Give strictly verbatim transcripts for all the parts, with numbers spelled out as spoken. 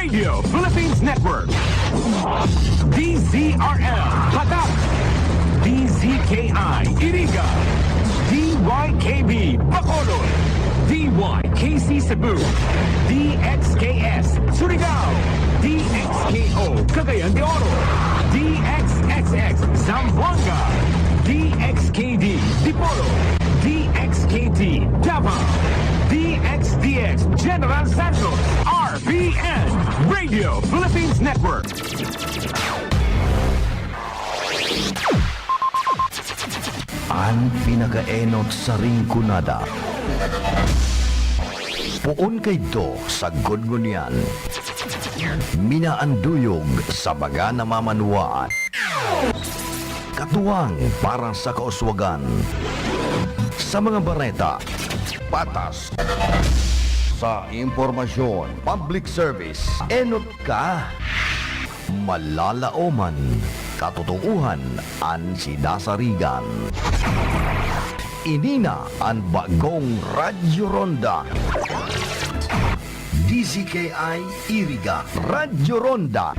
Radio Philippines Network. D Z R L Patak. D Z K I Iriga. D Y K B Bacolod. D Y K C Cebu. D X K S Surigao. D X K O Cagayan de Oro. D X X X Zamboanga. D X K D Dipolog. D X K T Davao. D X D X General Santos. R P N Radio Philippines Network. An pinakaenot sa Rinconada. Poon kaidto sagkod ngunyan. Minaanduyog sa mga namamanwaan. Katuwang para sa kauswagan. Sa mga bareta, patas. Sa impormasyon, public service, enot ka. Malalaoman, katotoohan an sinasarigan. Ini na an bagong Radyo Ronda. D Z K I Iriga, Radyo Ronda.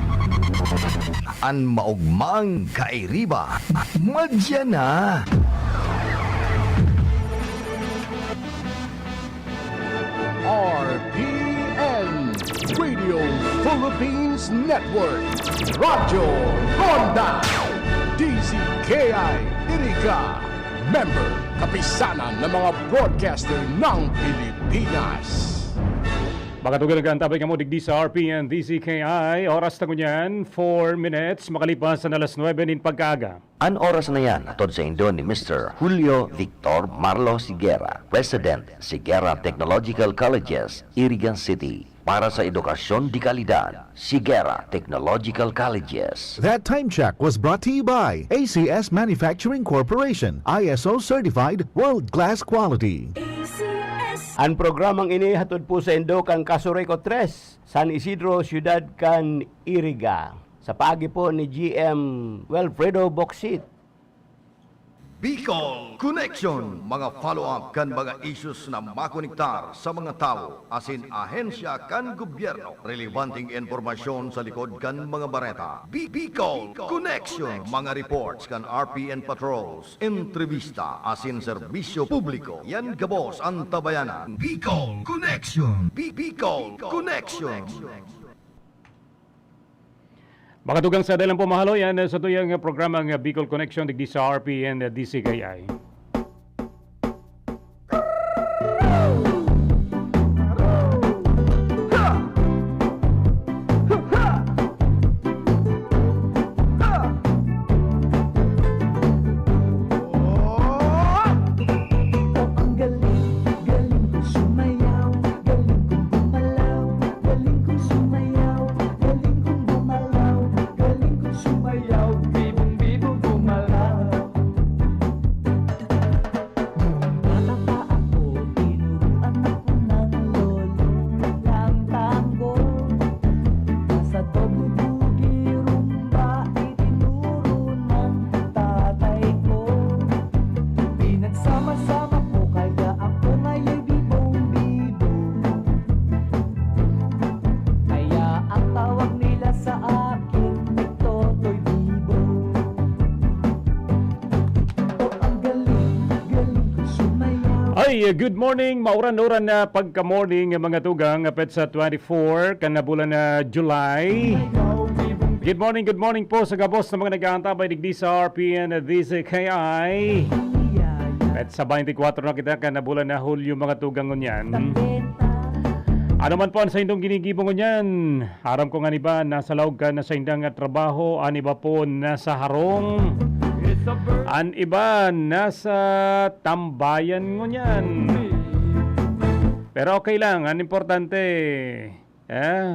An maogmang kairiba, madya na. R P N Radio Philippines Network, Radyo Ronda, D Z K I Iriga, member, kapisanan ng mga broadcaster ng Pilipinas. Mga tugang, nag-aantabay kamo digdi sa R P N D Z K I. Oras na ngunyan, four minutes makalipas na alas nuebe nin pagkaaga. An oras na yan, hatod saindo ni Mister Julio Victor Marlo Sigera, President, Sigera Technological Colleges, Iriga City, para sa edukasyon de kalidad. Sigera Technological Colleges. That time check was brought to you by A C S Manufacturing Corporation, I S O certified, world-class quality. A C S. An programang ini hatod po saindo kan Casureco tres, San Isidro, siyudad kan Iriga, sa paagi po ni G M Wilfredo Boksit. Bicol Connection, mga follow-up kan mga issues na makonektar sa mga tawo asin ahensya kan gobyerno. Relebanteng impormasyon sa likod kan mga bareta. Bi-, Bicol Connection, mga reports kan R P N patrols, entrevista asin serbisyo publiko. Yan gabos an tabayanan. Bicol Connection. Bi-, Bicol Connection. Mga tugang, sa dai lang po mahaloy an satuyang programang Bicol Connection digdi sa R P N D Z K I. Ang galing, galing kong sumayaw, galing kong gumalaw, galing kong sumayaw, galing kong gumalaw, galing kong sumayaw, bibong-bibo gumalaw. Nung bata pa ako, tinuruan ako ng lolo ng tango. Nasa doble boogie rumba, itinuro ng tatay ko. Pinagsama-sama ko, kaya ako ngaya'y bibong-bibo. Kaya ang tawag nila sa akin, Totoy Bibo. Oh, ang galing, galing ko sumayaw. Ay, good morning. Mauran-uran na pagka-morning, mga tugang. Petsa twenty-four, kan bulan na July. Good morning, good morning po sa gabos na mga nag-aantabay digdi sa R P N D Z K I. Petsa twenty-four na kita, kan bulan na Hulyo, mga tugang, ngunyan. Ano man po ang saindong ginigibo ngunyan? Aram ko, an iba nasa laog kan saindang trabaho, an iba po nasa harong, an iba nasa tambayan ngunyan. Pero okay lang, an importante, eh,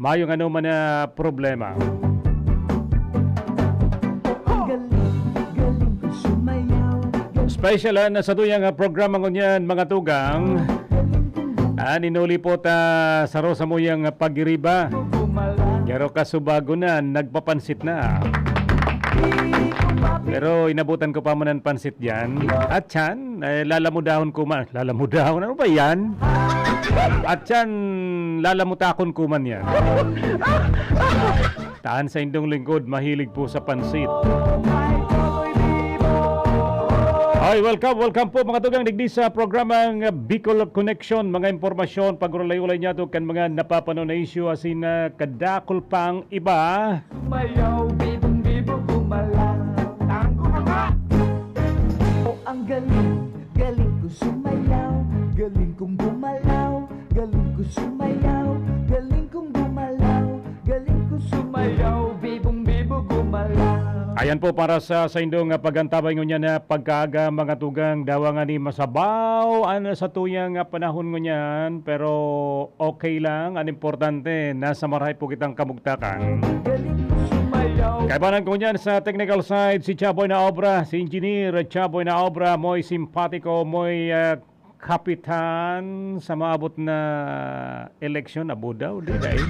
mayong anoman na problema. Special, ah, na satuyang, ah, programa ngunyan, mga tugang. Ah, ninuli po ta sa Rosa Muyang, ah, pagiriba. Pero kasubago na, nagpapansit na. Pero inabutan ko pa man an pansit diyan. At yan, eh, lalamudahon ko man. Lalamudahon? Ano ba yan? At yan, Lalamutakon ko man yan. Taan sa indong lingkod, mahilig po sa pansit. Ay, welcome, welcome po mga tugang digdi sa programang Bicol Connection. Mga impormasyon, pag-ulay-ulay niya to kan mga napapano na issue, asin na kadakol pang iba. Sumayaw, bibong-bibo, gumalaw. Tango ka nga! O, ang galing, galing ko sumayaw, galing kong gumalaw, galing ko sumayaw, galing kong gumalaw, galing ko sumayaw, bibong-bibo, gumalaw. Ayan po, para sa, sa indong, ah, pag-antabay ngunyan na pagkaaga, mga tugang, dawa nga ni masabaw, ano, sa tuyang, ah, panahon ngunyan, pero okay lang. Ang importante, nasa marahay po kitang kamugtakan. Galing ko sumayaw. Kaibanan ko niyan sa technical side, si Chaboy na Obra, si Engineer Chaboy na Obra, mo'y simpatiko, mo'y, ah, kapitan sa maabot na eleksyon. Abo daw, di dai.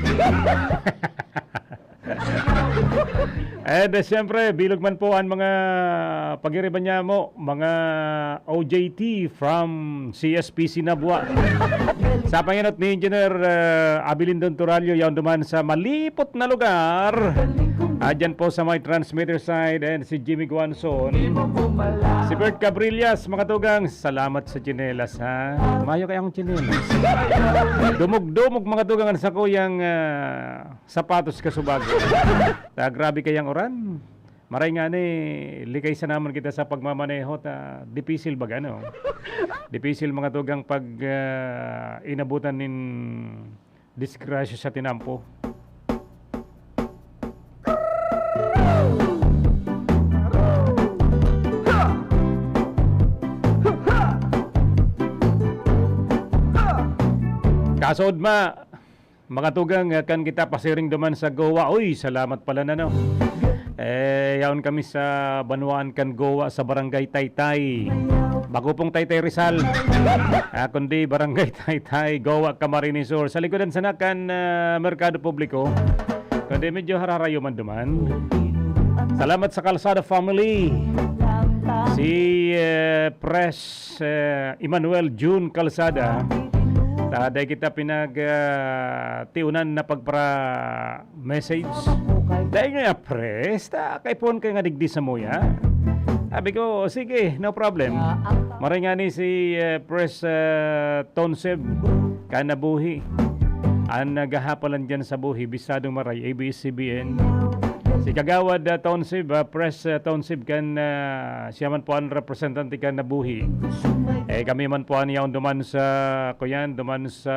And, uh, siyempre, bilog man po ang mga pagiriban niya mo, mga O J T from C S P C Nabua. Sa pangenot ni Engineer, uh, Abilindon Turalio, yaon duman sa malipot na lugar. Ah, dyan po sa may transmitter side, and si Jimmy Guanzon. Si Bert Cabrillas, mga tugang, salamat sa tsinelas, ha? Mayo kaya akong tsinelas. Dumog-dumog, mga tugang, ang sakuyang, ah, sapatos kasubago. Ta, grabe kayang uran. Maray nga ni, likay sa naman kita sa pagmamaneho, ta, dipisil baga, no? Dipisil, mga tugang, pag, ah, inabutan nin disgrasya sa tinampo. Kaso, ma-, mga tugang, ah, kan kita pasiring duman sa Goa. Uy, salamat pala na, no? Eh, yaon kami sa banwaan kan Goa, sa Barangay Taytay. Bako pong Taytay Rizal. Ah, kundi Barangay Taytay, Goa, Camarines Sur. Sa likodan sana kan, ah, Merkado Publiko. Kundi medyo hararayo man duman. Salamat sa Calzada family. Si, eh, Pres, eh, Emmanuel June Calzada. Ta, dai kita pinag, ah, tiunan na pagpara-message. Dai nga, Pres, ta, kay phone ka nga digdi sa muya. Sabi ko, "Sige, no problem." Maray nga ni si, eh, Pres, eh, Tonseb, kan nabuhi. An naghahapalan dyan sa buhi, bisadong maray, A B S C B N. Si Kagawad, ah, Tonseb, ah, Pres, ah, Tonseb kan, ah, siya man po ang representante kan nabuhi. Eh, kami man po ang yaon duman sa, kuyan, duman sa,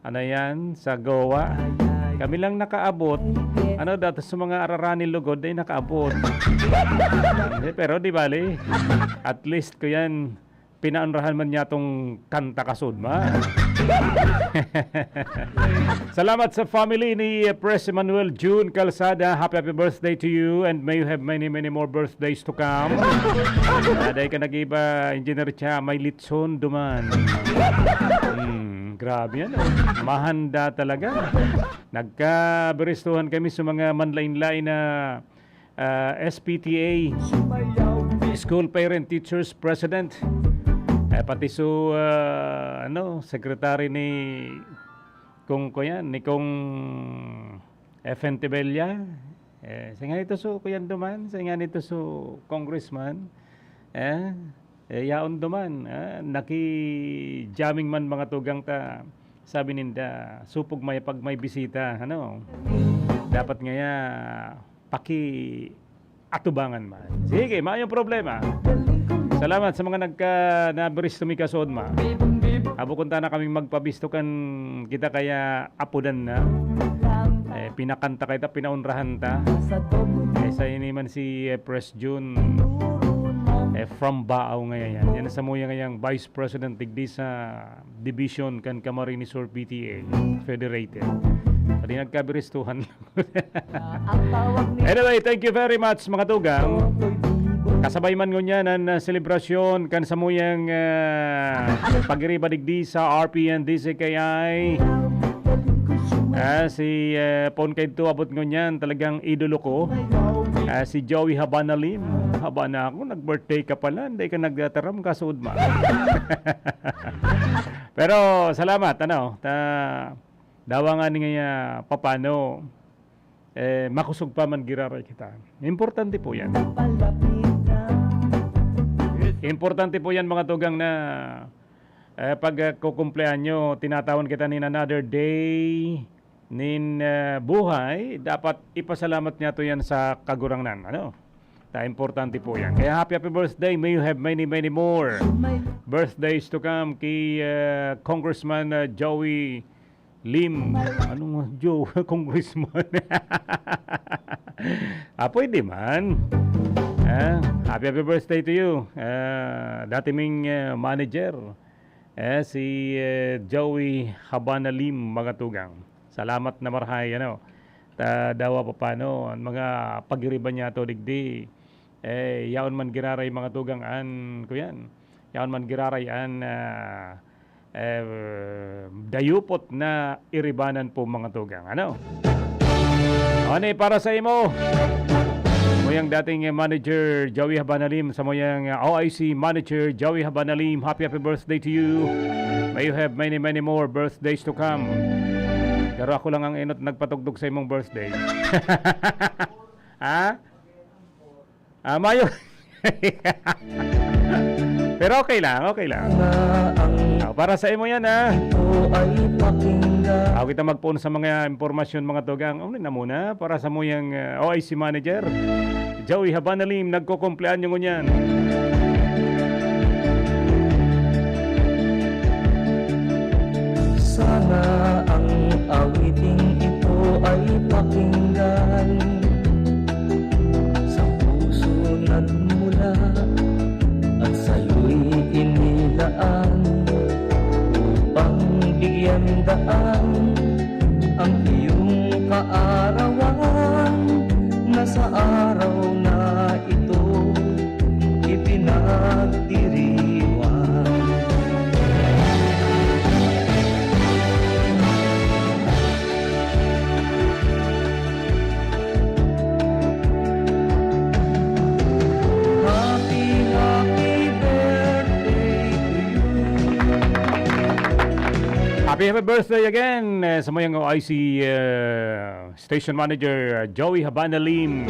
ano yan, sa Goa. Kami lang nakaabot. Ano, dato sa mga Ararani lugod ay nakaabot. Eh, pero di bali. At least, kuyan, pinaonrahan man niya tong kanta kasudma. Salamat sa family ni Pres Emmanuel June Calzada. Happy, happy birthday to you and may you have many, many more birthdays to come. Aday ka nag-iba, Engineer Cha, may litson duman. Hmm, grabe yan, oh. Mahanda talaga. Nagkabiristuhan kami sa mga manlain-lain na ah, S P T A, School Parent Teachers President, eh, pati su, ah, ano, secretary ni Kong, kuyan, ni Kong F N Tebella. Eh, sa nga nito su, kuyan duman, sa nga nito su, congressman. Eh, eh, yaon duman, ah, naki-jamming man mga tugang ta. Sabi ninda, supog may pag may bisita, ano? Dapat ngaya, paki-atubangan man. Sige, mayong problema. Salamat sa mga nagka-, nabiris tumikasod, ma. Abo kung tana kaming magpabisto kan kita kaya apodan na. Eh, pinakanta kita, pinaunrahan ta. Eh, sa ini man si, eh, Pres Jun, eh, from Baao ngayon yan. Yan sa muya ngayang Vice President digdi sa division kan Camarines Sur P T A Federated. Pati nagkabiristuhan lang. Anyway, thank you very much, mga tugang. Kasabay man ngunyan an, ah, selebrasyon kan samuyang, ah, pagiriba digdi sa R P N D C K I. Ah, si, ah, Pon Kaidto abot ngunyan, talagang idolo ko. Ah, si Joey Habana Lim. Haba na ako, nag-birthday ka pala, hindi ka nagtataram, kasuod man. Pero salamat, ano, ta dawa nga ni nga papano, eh, makosog pa man giraray kita. Importante po yan. Importante po yan, mga tugang, na, eh, pag, ah, kukumpleanyo, tinatawan kita nin another day nin, ah, buhay, dapat ipasalamat niyato yan sa Kagurangnan, ano? Ta importante po yan. Kaya happy, happy birthday. May you have many, many more birthdays to come kay, ah, Congressman, ah, Joey Lim. Anong Joe? Congressman. Ah, pwede man. Ah, happy, happy birthday to you. Ah, dati ming, ah, manager. Eh, si, eh, Joey Habana Lim, mga tugang. Salamat na marahay, ano. Ta dawa papano, ang mga pagiriba niyato digdi, eh, yaon man giraray, mga tugang, an, kuyan. Yaon man giraray an, ah, eh, dayupot na iribanan po, mga tugang, ano. Ano eh, para sa imo? Muyang dating, eh, manager Joey Habanalim, sa muyang, ah, O I C manager Joey Habanalim, happy, happy birthday to you. May you have many, many more birthdays to come. Pero ako lang ang enot nagpatugdog sa imong birthday. Ha? Ah, mayo. Pero okay lang, okay lang. Ah, para sa imo yan, ha? Ako kita magpoon sa mga impormasyon, mga tugang. Ano na muna? Para sa muyang, ah, O I C manager. Joey Habanalim, nagkukumpleanyo ngunyan. Sana ang awiting ito ay pakinggan sa puso nagmula at sa'yo'y inilaan upang bigyan daan ang iyong kaarawan na sa araw na ito ipinagdiriwang. Happy, happy birthday to you. Happy, happy birthday again, eh, sa mayang O I C, eh, Station Manager, uh, Joey Habana Lim.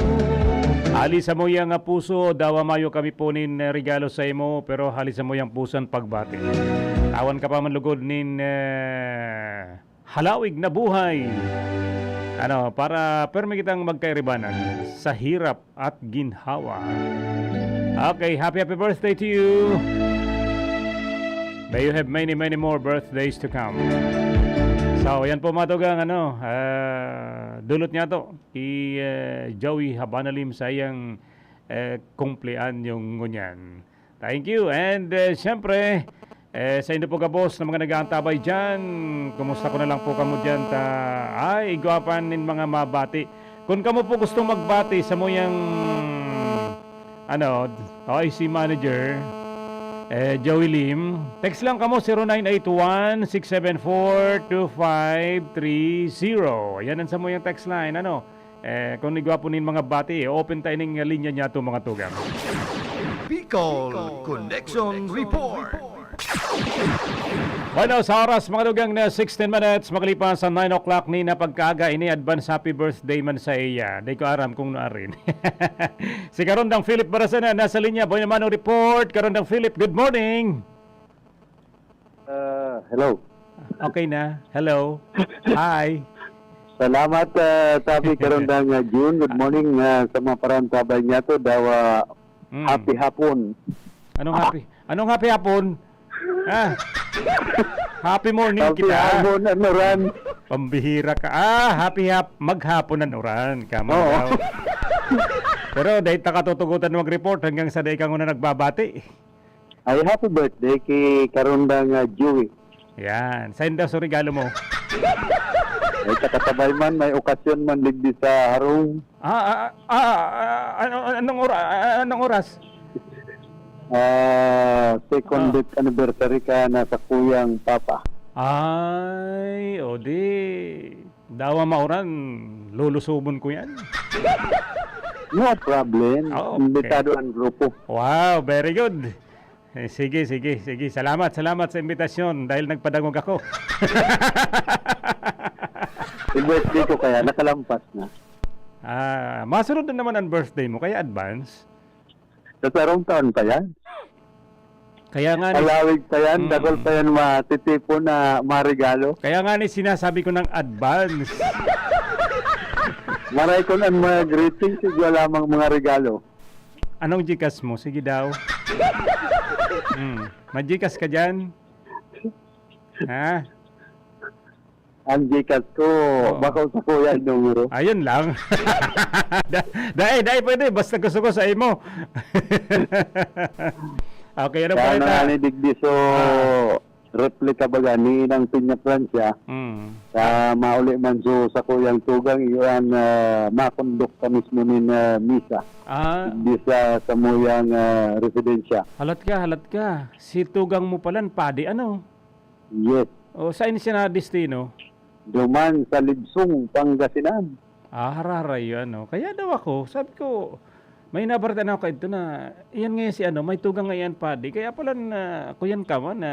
Ali sa muya nga puso, dawa mayo kami po nin, uh, regalo sa imo, pero hali sa muyang puso an pagbati. Tawan ka pa man lugod nin, uh, halawig na buhay. Ano, para permi kitang magkairibanan sa hirap at ginhawa. Okay, happy, happy birthday to you. May you have many, many more birthdays to come. So, yan po, mga tugang, ano, ah, dulot niya to. Ki, eh, Joey Habanalim sa iyang, eh, kumpleanyong ngunyan. Thank you. And, eh, siyempre, eh, sa indo po gabos na mga nag-aantabay dyan, kumusta ko na lang po kamo dyan ta, ay, igwapan nin mga mabati. Kung kamo po gusto magbati sa muyang, ano, O I C manager, eh, Joey Lim, text lang kamo zero nine eight one, six seven four, two five three zero. Yan ang sa muyang text line, ano. Eh, kung igwa po nin mga bati, eh, open tayo ning linya niya to, mga tugang. Bicol Connection Report. Bueno, sa oras, mga tugang, na sixteen minutes, makalipas sa nine o'clock ni na pagkaaga, ini advance happy birthday man sa iya. Di ko aram kung naarin. Si Karondang Philip Barasana, nasa linya. Boy naman ang report. Karondang Philip, good morning. Ah, hello. Okay na. Hello. Hi. Salamat, ah, sabi karon dang, ah, June. Good morning, ah, sa mga parantabay niya to. Dawa, Mm. Happy hapon. Anong happy? Anong happy hapon? Ah. Happy morning Happy kita. Hapon, ano, Ran? Pambihira ka. Ah, happy hap-, maghapon na, Uran. Kama Oo. daw. Pero dahil takatutugutan mag-report hanggang sa dahil ka muna nagbabati. Ay, happy birthday kay Karondang, ah, Joey. Yan. Saan daw sa regalo mo? Ay, sa katabay man, may okasyon man digdi sa harong. Ah, ah, ah, ah, ano, anong ora-, ah, anong oras? Ah, second Ah. death anniversary ka na sa kuyang papa. Ay, o di, dawa mauran, lulusubon ko yan. No problem. Ah, okay. Imbitado ang grupo. Wow, very good. Eh, sige, sige, sige. Salamat, salamat sa imbitasyon dahil nagpadangog ako. I-birthday ko kaya, nakalampas na. Ah, masunod na naman ang birthday mo, kaya advance. Sa sarong taon pa yan. Kaya nga ni, Palawig pa yan, Mm. dakol pa yan matitipon na marigalo. Kaya nga ni sinasabi ko ng advance. Maray ko ang mga greetings, igwa lamang mga regalo. Anong Gcash mo? Sige daw. Hmm. Mag-Gcash ka dyan? Ha? Ang Gcash ko, Oo. bako sa kuya ang numero. Ayun lang. Da- dai, dai pwede. Basta gusto ko sa imo. Okay, ano pa Kaya rin na na? Ni Digdi, so, Ah. replika baga ni Inang Piña Francia, Mm. sa mauli man so sa kuyang tugang, iyan, ah, makondukta mismo nin ah, misa. Ah, Di sa samuyang ah, residensya. halat ka, halat ka. Si tugang mo pala, padi, ano? Yes. O, saan siya na destino? Duman sa Libsong, Pangasinan. Ah, hararay yun, no? Kaya daw ako, sabi ko, may nabarita na ako ito na, iyan ngayon si ano, may tugang nga iyan padi. Kaya pala na, kuyan ka man, na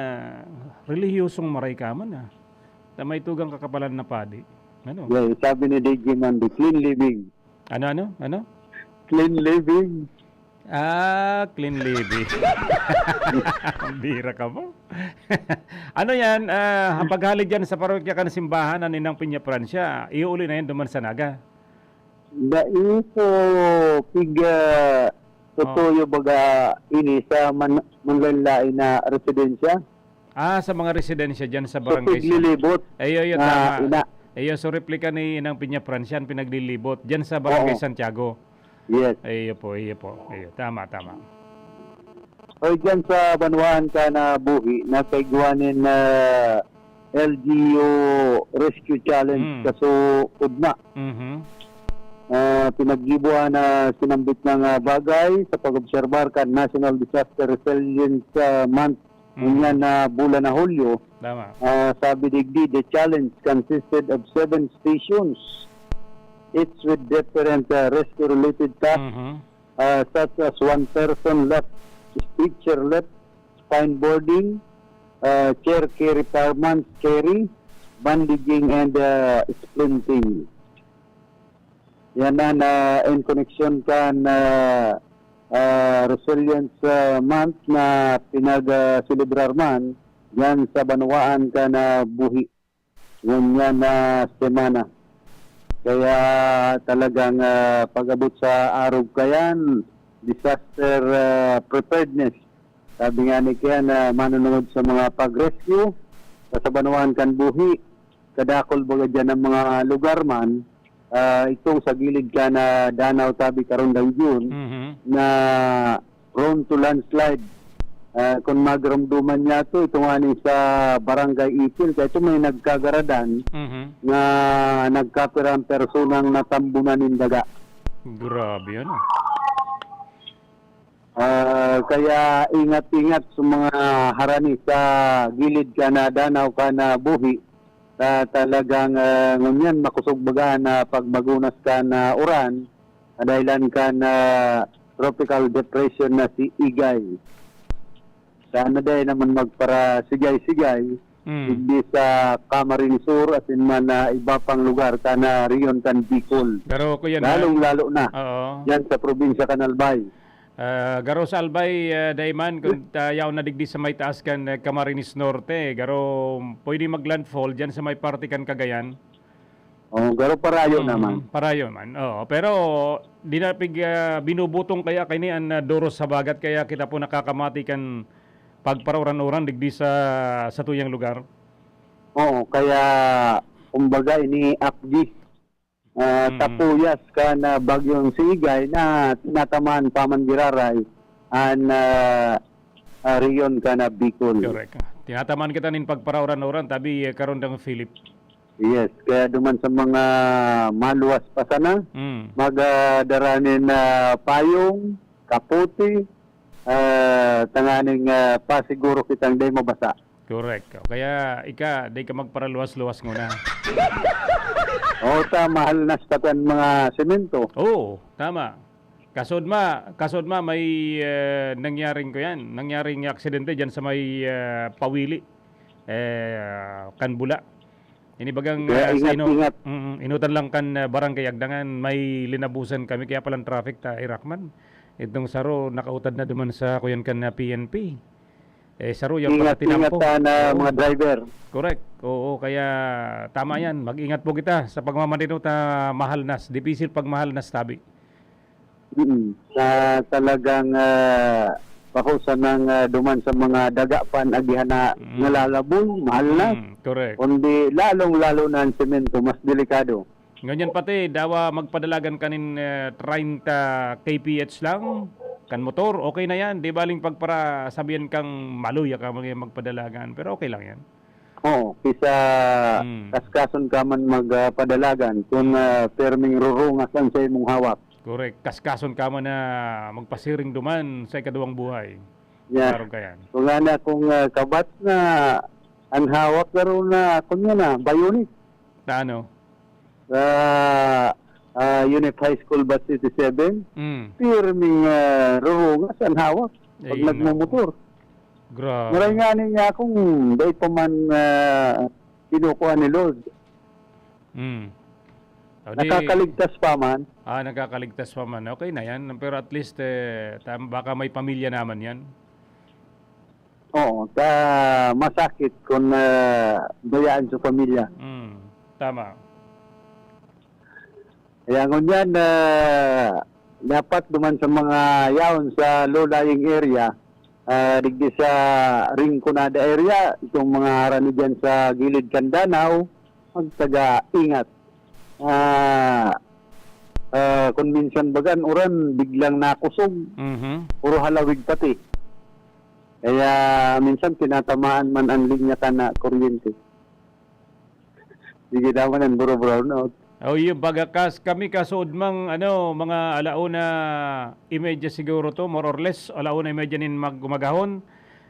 relihiyosong maray ka man, ah. Na may tugang kakapalan na padi. Ano? Yeah, sabi ni D J Mandy, clean living. Ano, ano? Ano? Clean living. Ah, clean living. Ang bira ka mo. Ano yan? Ah, paghalig dyan sa parokya kan simbahan na Ninang Piña Francia, iuuli na yan duman sa Naga. Dai po piga tutuyo baga ini sa man manlain-lain na residensya. Ah, sa mga residensya dyan sa So, barangay. piglilibot Ayo, ayo, na tama. ina. Ayo, so replika ni Inang Piña Francia ang pinaglilibot dyan sa barangay Oo. Santiago. Yes. Ayo po, iyo po. Ayo, tama, tama. O dyan sa banwaan ka na buhi, nakaigwa nin ah, L G U Rescue Challenge Mm. kaso ugma. Mhm. Ah, pinaggibuan na sinambit ng ah, bagay sa pag-obserbar kan National Disaster Resilience ah, Month Mm. ngunyan na bulan na Hulyo. Tama. Ah, sabi digdi, the challenge consisted of seven stations, each with different ah, rescue-related tasks Mhm. ah, such as one person left, stretcher left, spine boarding, ah, chair carry, fireman's carry, bandaging, and ah, splinting. Yan na, na in connection kan ah, ah, Resilience ah, Month na pinag-celebrar man yan sa banwaan kan ah, buhi ngunyan na semana. Kaya talagang ah, pag-abot sa arog kayan, disaster ah, preparedness. Sabi nga ni Kian na manunungod sa mga pag-rescue sa sabanwaan kan buhi, kadakol baga dyan ang mga lugar man, ah, itong sa gilid ka na danaw tabi karundang June Mhm. na prone to landslide. Ah, kung magrumduman niya to, ito nga ni sa Barangay Itil, kaya ito may nagkagaradan Mhm. na nagkapirang personang natambunan nin daga. Grabe yan. Ah, kaya ingat-ingat sa mga harani sa gilid ka na danaw ka na buhi. Sa talagang ah, ngunyan, makusog baga na pagmagunas ka na uran, kadahilan ka na tropical depression na si Igay. Sana dahil naman magparasigay-sigay, Mm. digdi sa Camarines Sur, asin man na iba pang lugar, kana riyon kan Bicol. Pero kuya na, Lalong-lalo na, oo. Yan sa probinsya kan Albay. Ah, garo sa Albay, ah, Dayman, kung ta- yaon na digdi sa may taas kan ah, Camarines Norte, garo pwede mag-landfall dyan sa may parte kan Cagayan. Oh, garo parayo Mm, naman. Parayo man. Oo, pero di na pig ah, binubutong kaya kini an ah, doros sa bagat kaya kita po nakakamati kan pagparauran-uran digdi sa sa tuyang lugar. Oo, kaya kumbaga ini apgi ah, Mm. tapuyas ka na bagyong si Igay na tinatamaan pa man giraray an ah, ah, riyon ka na Bicol. Correct. Tinatamaan kita nin pagparauran-uran, tabi eh, karon dang Philip. Yes, kaya duman sa mga maluwas pa sana, Mm. magdara nin ah, payong, kaputi, ah, tanganing ah, pasiguro kitang day mabasa. Correct. O kaya ika, di ka magparaluwas-luwas nguna. O ta, mahal na sa kan mga semento. Oo, tama. Kasod ma, kasod ma, may, eh, nangyaring ko yan, nangyaring aksidente dyan sa may, eh, Pawili, eh, kan Bula. Ini bagang, Kaya ah, sa ingat, ino-, ingat. Mm, inutan lang kan, ah, Barangay Agdangan, may linabusan kami, kaya palang traffic ta, Irakman. Itong saro, nakautad na duman sa kuyan kan, ah, P N P. Eh, saro yan Ingat, pala tinampo. Ingat sana, Oo. mga driver. Correct. Oo, kaya tama yan. Mag-ingat po kita sa pagmamanino ta mahalnas. Dipisil pagmahalnas, tabi. Mm. Na talagang, ah, bako sanang, ah, duman sa mga daga pan agihan na Mm. nalalabon, mahalnas. Mm, correct. Kundi lalong-lalo na ang semento, mas delikado. Ngunyan pati, dawa magpadalagan kanin, eh, treinta K P H lang, kan motor, okay na yan. Di baling pagparasabihan kang maluya ka mag-, magpadalagan, pero okay lang yan. Oo, kisa Hmm. kaskason ka man mag, ah, padalagan, kun, Hmm. ah, perming rurungas ang sa imong hawak. Correct. Kaskason ka man na magpasiring duman sa ikaduwang buhay. Yeah. Klaro ka yan. Kung nga na, kung, ah, kabat na, ang hawak garo na, kun nga na, bionic. Na ano? Sa, ah, Unit High School Batch eighty-seven, Mm. pirming, ah, rurungas ang hawak pag Ayun, nagmumotor. Grabe. Maray nga niya kung dai pa man, ah, kinukuha ni Lord. Mm. O di Nakakaligtas pa man. Ah, nakakaligtas pa man. Okay na yan. Pero at least, eh, tam-, baka may pamilya naman yan. Oo, ta-, masakit kung, ah, bayaan sa pamilya. Mm, tama. Kaya ngunyan, ah, dapat duman sa mga yaon sa low-lying area, ah, digdi sa Rinconada area, itong mga harani dyan sa gilid kan danaw, magtaga ingat. Ah, ah, kung minsan baga, an uran, biglang nakusog. Mhm. Puro halawig pati. Kaya minsan tinatamaan man ang linya ka na kuryente. Sige naman ang buro-brownout. Oh, yun, baga kas-, kami kasuod mang, ano, mga alauna y media siguro to, more or less, alauna y media nin mag-, umagahon.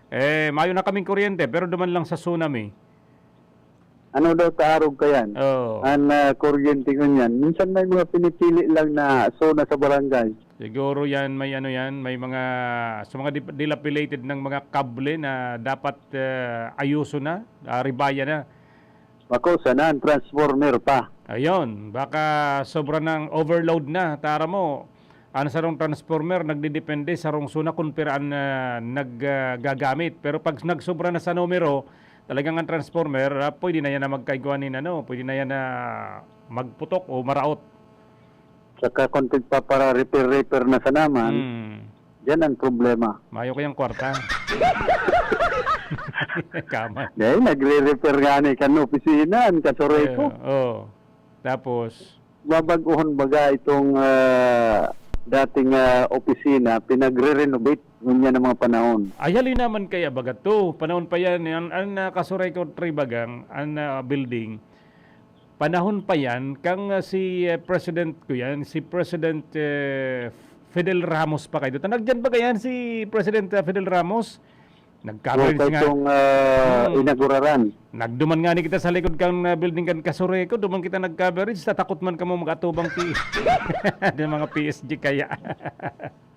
Eh, mayo na kaming kuryente, pero duman lang sa tsunami. Ano daw taarog ka yan? Oo. An, ah, kuryente ko niyan. Minsan may mga pinipili lang na zona sa barangay. Siguro yan, may ano yan, may mga, sa mga dip-, dilapidated ng mga kable na dapat, eh, ayuso na, ah, ribaya na. Bako, sana ang transformer pa. Ayun, baka sobra ng overload na. Tara mo, ang sarong transformer, nagdidepende sa sarong zona kung pira an, ah, nag, ah, gagamit. Pero pag nagsobra na sa numero, talagang ang transformer, ah, pwede na yan na magkaigwa nin ano, pwede na yan na magputok o maraot. Saka kung tigpapara-repair-repair na sa naman, Hmm. yan ang problema. Mayo kayang kwarta. Kaman. Dahil nagre-repair nga ni kan opisina, an Kasureco. Eh, oh. Tapos? Babaguhon baga itong, ah, dating, ah, opisina, pinagre-renovate ngunyan ng mga panahon. Ay, hali naman kaya baga to. Panahon pa yan, an, an, ah, Kasureco three bagang, an, ah, building. Panahon pa yan, kang, ah, si, ah, President ko yan, si President, eh, Fidel Ramos pa kayo. Nagdiyan ba kayan si President, ah, Fidel Ramos? Nag-coverage Oh, kay nga. Itong, ah, Hmm. inaguraran. Nagduman nga ni kita sa likod kan, ah, building kan Kasureco, duman kita nag-coverage, tatakot man kamo mag-atubang P S G. Yung mga P S G kaya.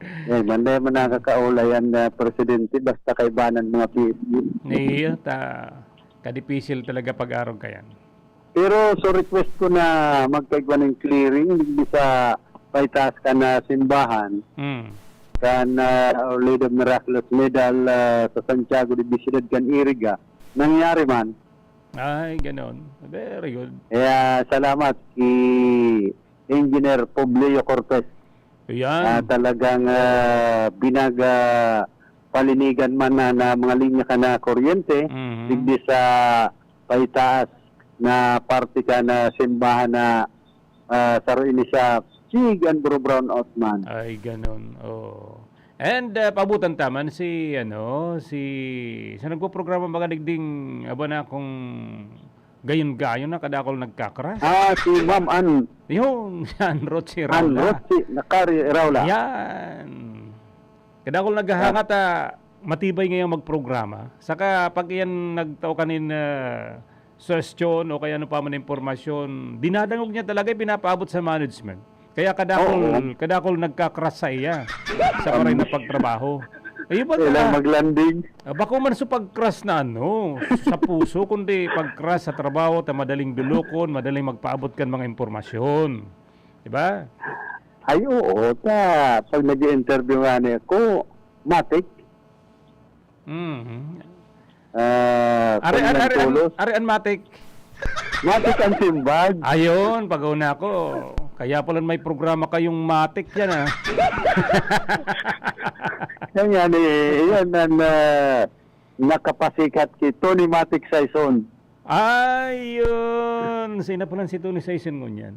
Eh, manday man nakakaulay ang, ah, presidente, basta kaibanan mga P S G. Iyo, ta, kadipisil talaga pag-arog kayan. Pero so request ko na magkaigwa nin clearing digdi sa paitaas kan simbahan, Hmm. kan, ah, Our Lady of Miraculous Medal, ah, sa Santiago de Siyudad kan Iriga. Nangyari man. Ay, ganon. Very good. Kaya salamat kay Engineer Publio Cortez. Ayan. Ah, talagang, ah, binaga palinigan man na, na mga linya kan kuryente, Mhm. digdi sa paitaas na parte kan simbahan na, ah, saro ini sa Sig and Bro Brown Osman. Ay, ganun. Oo. And, ah, paabutan ta man si, ano, si, sa nagpoprograma mga digding, aba na kung gayon-gayon na kadakol nagkakras. Ah, si Ma'am Ann. Yun, si Ann Roche Ann Raula. Roche Nakari Raula. Yan. Kadakol naghahangat, ah, matibay ngayang magprograma. Saka pag iyan nagtao kanin, ah, suwestyon o kaya ano pa man impormasyon, dinadangog niya talaga, pinapaabot sa management. Kaya kadakol, Oo. kadakol nagka-crush sa iya sa maray na pagtrabaho. Ayun ba Kailang na? maglanding. Ah, bako man sa pag-crush na ano, sa puso, kundi pag-crush sa trabaho, ta madaling dulokon, madaling magpaabot kan mga impormasyon. Di ba? Ay, oo. Ta, pag nag-i-interview nga niya ako, matik. Mhm. Ah, Are, are, Korean are, an, Tulos. are an matik. Matik ang simbag. Ayun, pag-una ko. Kaya pala may programa kayong matik yan, ah. Yan yan, eh. Yan ang, ah, nakapasikat kay Tony Matik Saison. Ayun. Sino pala si Tony Saison ngunyan?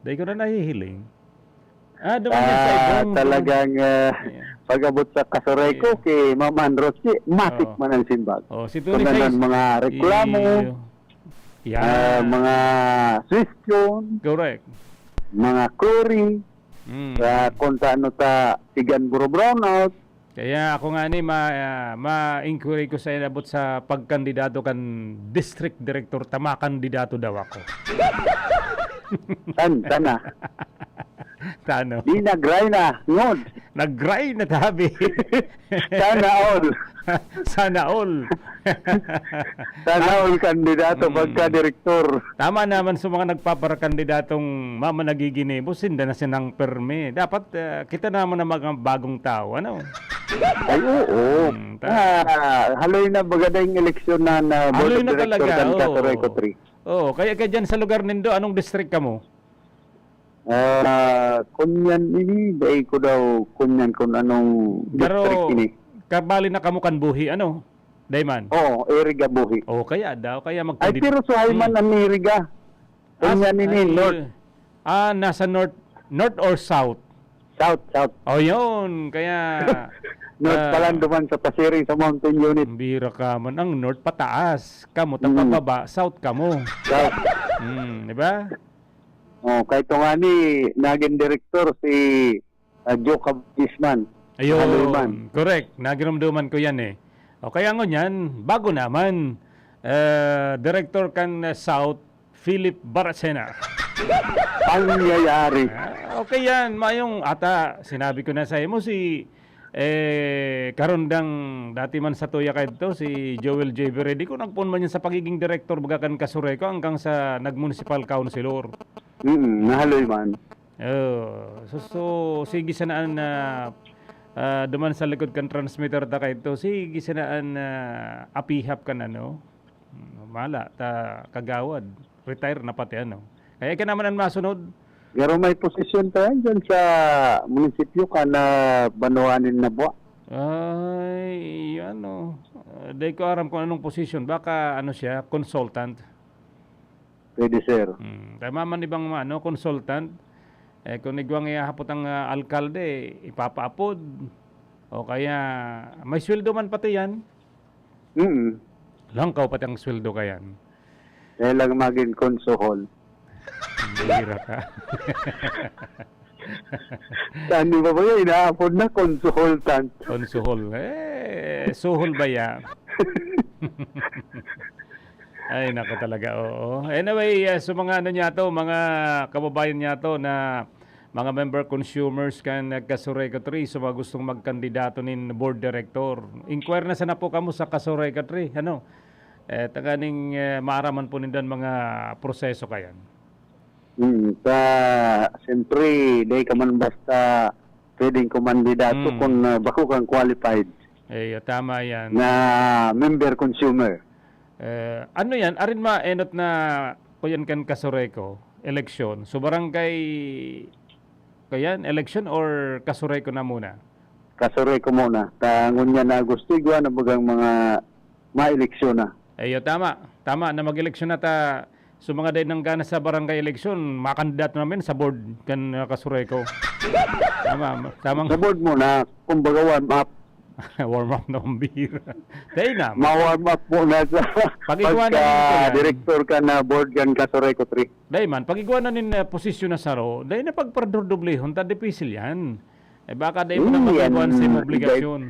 Dahil ko na nahihiling. Ah, duman yan sa Ah, ibong, talagang, ah, Ayan. pag-abot sa Kasureco, Ayan. kay Ma'am Ann Rosie, matik Oo. man ang simbag. Oh, si Tony Kung ano Saison. ang mga reklamo, Iyo. Yan. ah, mga question, Correct. mga query, Mm. ah, kung taano ta sigan buro brownout. Kaya ako nga ni ma-, ah, ma-inquiry ko sa inabot sa pagkandidato kan district director, ta makandidato daw ako. Tan, tan na. Tano? Di nag-grind na, ngod. Nag-grind na tabi. Sana all. Sana all. Sana all kandidato Hmm. pagka direktor. Tama naman sa mga nagpaparakandidatong mama nagiginibo, sinda na sinang permi. Dapat, ah, kita naman ang mga bagong tao, ano? Ay, oo. Hmm, ta- Ah, haloy na baga na yung eleksyon na, na board Haloy of na director talaga, kan oo. Kasureco three. Oo, kaya, kaya dyan sa lugar nindo, anong district ka mo? Ah, kunyan ini, dai ko daw kunyan kung anong Pero, district ini. kabali na kamo kan buhi, ano? Dayman? Oo, Iriga buhi. Oh, kaya daw, kaya Ay, magkandid-, pero suhay man Hmm. ang Iriga. Ah, Kunyan ini, ay, north. ah, nasa north, north or south? South, south. Oh, yun. Kaya, North ah, pala duman sa Pasiring sa Mountain Unit. Bira ka man. Ang north pataas. Kamo, ta Mm. pababa, south kamo. South. Hmm, di ba? Oh, kay ito nga ni, naging direktor si, ah, Joe Cabisman. Ayun, Haloy man. Correct. Nagirumduman ko yan eh. O kaya ngunyan, bago naman, eh, direktor kan, eh, South, Philip Baracena. Pangyayari. Ah, okay yan. Mayong ata, sinabi ko na sa imo, si, eh, karundang dati man sa Tuya kaidto, si Joel J. Veredico, nagpoon man yan sa pagiging direktor, baga kan Kasureco, hanggang sa nag-municipal councilor. Mm, nahaloy man. Oh, so, so, sige sana an, ah, ah, duman sa likod kan transmitter ta kaidto, sige sana an, ah, apihap kan ano, hmm, mala ta kagawad, retire na pati ano. Kaya ka naman an masunod. Pero may posisyon pa yan dyan sa munisipyo ka na banwaan nin Nabua. Ay, ano, ah, di ko aram kung anong posisyon. Baka ano siya, consultant. Pwede, sir. Hmm, tama man ibang mga, ano, consultant. Eh, kung igwang ihahapot ang, ah, alkalde, ipapaapod. O kaya, may sweldo man pati yan. Mm. Langkaw pati ang sweldo ka yan. Kaya lang maging konsuhol. Bira ka. Saan mo ba ba yun? Inaapod na, konsuholtan. Konsuhol. Eh, suhol ba yan? Ay, nako talaga, oo. Anyway, ah, sa mga ano niya to, mga kababayan niya to na mga member consumers kan Kasureco three, sa mga gustong magkandidato nin board director, inquire na sana po kamo sa Kasureco three, ano? Eh, tanganing, eh, maaraman po nindan mga proseso kayan. Hmm, ta, siyempre, dai ka man basta pwedeng kumandidato Hmm. kung, ah, bako kang qualified Eh, tama yan. na member consumer. Eh, ano yan? Arin maenot na kuyan kan Kasureco, eleksyon. So, barangay, kuyan, eleksyon or Kasureco na muna? Kasureco muna. Ta, ngunyan na Agosto, igwa na bagang mga maeleksyon na. Ayo, tama. Tama na mag-eleksyon na ta. So, mga dai nanggana sa barangay eleksyon, makandidato namin sa board kan, ah, Kasureco. Tama, tamang Sa board muna, kumbaga warm up. Warm up na ang bira. Dai na. Ma-warm up muna sa Pag-ikuha na pagka rin ito yan. director ka na board kan Kasureco three. Dai man, pag-ikuha na nin, ah, posisyon na saro, dai na pagpardoblihon, ta dipisil yan. Eh, baka dai mo na Hmm, yan. matutuan sa imong obligasyon.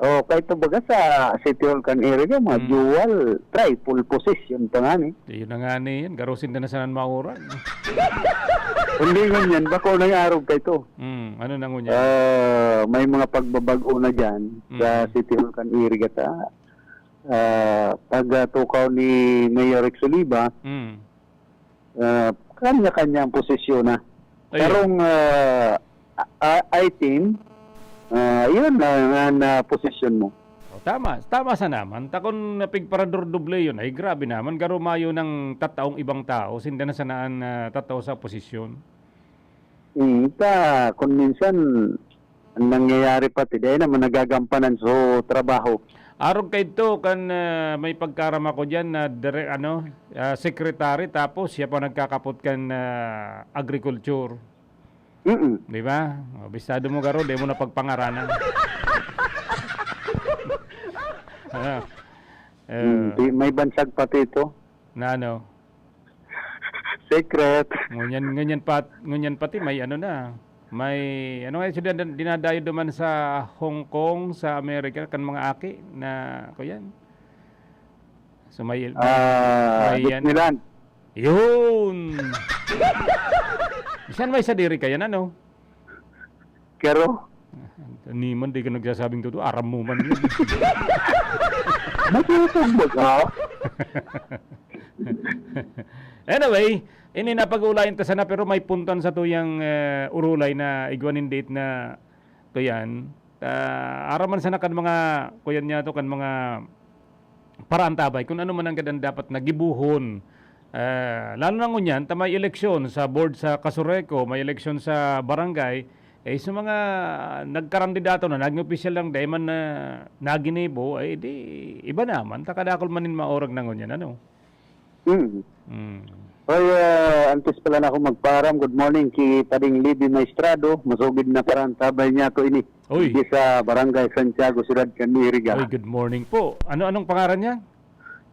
Oh, kay ito baga sa City Hall kan Iriga, mga Mm. dual, triple position pa nga ni. Yun na nga ni yan. Garusin na sana maurag. Hindi ngunyan, bako nang arog kay ito. Mm, ano na ngunyan? Ah, may mga pagbabago na dyan sa Mm. City Hall kan Iriga ta. Ah, pag, ah, tukaw ni Mayor Rex Oliva, Mm. ah, kanya-kanya ang posisyon na. Ayun. Karong, ah, ah, I team, ah, yun na, na, na posisyon mo. O, tama. Tama sa naman. Takon na pigparador doble yun. Ay, grabe naman. Garo mayo ng tataong ibang tao. Sinda na sanaan na tatao sa posisyon. Mm, ta, kung minsan, ang nangyayari pati, dahil naman nagagampanan sa trabaho. Arog kaidto kan, ah, may pagkaram ako diyan na dire-, ano, ah, secretary, tapos siya pa nagkakapot kan, ah, agriculture. Mm. Di ba? O, bistado mo garo, di mo na pagpangaranan. Ano? Eh, Mm, di, may bansag pati ito. Na ano? Secret. Ngunyan, ngunyan pat-, ngunyan pati may ano na, may ano nga yung dinada-, dinadayo duman sa Hong Kong, sa Amerika, kan mga aki na, kuyan. So, may, may, Ah, may ano. Disneyland. Yun! Bisan may sadiri ka yan, ano? Kero? Ni man, di ka nagsasabing totoo. Aram mo man yun. Matutog ba ka? Anyway, ini napag-uulayan ta sana, pero may puntan sa tuyang, eh, urulay na igwa nin date na kuyan. Ah, araman sana kan mga, kuyan niya to, kan mga paraantabay, kung ano man ang gadan dapat na gibuhon. Ah, lalo na ngunyan, ta may eleksyon sa board sa Casureco, may eleksyon sa barangay, eh, sa mga nagkarandidato na, naging opisyal lang, dahil man na naginibo, eh, di, iba naman, takadakol man nin maorag na ngunyan, ano? Mm. Mm. Hoy, ah, antes pala na ako magpaaram, good morning ki Pading Libby Maestrado, masugid na paraantabay niya ako ini. Uy. Di sa Barangay Santiago, Siyudad kan Iriga. Uy, good morning po. Ano, anong pangaran niya?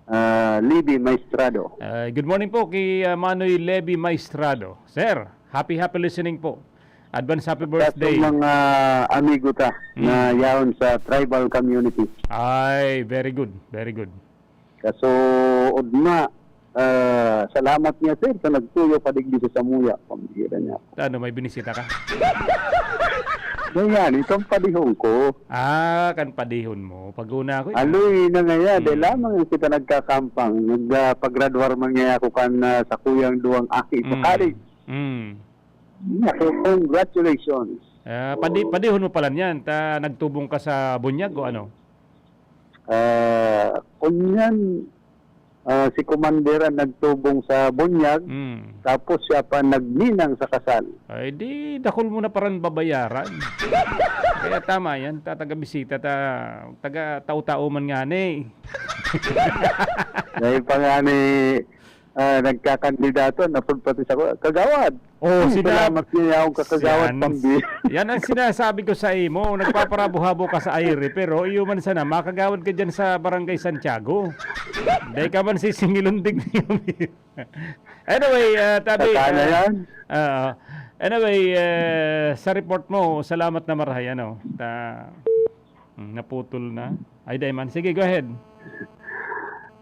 Ah, Libby Maestrado. Ah, good morning po kay, ah, Manoy Levy Maestrado. Sir, happy, happy listening po. Advance happy Sa birthday. Atong mga amigo ta Mm. na yaon sa tribal community. Ay, very good, very good. Kaso, Odma, ah, salamat niya, sir, sa nagtuyo pa digdi sa samuya. Pambihira niya. Ano, may binisita ka? Ganyan, itong padihon ko. Ah, kan padihon mo. Pag-una ako, eh. Aloy na nga yan, dahil Mm. lamang yung kita nagkakampang, nagpagradwar man nga ako kan, ah, sa kuyang duwang aki sa Mm. college. Mm. Naku, congratulations. Ah, padi-, padihon mo pala niyan, ta nagtubong ka sa bunyag o ano? Ah, kunyan, ah, si Commander ang nagtubong sa bunyag, Mm. tapos siya pa nagninang sa kasal. Ay, di, dakul mo na paran babayaran. Kaya tama yan, ta-, taga-bisita, ta-, taga-tao-tao man nga ni. Dahil pa nga ni, ah, nagkakandidato, napagpati sa ko, Kagawad. Oh, Ay, sina-, salamat niya akong kakagawad, yan, Pambi. Yan ang sinasabi ko sa imo, nagpaparabo-habo ka sa aire, pero iyo man sana, makagawad ka dyan sa Barangay Santiago. Dahil ka man sisingilon digdi. Anyway, ah, tabi, Saka na ah, yan. ah, anyway, eh, sa report mo, salamat na marahay, ano, ta-, Hmm, naputol na. Ay, dai man. Sige, go ahead.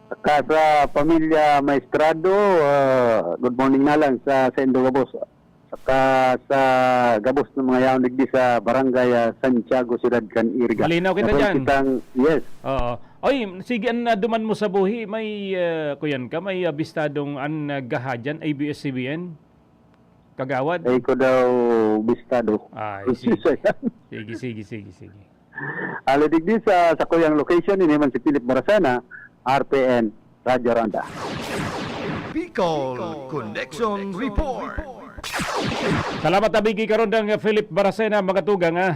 Saka sa pamilya Maestrado, ah, good morning na lang sa, sa indo gabos. Saka sa gabos ng mga yaon digdi sa Barangay, ah, Santiago, Siyudad kan Iriga. Malinaw kita Napag dyan. kitang, yes. Oo. Oy, sige, an, ah, duman mo sa buhi, may, ah, kuyan ka, may, ah, bistadong an, ah, gaha dyan, A B S C B N? Kagawad? Ay ko daw bistado. Ay, sige. Sige, sige, sige, sige. Hale digdi sa sakuyang location, ini man si Philip Baracena, R P N, Radyo Ronda. Bicol Connection Report. Salamat, Abigi Karondang Philip Baracena, mga tugang, ah.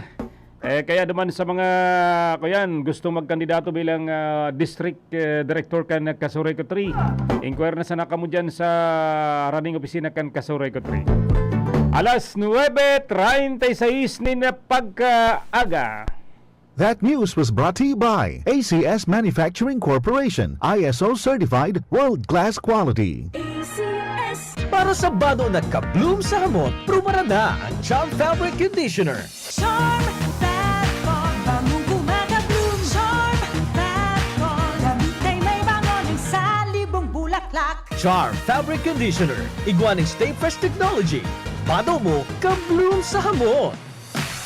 Eh, kaya naman sa mga, kuyan, gustong magkandidato bilang, ah, district, eh, director kan Casureco three, inquire na sana kamo dyan sa running opisina kan Casureco three. Alas nuebe treinta y seis nin pagkaaga. That news was brought to you by A C S Manufacturing Corporation, I S O certified, world-class quality. A C S. Para sa bado na ka-bloom sa hamot, prubarada ang Charm Fabric Conditioner. Charm Fabric, bangong kumaga-bloom. Charm Fabric Conditioner, igwa ning Stay Fresh Technology. Bado mo, ka-bloom sa hamot.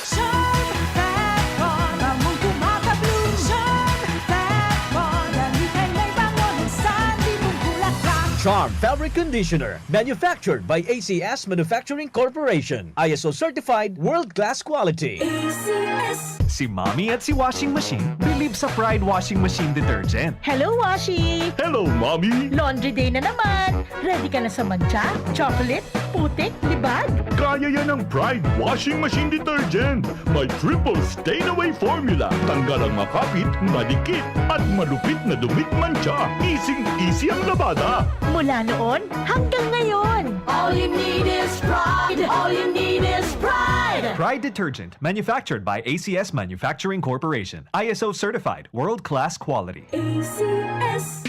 Charm Fat Bar, bamong kumakabloom. Charm Fat Bar, dami kay may bango ng sanli mong bulaklak. Charm Fabric Conditioner, manufactured by A C S Manufacturing Corporation. I S O certified, world-class quality. A C S. Si Mommy at si Washing Machine bilib sa Pride Washing Machine Detergent. Hello, Washi! Hello, Mommy! Laundry day na naman! Ready ka na sa mantsa, chocolate, putik, libag? Kaya yan ng Pride Washing Machine Detergent. May triple stain away formula. Tanggal ang makapit, madikit, at malupit na dumit mantsa. Easy-easy ang labada. Mula noon hanggang ngayon. All you need is Pride. All you need is Pride. Pride Detergent, manufactured by A C S Manufacturing Corporation. I S O certified, world-class quality. A C S.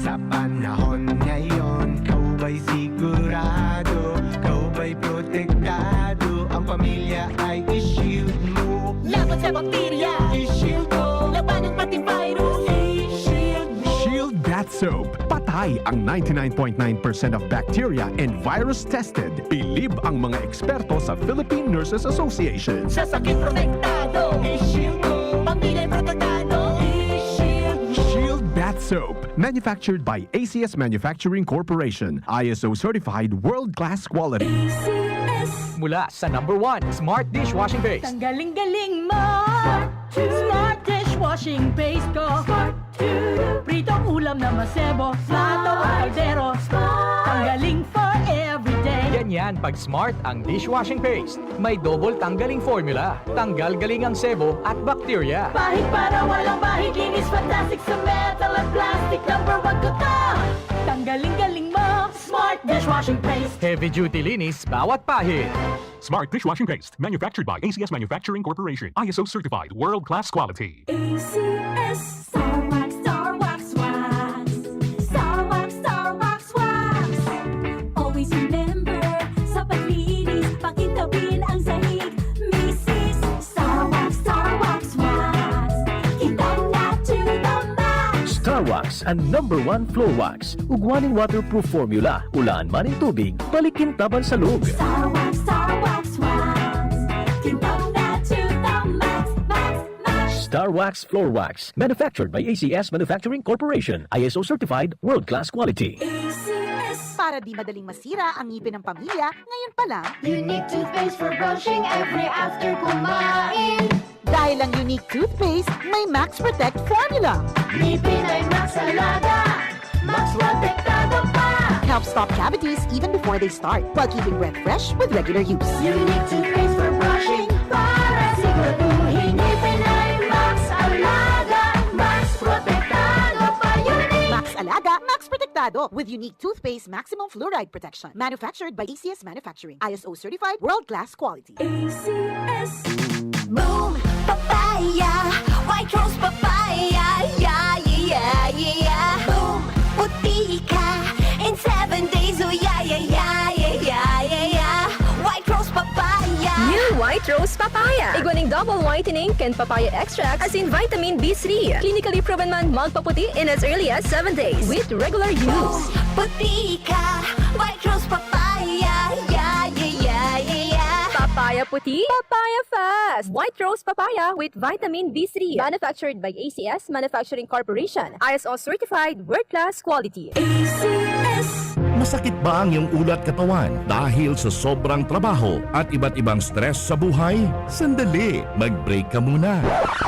Sa panahon ngayon, ikaw ba'y sigurado? Ikaw ba'y protektado? Ang pamilya ay i-shield mo. Laban sa bakterya, i-shield mo. Labanan pati virus, i-shield mo. Shield Bath Soap. Patay ang ninety-nine point nine percent of bacteria and virus tested. Bilib ang mga eksperto sa Philippine Nurses Association. Sa sakit protektado, i-shield mo. Pamilya protektado, i-shield mo. Shield Bath Soap. Manufactured by A C S Manufacturing Corporation. I S O certified, world-class quality. A C S. Mula sa number one, Smart Dishwashing Paste. Tanggaling-galing mo! Smart Dishwashing Paste ko. Pritong ulam na masebo, plato o kaldero. Tanggaling for everyday. Ganyan pag Smart ang dishwashing paste. May double tanggaling formula. Tanggal galing ang sebo at bakterya. Pahid para walang bahid, linis fantastic sa metal at plastic. Number one ko to. Tanggaling-galing mo, Smart Dishwashing Paste. Heavy duty linis bawat pahid. Smart Dishwashing Paste, manufactured by A C S Manufacturing Corporation. I S O certified, world-class quality. A C S. Star Wax, Star Wax, Wax. Star Wax, Star Wax, Wax. Always remember, sa paglinis, pakintabin ang sahig. Misis, Star Wax, Star Wax, Wax. Kintab na to the max. Star Wax, ang number one floor wax. Ugwa ning waterproof formula, ulaan man nin tubig, balik kintaban sa log. Star Wax, Star Wax, Wax. Kintab na to the max, max, max. Star Wax Floor Wax, manufactured by A C S Manufacturing Corporation, I S O certified, world-class quality. A C S. Para di madaling masira ang ngipin ng pamilya, ngayon pa lang. Unique toothpaste for brushing every after kumain. Dahil ang Unique Toothpaste may Max Protect Formula. Ngipin ay Max Alaga, Max Protektado pa. Helps stop cavities even before they start, while keeping breath fresh with regular use. Unique Toothpaste for brushing, para siguraduhin ngipin ay Max Alaga, Max Protektado pa. Unique! Max Alaga, Max Protektado, with Unique Toothpaste Maximum Fluoride Protection. Manufactured by A C S Manufacturing. I S O certified, world-class quality. A C S. Boom! Papaya! White Rose Papaya! Yeah, yeah, yeah, yeah, yeah! Boom! Puti ka in seven days! Oh, yeah, yeah, yeah, yeah, yeah, yeah, yeah! White Rose Papaya! New White Rose Papaya! Igwa ning double whitening kan papaya extract asin vitamin B three. Clinically proven man magpaputi in as early as seven days with regular use. Boom! Puti ka! White Rose Papaya! Yeah, yeah, yeah, yeah, yeah! Papaya puti, papaya fast! White Rose Papaya with vitamin B three. Manufactured by A C S Manufacturing Corporation. I S O certified, world-class quality. A C S. Masakit ba ang iyong ulo at katawan dahil sa sobrang trabaho at iba't ibang stress sa buhay? Sandali, mag-break ka muna.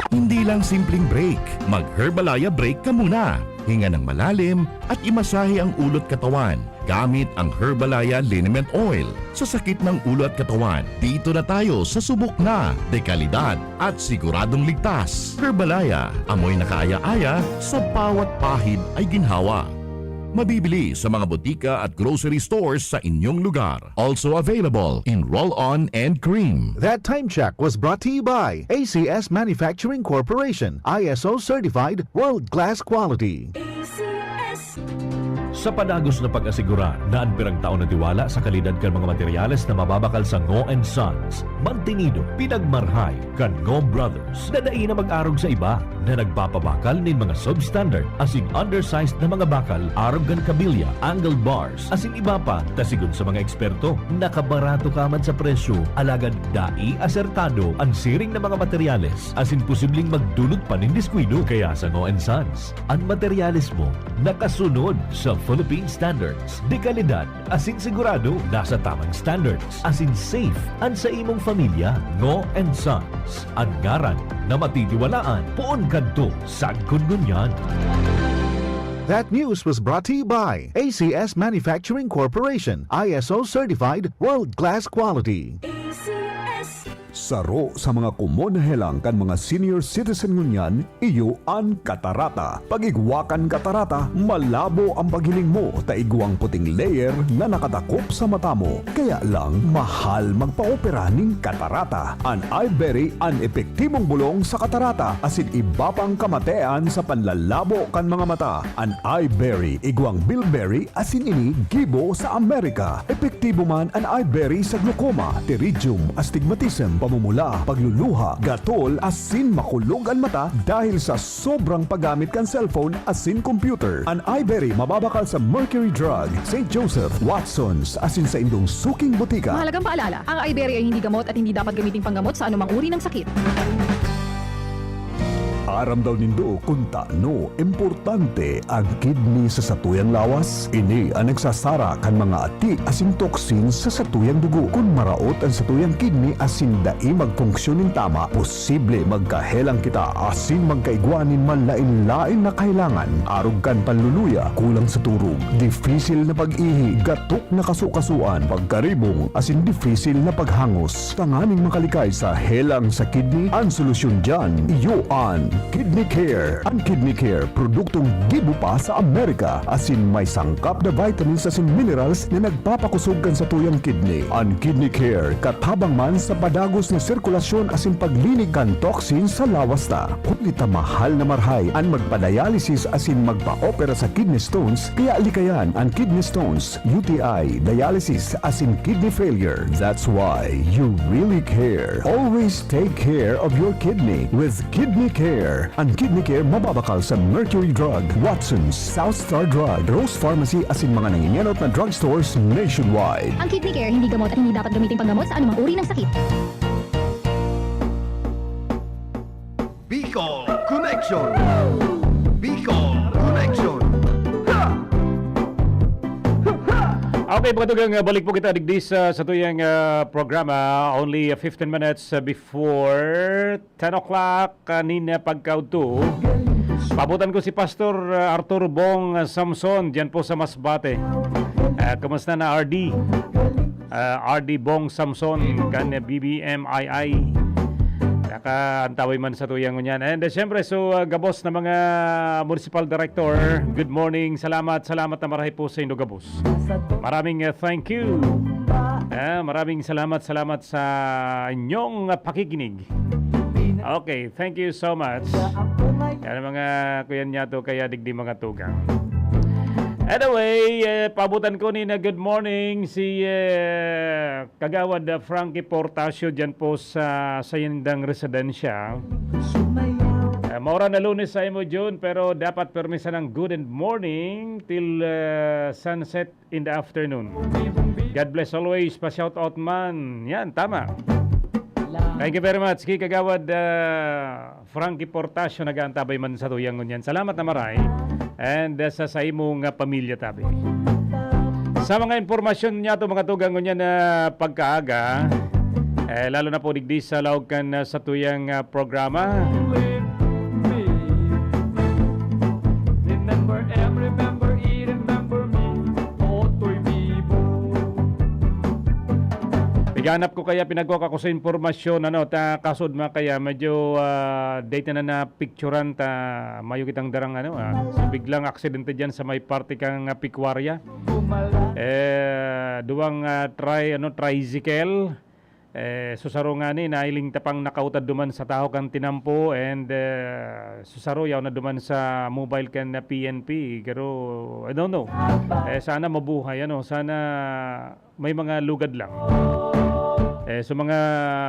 Hindi lang simpleng break, mag-Herbalaya break ka muna. Hinga ng malalim at imasahe ang ulo at katawan gamit ang Herbalaya Liniment Oil. Sa sakit ng ulo at katawan, dito na tayo sa subok na, dekalidad at siguradong ligtas. Herbalaya, amoy na kaaya-aya, sa bawat pahid ay ginhawa. Mabibili sa mga botika at grocery stores sa inyong lugar. Also available in roll-on and cream. That time check was brought to you by A C S Manufacturing Corporation, I S O certified, world-class quality. A C S. Sa padagos na pag-asigurar na an pirang taon na tiwala sa kalidad kan mga materyales na mababakal sa Ngo and Sons, Mantinido, pinagmarhay kan Ngo Brothers na dai na mag-arog sa iba na nagpapabakal nin mga substandard asin undersized na mga bakal arog kan kabilya, angle bars, asin iba pa. Ta sigon sa mga eksperto, nakabarato ka man sa presyo, alagad dai asertado an siring na mga materyales asin posibleng magdulot pa nin diskuido. Kaya sa Ngo and Sons, an materyales mo nakasunod sa Philippine standards de kalidad asin sigurado nasa tamang standards, asin safe an sa imong pamilya. Ngo and Sons, an ngaran na matitiwalaan poon kadto sagkod ngunyan. That news was brought to you by A C S Manufacturing Corporation, I S O certified, world-class quality. Saro sa mga komon na helang kan mga senior citizen ngunyan, iyo an katarata. Pag igwa kan katarata, malabo ang paghiling mo ta igwang puting layer na nakadakop sa mata mo. Kaya lang, mahal magpaopera nin katarata. An Iberry an epektibong bolong sa katarata asin iba pang kamatean sa panlalabo kan mga mata. An Iberry igwang bilberry asin ini gibo sa Amerika. Epektibo man an Iberry sa glaucoma, pterygium, astigmatism, pamumula, pagluluha, gatol, asin makulog an mata dahil sa sobrang paggamit kan cellphone asin computer. An Iberry mababakal sa Mercury Drug, Saint Joseph, Watson's, asin sa indong suking botika. Mahalagang paalala, ang Iberry ay hindi gamot at hindi dapat gamiting panggamot sa anumang uri ng sakit. Aram daw nindo kun tano importante ang kidney sa satuyang lawas? Ini an nagsasara kan mga ati asin toxins sa satuyang dugo. Kun maraot an satuyang kidney asin dai magfunksyon nin tama, posible magkahelang kita asin magkaigwa nin malain-lain na kahelangan, arog kan panluluya, kulang sa turog, difisil na pag-ihi, gatok na kasukasuan, pagkaribong, asin difisil na paghangos. Tanganing makalikay sa helang sa kidney, an solusyon diyan, iyo an Kidney Care. An Kidney Care, produktong gibo pa sa Amerika, asin may sangkap na vitamins asin minerals na nagpapakosog kan satuyang kidney. An Kidney Care, katabang man sa padagos na sirkulasyon asin paglinig kan toxin sa lawas ta. Huli ta mahal na marhay an magpa-dialysis asin magpa-opera sa kidney stones, kaya likayan an kidney stones, U T I, dialysis, asin kidney failure. That's why you really care. Always take care of your kidney with Kidney Care. An Kidney Care mababakal sa Mercury Drug, Watson's, South Star Drug, Rose Pharmacy asin mga nangingenot na drugstores nationwide. Ang Kidney Care hindi gamot at hindi dapat gamitin panggamot sa anumang uri ng sakit. Bicol Connection. Bicol Connection. Okay, mga tugang, uh, balik po kita digdi sa satuyang uh, programa. Only uh, fifteen minutes uh, before ten o'clock kanina pagkaudto. Paabutan ko si Pastor uh, Arturo Bong uh, Samson diyan po sa Masbate. Uh, kumusta na, R D? Uh, R D Bong Samson kan B B M I I. Nakaantabay man satuyang ngunyan. And uh, siyempre, so uh, gabos na mga municipal director, good morning. Salamat, salamat na marahay po sa indo gabos. Maraming uh, thank you. Ah, maraming salamat, salamat sa inyong uh, pakikinig. Okay, thank you so much. Yan ang mga kuyan niya to, kaya digdi mga tugang. Anyway, eh, paabutan ko ni na good morning si eh, Kagawad uh, Frankie Portasio diyan po sa sayendang residensya. Eh, maura na Lunes sa imo, June, pero dapat permi sanang good and morning till uh, sunset in the afternoon. God bless always. Pa-shout out man. Yan, tama. Thank you very much, ki Kagawad uh, Frankie Portasio, nag-aantabay man satuyang ngunyan. Salamat na maray. And uh, sa, sa imong uh, pamilya tabi. Sa mga impormasyon niya to mga tugang ngunyan na pagkaaga, eh, lalo na po digdi sa laog kan uh, satuyang uh, programa. Remember M, remember E, remember me. Toto'y bibo. Piganap ko kaya pinagkok ako sa impormasyon, ano, ta kasod mga kaya medyo uh, date na na picturean ta mayo kitang darang ano, ah, sa biglang aksidente diyan sa may parte kang uh, Pecuaria. Eh, duwang uh, tri ano tricycle eh, susaro ngani, nahiling ta pang nakautad duman sa tahaw kan tinampo, and eh, susaro yaw na duman sa mobile kan P N P. Pero, I don't know. Eh, sana mabuhay, ano, sana may mga lugad lang. Eh, Sa mga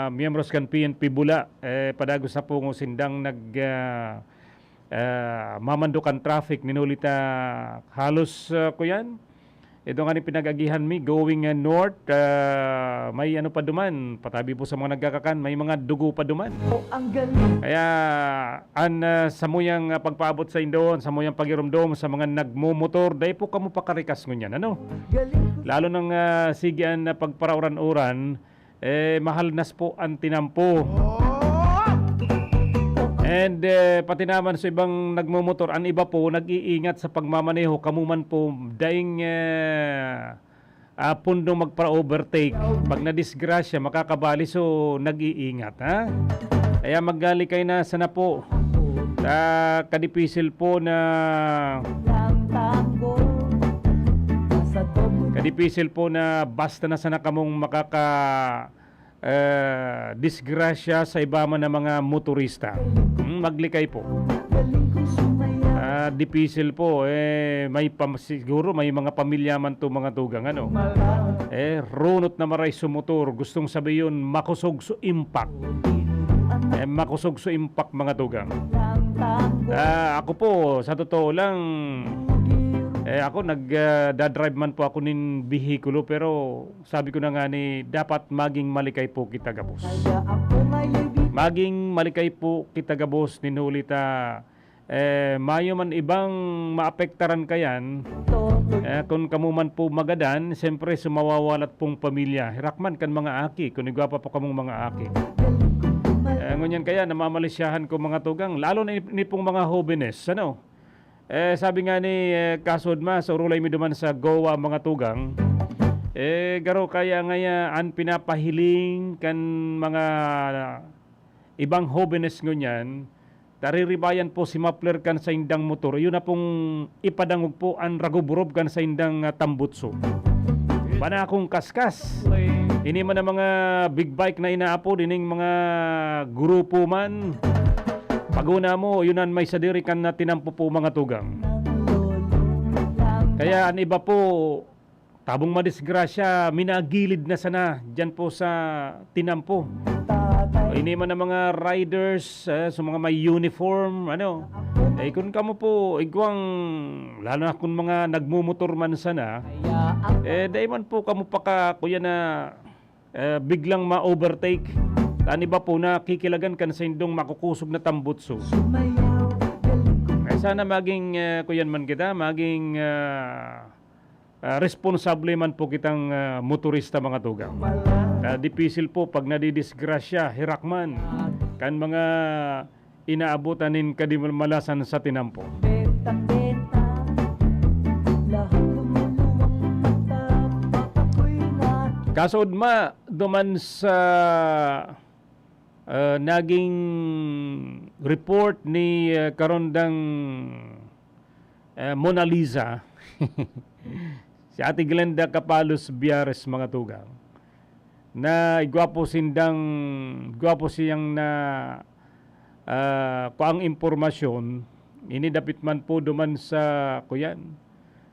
miyembros kan P N P Bula, eh, padagos na po sindang nag, ah, ah, mamando kan traffic, nin huli ta halos, ah, kuyan, ito nga ni pinag-agihan mi, going, ah, north, ah, may ano pa duman, patabi po sa mga nagkakakan, may mga dugo pa duman. Oh, ang galing. Kaya, an, ah, samuyang, ah, pagpaabot sa indoon, samuyang pagiromdom sa mga nagmomotor, dai po kamo pakarikas ngunyan, ano? Galing. Lalo nang, ah, sige an, ah, pagparauran-uran, eh, mahalnas po an tinampo. Oh! And, eh, pati naman sa ibang nagmomotor, an iba po nag-iingat sa pagmamaneho, kamo man po daing, eh, ah, pundong magpa-overtake. Pag nadisgrasya, makakabali, so nag-iingat, ha? Kaya maglikay na sana po. Ah, kadipisil po na Lang tanggol. Sa todo. Kadipisil po na basta na sana kamong makaka, eh, disgrasya sa iba man na mga motorista. Hmm, maglikay po. Galing kong sumayaw. Ah, dipisil po, eh, may pam-, siguro may mga pamilya man to, mga tugang, ano? Mala. Eh, runot na maray su motor, gustong sabihin yun, makusog su impact. Eh, makusog su impact, mga tugang. Lang tanggol. Ah, ako po, sa totoo lang, eh, ako nag, ah, dadrive man po ako nin bihikulo, pero sabi ko na nga ni, dapat maging malikay po kita gabos. Kaya ako ngayon di Maging malikay po kita gabos, nin huli ta, eh, mayo man ibang maapektaran kayan. Toto. Eh, kun kamo man po magadan, siyempre, sa mawawalat pong pamilya. Hirak man kan mga aki, kun igwa pa po kamong mga aki. Galing kong sumayaw. Eh, ngunyan kaya, namamalisyahan ko, mga tugang, lalo na ni pong mga hobenes, ano? Eh, sabi nga ni, eh, Kasod Ma, sa urulay mi duman sa Goa, mga tugang, eh, garo kaya ngaya an pinapahiling kan mga ibang hobenes ngunyan, tariribayan po si muffler kan saindang motor. Yun na pong ipadangog po an ragob-rob kan saindang, ah, tambutso. Bana akong kaskas. Ini man ang mga big bike na inaapod, ining mga grupo man. Paguna mo, yun an may sadiri kan na tinampo po, mga tugang. Kaya an iba po, tabong madisgrasya, minagilid na sana dyan po sa tinampo. Ini man ang mga riders, eh, sa mga may uniform, ano. Eh, kun kamo po, igwang, lalo na kun mga nagmumotor man sana, eh, dai man po kamo paka, kuya na, eh, biglang ma-overtake. An iba po, nakikilagan kan saindong makukusog na tambutso. Eh, sana maging, eh, kuyan man kita, maging, ah, ah, responsable man po kitang, ah, motorista, mga tugang. Na dipisil po pag nadidisgrasya, hirak man, kan mga inaabotan nin kadimalasan sa tinampo. Benta-benta, lahat lumuluwang mata, ako'y na- Kasood ma, duman sa, ah, naging report ni, ah, karondang, ah, Mona Lisa, si Ate Glenda Capalos Biares, mga tugang, na igwa po sindang, igwa po siyang na, ah, kuang impormasyon, ini dapit man po duman sa, kuyan,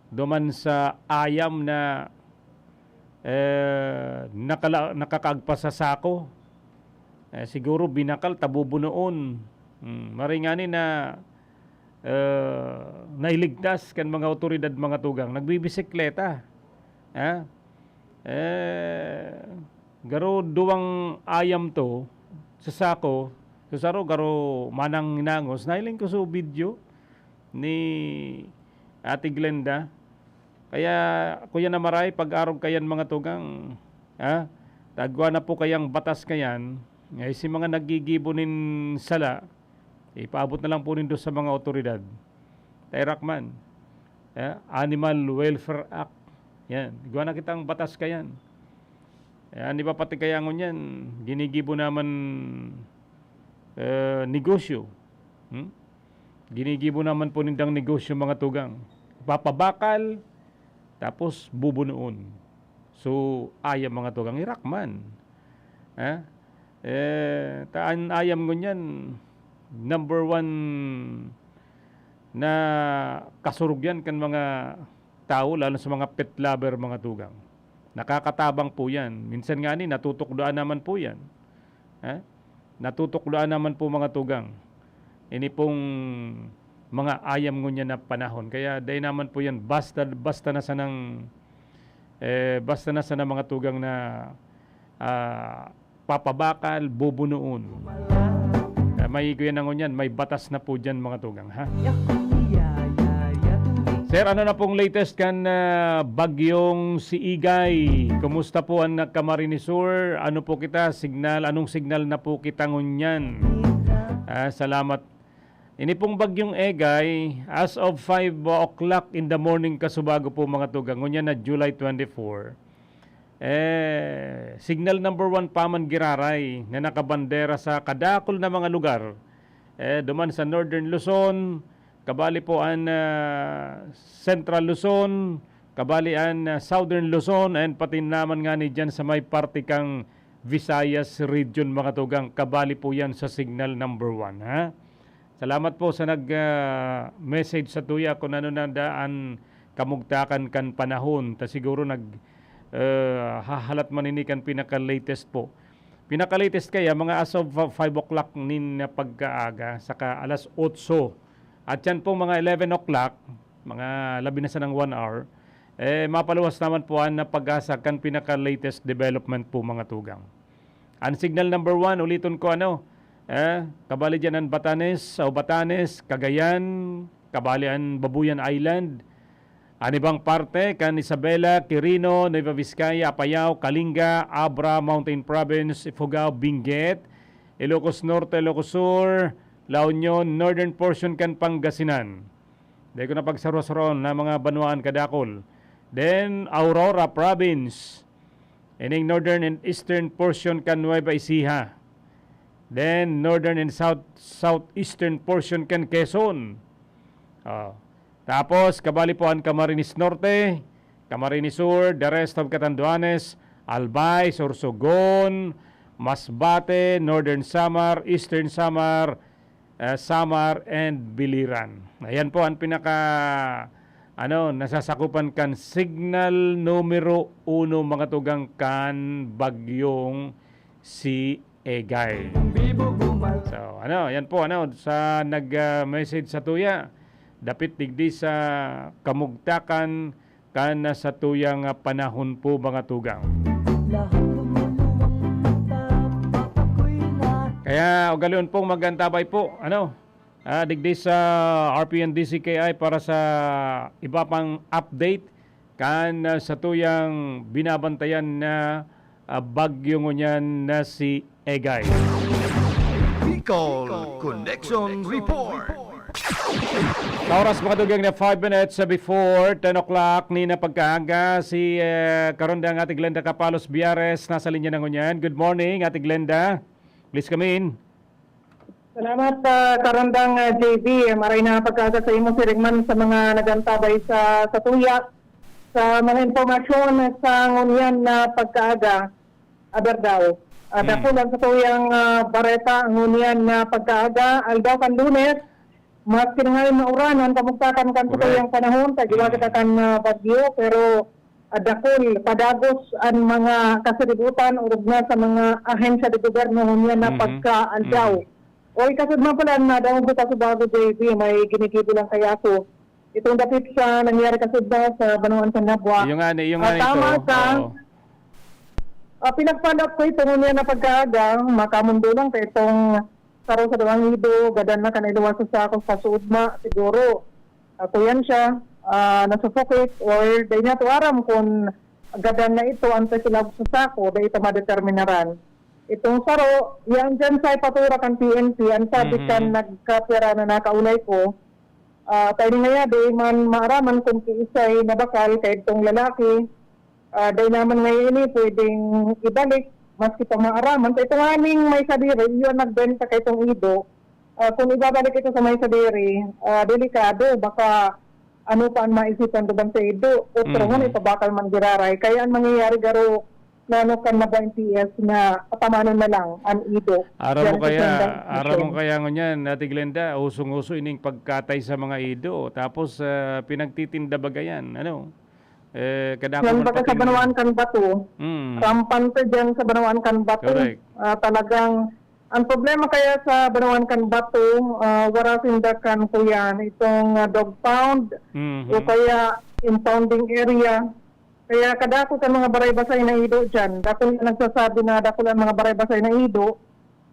duman sa ayam na, eh, nakala-, nakakaagpas sa sako. Eh, siguro binakal, tabubunoon. Hmm, maray ngani na, eh, nailigtas kan mga awtoridad, mga tugang. Nagbibisikleta. Ha? Eh, garo duwang ayam to sa sako, sa saro garo manang hinangos. Nahiling ko sa video ni Ate Glenda. Kaya, kuya na maray, pag-arog kayan, mga tugang, ha? Tagwa na po kayang batas kayan, ay si mga naggigibo nin sala, ipaabot na lang po nindo sa mga awtoridad. Tayo, Rockman. Eh, Animal Welfare Act. Yan. Igwa na kitang batas kayan. Yan, di ba pati kaya ngunyan, ginigibo naman, eh, negosyo. Hmm? Ginigibo naman po nindang negosyo, mga tugang. Papabakal, tapos bubunoon. So, ayam, mga tugang, i-Rockman. Ha? Eh, ta-, an ayam ngunyan, number one na kasurugyan kan mga tawo, lalo sa mga pet lover, mga tugang. Nakakatabang po yan. Minsan nga ni, natutukdoan naman po yan. Ha? Natutukdoan naman po, mga tugang. Ini pong mga ayam ngunyan na panahon. Kaya dai naman po yan basta, basta na sanang, eh, basta na sana, mga tugang, na, ah, papabakal, bubunuon. Ah, may kuya na ngunyan, may batas na po dyan, mga tugang, ha? Sir, ano na pong latest kan, ah, bagyong si Igay? Kumusta po ang Camarines Sur? Ano po kita? Signal, anong signal na po kita ngunyan? Ah, salamat. Ini pong bagyong Egay, as of five o'clock in the morning, kasubago po, mga tugang, ngunyan na July twenty-four, eh, signal number one pa man giraray na nakabandera sa kadakul na mga lugar. Eh, duman sa Northern Luzon, kabali po an, ah, Central Luzon, kabali an, ah, Southern Luzon, and pati naman nga ni dyan sa may parte kang Visayas Region, mga tugang, kabali po yan sa signal number one, ha? Salamat po sa nag, ah, message sa tuya kung ano na daan kamugtakan kan panahon. Ta siguro nag, ah, hahalat man ini kan pinaka-latest po. Pinaka-latest kaya, mga as of, ah, five o'clock nin pagkaaga, saka alas otso. At yan pong mga eleven o'clock, mga labi na sanang one hour, eh, mapaluwas naman po an pag-asa kan pinaka-latest development po, mga tugang. An signal number one, uliton ko, ano, eh, kabali dyan an Batanes, o Batanes, Cagayan, kabali an Babuyan Island, an ibang parte, kan Isabela, Quirino, Nueva Vizcaya, Apayao, Kalinga, Abra, Mountain Province, Ifugao, Benguet, Ilocos Norte, Ilocos Sur, La Union, northern portion kan Pangasinan. Dai ko na pagsaro-saroon na mga banwaan kadakul. Then, Aurora Province. Ining northern and eastern portion kan Nueva Ecija. Then, northern and south, southeastern portion kan Quezon. Oh. Tapos, kabali po an Camarines Norte, Camarines Sur, the rest of Catanduanes, Albay, Sorsogon, Masbate, Northern Samar, Eastern Samar, eh, Samar and Biliran. Ayan po ang pinaka, ano, nasasakupan kan signal numero uno, mga tugang, kan bagyong si Egay. So, ano, yan po, ano, sa nag, ah, message sa tuya, dapit digdi sa kamugtakan kan sa tuyang, ah, panahon po, mga tugang. Kaya ugalion pong mag-antabay po, ano, ah, digdi sa R P N D C K I para sa iba pang update kan, ah, sa tuyang binabantayan na, ah, bagyo ngunyan na si Egay. Bicol Connection Report. Sa oras, mga tugang, na five minutes before ten o'clock ni na pagkaaga, si, eh, Karondang Ate Glenda Capalos Biares nasa linya na ngunyan. Good morning, Ate Glenda. Please come in. Salamat, ah, Karondang, ah, J V. Maray na pagkaaga sa imo, siring man sa mga nagantabay sa, sa tuya. Sa mga impormasyon sa ngunyan na pagkaaga, aber daw. Ah, Hmm. Dakul ang satuyang, ah, bareta ngunyan na pagkaaga, aldaw kan Lunes, mas kinangay mauran ang kamugtakan kan Hmm. satuyang panahon, sa giwa Hmm. kita kan, ah, bagyo, pero, ah, dakul, padagos an mga kasaributan, orog na sa mga ahensya de gobyerno ngunyan na Mhm. pagkaaldaw. Mhm. Oy, kasud man pala, na daw ko pa sa bago, J V, may ginigibo lang kaya ako. Itong dapit sa nangyari kasud na sa Banwaan sa Nabua. Iyo nga ni, iyo nga Ah, ni tama ito. ka. Oo. Ah, pinag-follow up ko ito ngunyan na pagkaaga, makamundo lang kay itong saro sa duwang ido, gadan na kan iluwas sa sako sa suudma, siguro. Ah, kuyan siya, ah, nasuffocate or dai niya to aram kung gadan na ito ang pasilawag sa sako, dai ito madeterminaran. Itong saro, yan dyan sa ipatura kan P N P, ang sabi Mhm. kan nagkapira na nakaulay ko, ah, tayo nga ya, di man maaraman kung kiisay nabakal, kay itong lalaki, ah, dai naman ngayon ini pwedeng ibalik, maski pa maaraman. Kay itong aning may sadiri, iyon nagbenta kay itong ido, ah, kung ibabalik ito sa may sadiri, ah, delikado, baka ano pa ang maisipan duman sa ido, otro Mhm. mo na ipabakal man giraray. Kaya ang mangyayari garo, plano kan Nabua M P S na patamanon na lang ang ido. Aram mo Yan sa kaya, Sandang aram mo Mission. kaya ngunyan, Ate Glenda, usong-uso ining pagkatay sa mga ido. Tapos, ah, pinagtitinda baga yan, ano? Eh, kadako man pati sa Banwaan kan Bato. Mm. Rampante diyan sa Banwaan kan Bato. Correct. Ah, talagang, ang problema kaya sa Banwaan kan Bato, ah, wara sinda kan kuyan, itong, ah, dog pound, Mhm. o kaya impounding area. Kaya kadako kan mga baray-basay na ido diyan. Dakul na nagsasabi na dakul ang mga baray-basay na ido.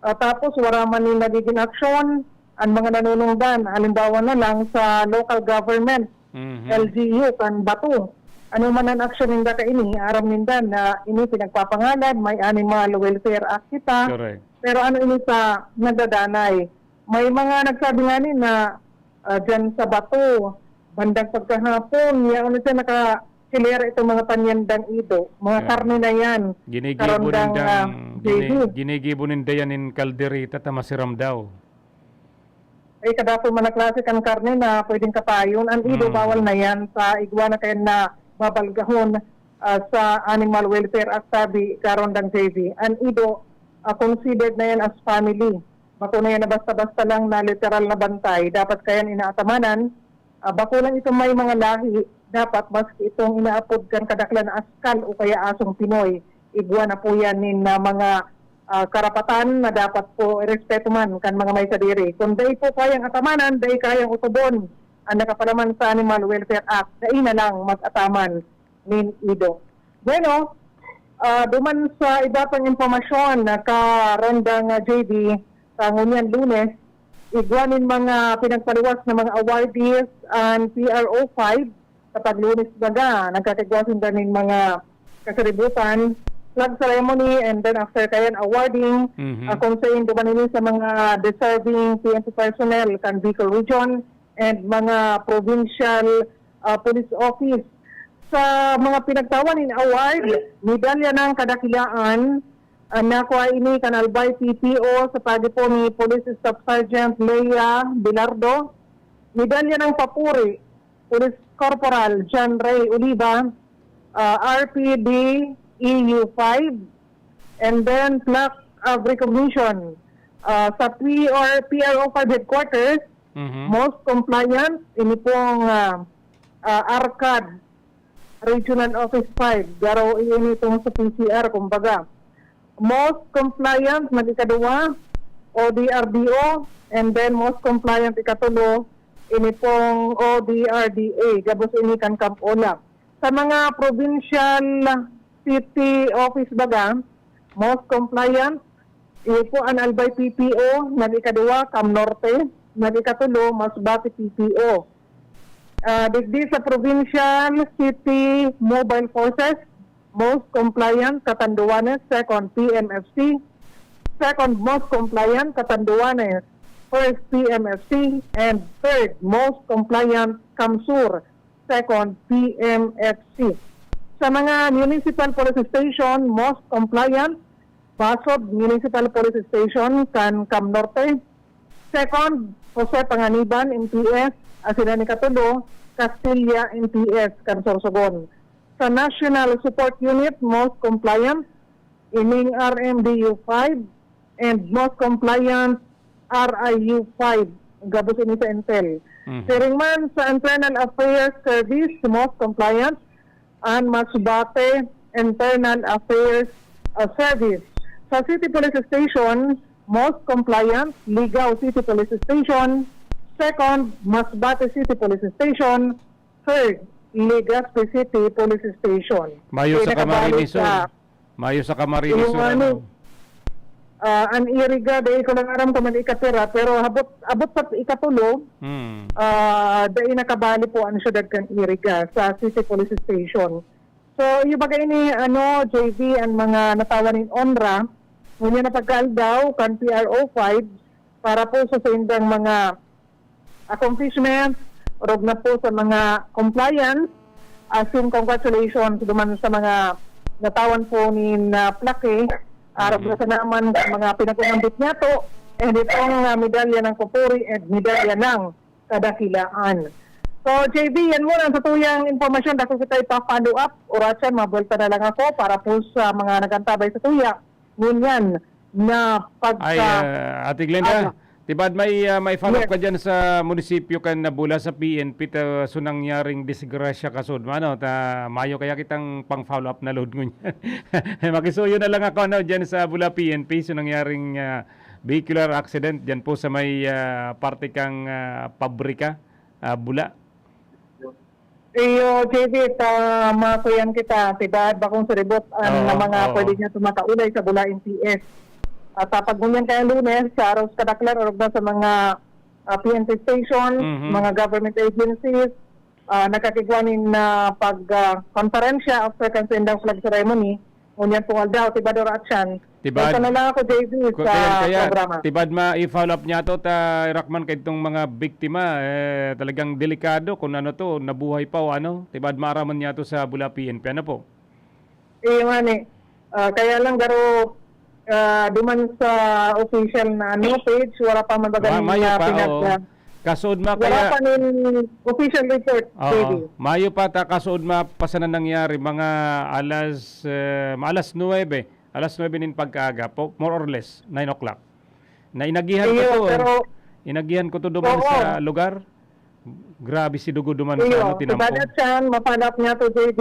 Ah, tapos wara man nin nagigin aksyon an mga nanunungdan. Halimbawa na lang sa local government, Mhm. L G U, kan Bato. Ano man an aksyon ninda kaini, aram ninda na ini pinagpapangalan, may Animal Welfare Act kita. Correct. Pero ano ini sa nagdadanay? May mga nagsabi nga ni na, ah, diyan sa Bato, bandang pagkahapon, yaon na siya nakahilir itong mga panyandang ido. Mga Yeah. karne na yan. Ginigibo Karandang, nindang, ah, gini-, J B. ginigibo ninda yan in kaldereta ta masiram daw. Ay, kadako man na klase kan karne na pwedeng katayon. Ang ido, Mm. bawal na yan sa igwa na kaya na babalgahon, ah, sa Animal Welfare Act, sabi, Karandang J B. Ang ido, ah, considered na yan as family. Bako na yan na basta-basta lang na literal na bantay. Dapat kayan inaatamanan, ah, bako lang itong may mga lahi, dapat maski itong inaapod kan kadaklan na askal o kaya asong Pinoy, igwa na po yan nin, ah, mga, ah, karapatan na dapat po irespeto man kan mga may sadiri. Kung dai po kayang atamanan, dai kayang utubon ang nakapalaman sa Animal Welfare Act, dai na lang mag-ataman nin ido. Bueno, ah, duman sa iba pang impormasyon na Karandang, ah, J B, sa ngunyan Lunes, igwa nin mga pinagpaluwas na mga awardees an P R O five sa pag-Lunes baga. Nagkakigwa sinda nin mga kasaributan, flag ceremony, and then after kayan, awarding, Mhm. ah, kung sa duman ini sa mga deserving P N P personnel kan Bicol Region, and mga provincial, ah, police office. Sa mga pinagtawan nin award, medalya ng kadakilaan, ah, nakua ini kan Albay P P O sa paagi po ni Police Staff Sergeant Lea Bilardo, medalya ng papuri, Police Corporal John Ray Oliva, ah, R P D E U five, and then plaque of recognition, ah, sa P R, P R O five headquarters, Mhm. most compliant, ini pong, ah, ah, ARCAD Regional Office five, garo ini itong sa P C R, kumbaga. Most compliant, nag-ikaduwa, O D R D O, and then most compliant, ikatulo, ini pong O D R D A, gabos ini kan Camp Ola. Sa mga provincial city office baga, most compliant, iyo po an Albay P P O, nag-ikaduwa, Cam Norte, nag-ikatulo, Masbate P P O. Ah, digdi sa provincial city mobile forces, most compliant, Catanduanes, second, P M F C, second most compliant, Catanduanes, first, P M F C, and third most compliant, CamSur, second, P M F C. Sa mga municipal police station, most compliant, Basod Municipal Police Station kan Cam Norte. Second, Jose Panganiban, M P S, asin an ikatulo, Castilla, M P S, kan Sorsogon. Sa National Support Unit, most compliant, ining R M D U five, and most compliant, R I U five, gabos ini sa Intel. Mhm. Siring man sa Internal Affairs Service, most compliant, an Masbate Internal Affairs, ah, Service. Sa City Police Station, most compliant, Ligao City Police Station. Second, Masbate City Police Station. Third, Legazpi City Police Station. Mayo sa Pinakabalik Camarines Sur. sa Mayo sa Camarines Yung Sur, ano, ano? ah, an Iriga, dai ko lang aram kung nag-ikapira, pero abot, abot sa ikatulo, Hmm. ah, dai nakabali po ang syudad kan Iriga sa City Police Station. So, iyo baga ini, ano, J V, ang mga natawan nin onra, ngunyan na pagkaaldaw kan P R O five para po sa saindang mga accomplishment, orog na po sa mga compliance. As in, congratulations duman sa mga natawan po nin, ah, plaque. Arog Mhm. na sa naman sa mga pinag-unambit niyato. And itong, ah, medalya ng papuri and medalya ng kadakilaan. So, J V, yan muna ang satuyang impormasyon. Dako kita ipa-follow up. Oras yan, mabuelta na lang ako para po sa mga nag-antabay sa tuya. Ngunyan na pagka Ay, ah, Ate Glenda, Ano? Tibad may, ah, may follow up Yes. ka dyan sa munisipyo kan Bula sa P N P ta, so nangyaring disgrasya kasod man, ano, ta mayo kaya kitang pang-follow up na load ngunyan. Makisuyo na lang ako, ano, dyan sa Bula P N P, so nangyaring, ah, vehicular accident dyan po sa may, ah, parte kang, ah, pabrika, ah, Bula. Iyo, J V, ta makuyan kita, tibad bakong suribot an Oo, mga oo. pwede niya tumataulay sa Bula M P S. At, ah, pag ngunyan kaya Lunes, sa araw sa kadaklan, orog na sa mga, ah, P N P station, Mhm. mga government agencies, ah, nagkakigwa nin, ah, pag, ah, konferensya after kan sindang flag ceremony, ngunyan pong aldaw, tibad oras yan. Tibad. Ito na lang ako, J V, Ku-, sa kaya, kaya, programa. tibad ma-i-follow up niya to, ta, Rockman, kay itong mga biktima, eh, talagang delikado kung ano to, nabuhay pa o ano. Tibad maaraman niya to sa Bula P N P. Ano po? Iyo nga ni. Ah, kaya lang, garo, ah, duman sa official na, ano, page, wala pa man baga Wa-, nin, mayo ah, pa, pinag-, oo. ah, Kasod ma wala kaya pa nin official report, Oo. J V. Mayo pa ta kasod ma pa sana nangyari, mga alas, eh, mga alas nuwebe, alas nuwebe nin pagkaaga, po, more or less, nine o'clock. Na inagihan ko Iyo, to, pero inagihan ko to duman Oo. sa lugar. Grabe si dugo duman sa, Iyo, ano, tinampo. Sa badat siyan, mapanap niya to, J V.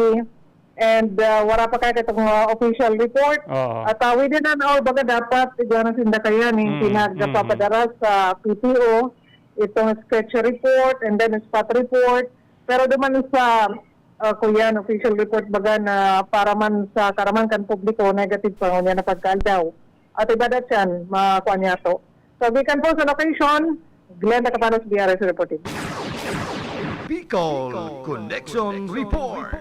And, ah, wala pa kaya itong, ah, official report. Oo. At, ah, within an hour, baga dapat, igwa na sinda kaya ning Mm, pinagpapadara mm. sa P T O, itong sketch report, and then spot report. Pero duman sa, ah, kuyan, official report baga na para man sa karaman kan publiko, negative pa ngunyan na pagkaaldaw. At ibadat yan, makuha niya to. So, gikan po sa location, Glenda Capanos, B R S reporting. Bicol Connection Report.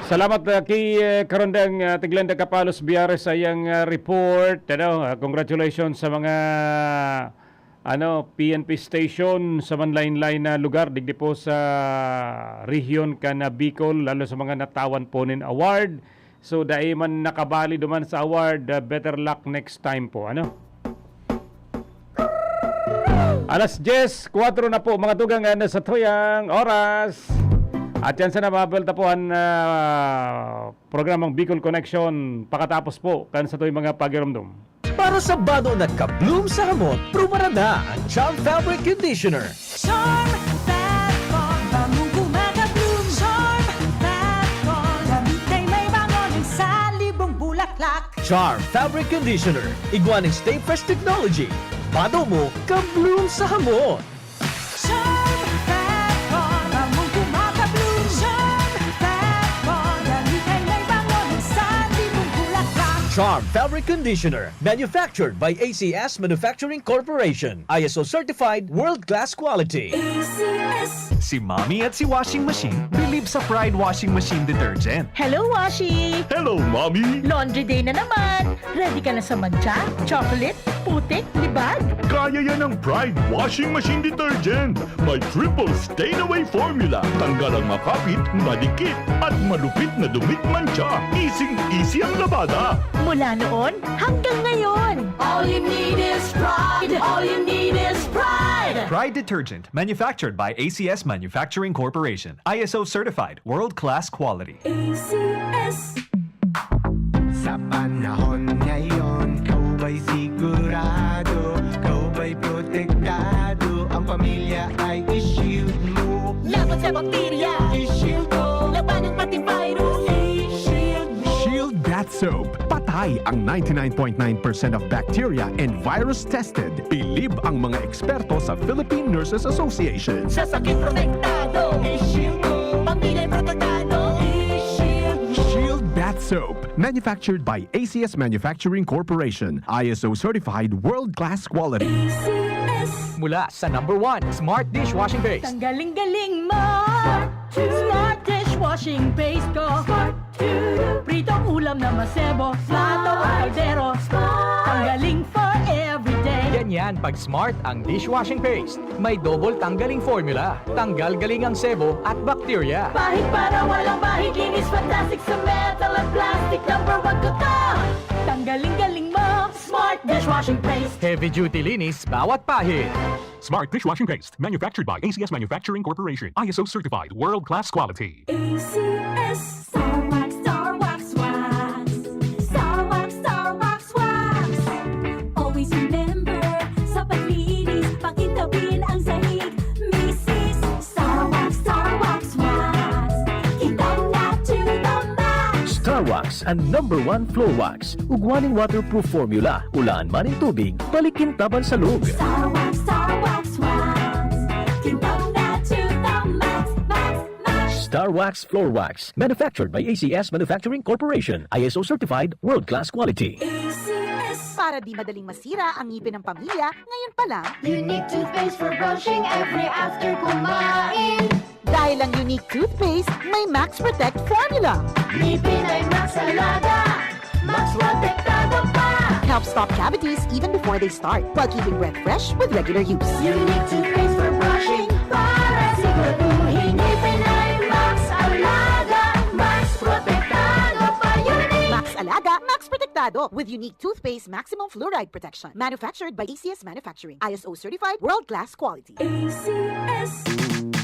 Salamat, ah, ki, eh, Karandang, ah, Ate Glenda Capalos, B R S, sa iyang, ah, report. Ano, ah, congratulations sa mga, ano, P N P station sa manlain-lain na lugar, digdi po sa rehiyon kan, ah, Bicol, lalo sa mga natawan po nin award. So, dai man nakabali duman sa award, ah, better luck next time po, ano? Alas dyes, kwatro na po, mga tugang, ano, sa tuyang oras. At yan sana, mabel ta po an, ah, programang Bicol Connection pakatapos po kan sa tuyang mga pagirumdom. Para sa bano na ka-bloom sa hamot, prubaran na ang Charm Fabric Conditioner. Charm Fat Call, bangong gumagabloom. Charm Fat Call, lamig kay may bango ng salibong bulaklak. Charm Fabric Conditioner, igwa ning Stay Fresh Technology. Bano mo, ka-bloom sa hamot. Charm Fat Call, bangong gumagabloom. Charm Fat Call, lamig kay may bango ng salibong bulaklak. Charm Fabric Conditioner, manufactured by A C S Manufacturing Corporation. I S O certified, world-class quality. A C S. Si Mommy at si Washing Machine bilib sa Pride Washing Machine Detergent. Hello, Washi! Hello, Mommy! Laundry day na naman! Ready ka na sa mantsa, chocolate, putik, libag? Kaya yan ng Pride Washing Machine Detergent. May triple stain away formula. Tanggal ang makapit, madikit, at malupit na dumit mantsa. Easing-easy ang labada. Mula noon hanggang ngayon. All you need is Pride. All you need is Pride. Pride Detergent, manufactured by A C S Manufacturing Corporation. I S O certified, world-class quality. A C S. Sa panahon ngayon, ikaw ba'y sigurado? Ikaw ba'y protektado? Ang pamilya ay i-shield mo. Laban sa bakterya, i-shield mo. Labanan pati virus, i-shield mo. Shield Bath Soap. Patay ang ninety-nine point nine percent of bacteria and virus tested. Bilib ang mga eksperto sa Philippine Nurses Association. Sa sakit protektado, i-shield mo. Pamilya protektado, i-shield mo. Shield Bath Soap. Manufactured by A C S Manufacturing Corporation. I S O certified, world-class quality. A C S. Mula sa number one, Smart Dishwashing Paste. Tanggaling galing mo. Smart Dishwashing Paste ko. Pritong ulam na masebo, plato o kaldero. Tanggaling for everyday. Ganyan pag Smart ang dishwashing paste. May double tanggaling formula. Tanggal galing ang sebo at bakterya. Pahid para walang bahid, linis fantastic sa metal at plastic. Number one ko to. Tanggaling galing mo, Smart Dishwashing Paste. Heavy duty linis bawat pahid. Smart Dishwashing Paste, manufactured by A C S Manufacturing Corporation. I S O certified, world-class quality. A C S. Star Wax, Star Wax, Wax. Star Wax, Star Wax, Wax. Always remember, An number one floor wax, ugwa nin waterproof formula, ulaan man nin tubig, balik kintaban sa log. Star Wax, Star Wax, Wax. Kintab na to the max, max, max. Star Wax Floor Wax, manufactured by A C S Manufacturing Corporation, I S O certified, world-class quality. A C S. Para di madaling masira ang ngipin ng pamilya, ngayon pa lang, Unique toothpaste for brushing every after kumain. Dahil ang Unique toothpaste may Max Protect formula. Ngipin ay Max Alaga, Max Protektado pa. Helps stop cavities even before they start, while keeping breath fresh with regular use. Unique toothpaste for brushing para siguraduhin ngipin ay Max Alaga, Max Protektado pa. Unique. Max Alaga, Max Protektado with Unique Toothpaste Maximum Fluoride Protection. Manufactured by A C S Manufacturing. I S O certified, world-class quality. A C S.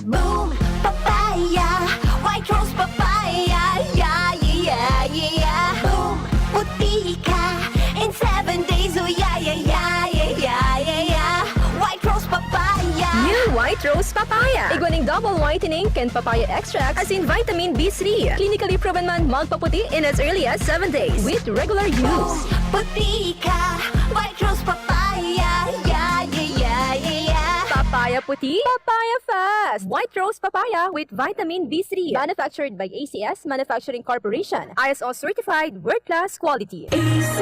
Boom! Papaya! White Rose Papaya! Yeah, yeah, yeah, yeah! Boom! Puti ka in seven days! Oh, yeah, yeah, yeah! White Rose Papaya! New White Rose Papaya. Igwa ning double whitening kan papaya extract asin vitamin B three. Clinically proven man magpaputi in as early as seven days with regular use. Boom! Puti ka! White Rose Papaya! Yeah, yeah, yeah, yeah, yeah! Papaya puti, papaya fast! White Rose Papaya with vitamin B three. Manufactured by A C S Manufacturing Corporation. I S O certified, world-class quality. A C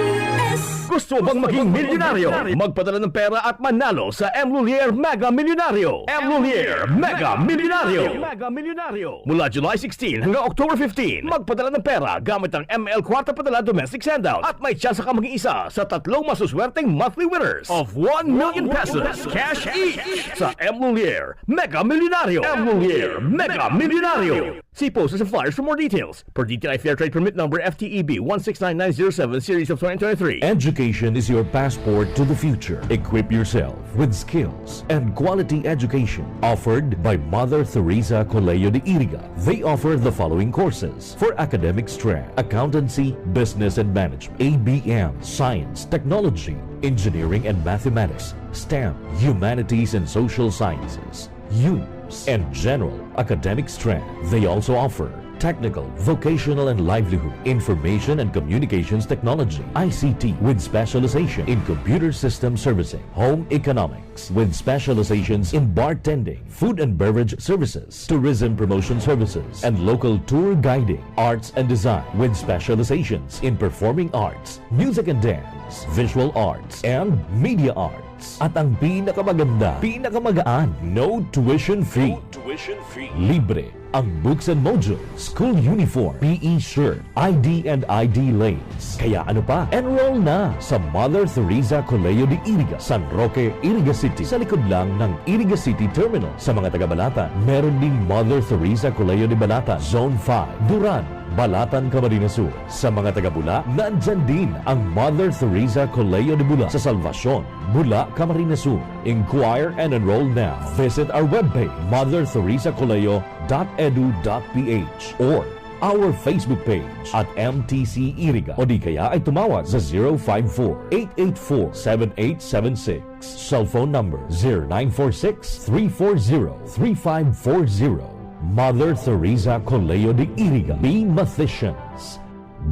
S. Gusto mo bang maging milyonaryo? Magpadala ng pera at manalo sa M Lhuillier Mega Milyonaryo. M Lhuillier Mega Milyonaryo. Mega Milyonaryo. Mula July sixteen hanggang October fifteen, magpadala ng pera gamit ang M L Kwarta Padala Domestic Sendout at may tsansa ka maging isa sa tatlong masuswerteng monthly winners of one million pesos cash each sa M Lhuillier Mega Milyonaryo. M Lhuillier Mega Milyonaryo. See poster sa flyers for more details. Per D T I Fair Trade Permit number F T E B one six nine nine zero seven series of twenty twenty-three. Education is your passport to the future. Equip yourself with skills and quality education offered by Mother Teresa Colegio de Iriga. They offer the following courses for academic strength: accountancy, business and management, A B M, science, technology, engineering and mathematics, STEM, humanities and social sciences, humors, and general academic strength. They also offer technical, vocational, and livelihood, information and communications technology, I C T, with specialization in computer system servicing, home economics, with specializations in bartending, food and beverage services, tourism promotion services, and local tour guiding, arts and design, with specializations in performing arts, music and dance, visual arts, and media arts. At ang pinakamaganda, pinakamagaan, no tuition fee. No tuition fee. Libre ang books and modules, school uniform, P E shirt, I D and I D lace. Kaya ano pa? Enroll na sa Mother Teresa Colegio de Iriga, San Roque, Iriga City, sa likod lang ng Iriga City Terminal. Sa mga taga Balatan, meron ding Mother Teresa Colegio de Balatan, Zone five, Duran, Balatan, Camarines Sur. Sa mga taga Bula, nandyan din ang Mother Teresa Colegio de Bula sa Salvacion, Bula, Camarines Sur. Inquire and enroll now. Visit our webpage, mother teresa colegio dot edu dot p h, or our Facebook page at M T C Iriga, o di kaya ay tumawag sa zero five four, eight eight four, seven eight seven six. Cellphone number zero nine four six, three four zero, three five four zero. Mother Teresa Colegio de Iriga. Be Mathesians.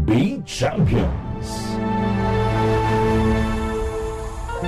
Be Champions.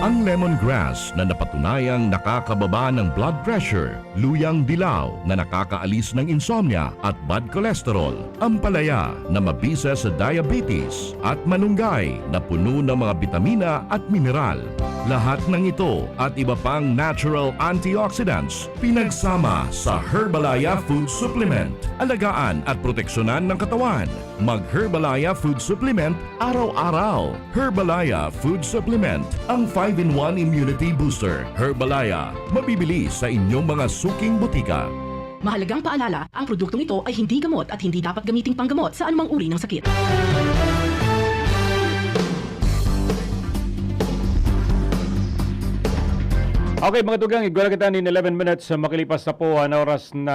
Ang lemongrass na napatunayang nakakababa ng blood pressure, luyang dilaw na nakakaalis ng insomnia at bad cholesterol, ampalaya na mabisa sa diabetes, at malunggay na puno ng mga bitamina at mineral. Lahat ng ito at iba pang natural antioxidants pinagsama sa Herbalaya Food Supplement. Alagaan at proteksyonan ng katawan. Mag Herbalaya Food Supplement araw-araw. Herbalaya Food Supplement, ang five-in-one Immunity Booster. Herbalaya, mabibili sa inyong mga suking botika. Mahalagang paalala, ang produktong ito ay hindi gamot at hindi dapat gamiting panggamot sa anumang uri ng sakit. Okay, mga tugang, igwa na kita nin eleven minutes, makalipas na po an oras na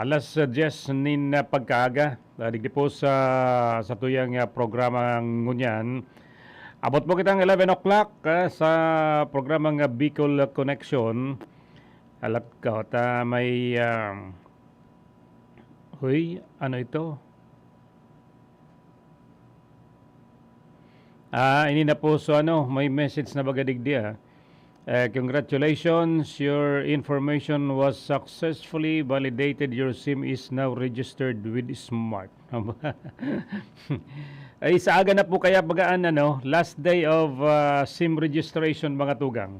alas diyes nin pagkaaga. Ah, digdi po sa, sa tuyang, ah, programa ngunyan. Abot po kitang eleven o'clock, ah, sa programang, ah, Bicol Connection. Alat ka, ta may, ah, uy, ano ito? Ah, ini na po. So ano, may message na baga digdi, ah. Eh, congratulations, your information was successfully validated. Your SIM is now registered with Smart. Ay, sa aga na po kaya baga an, ano, last day of, ah, SIM registration, mga tugang.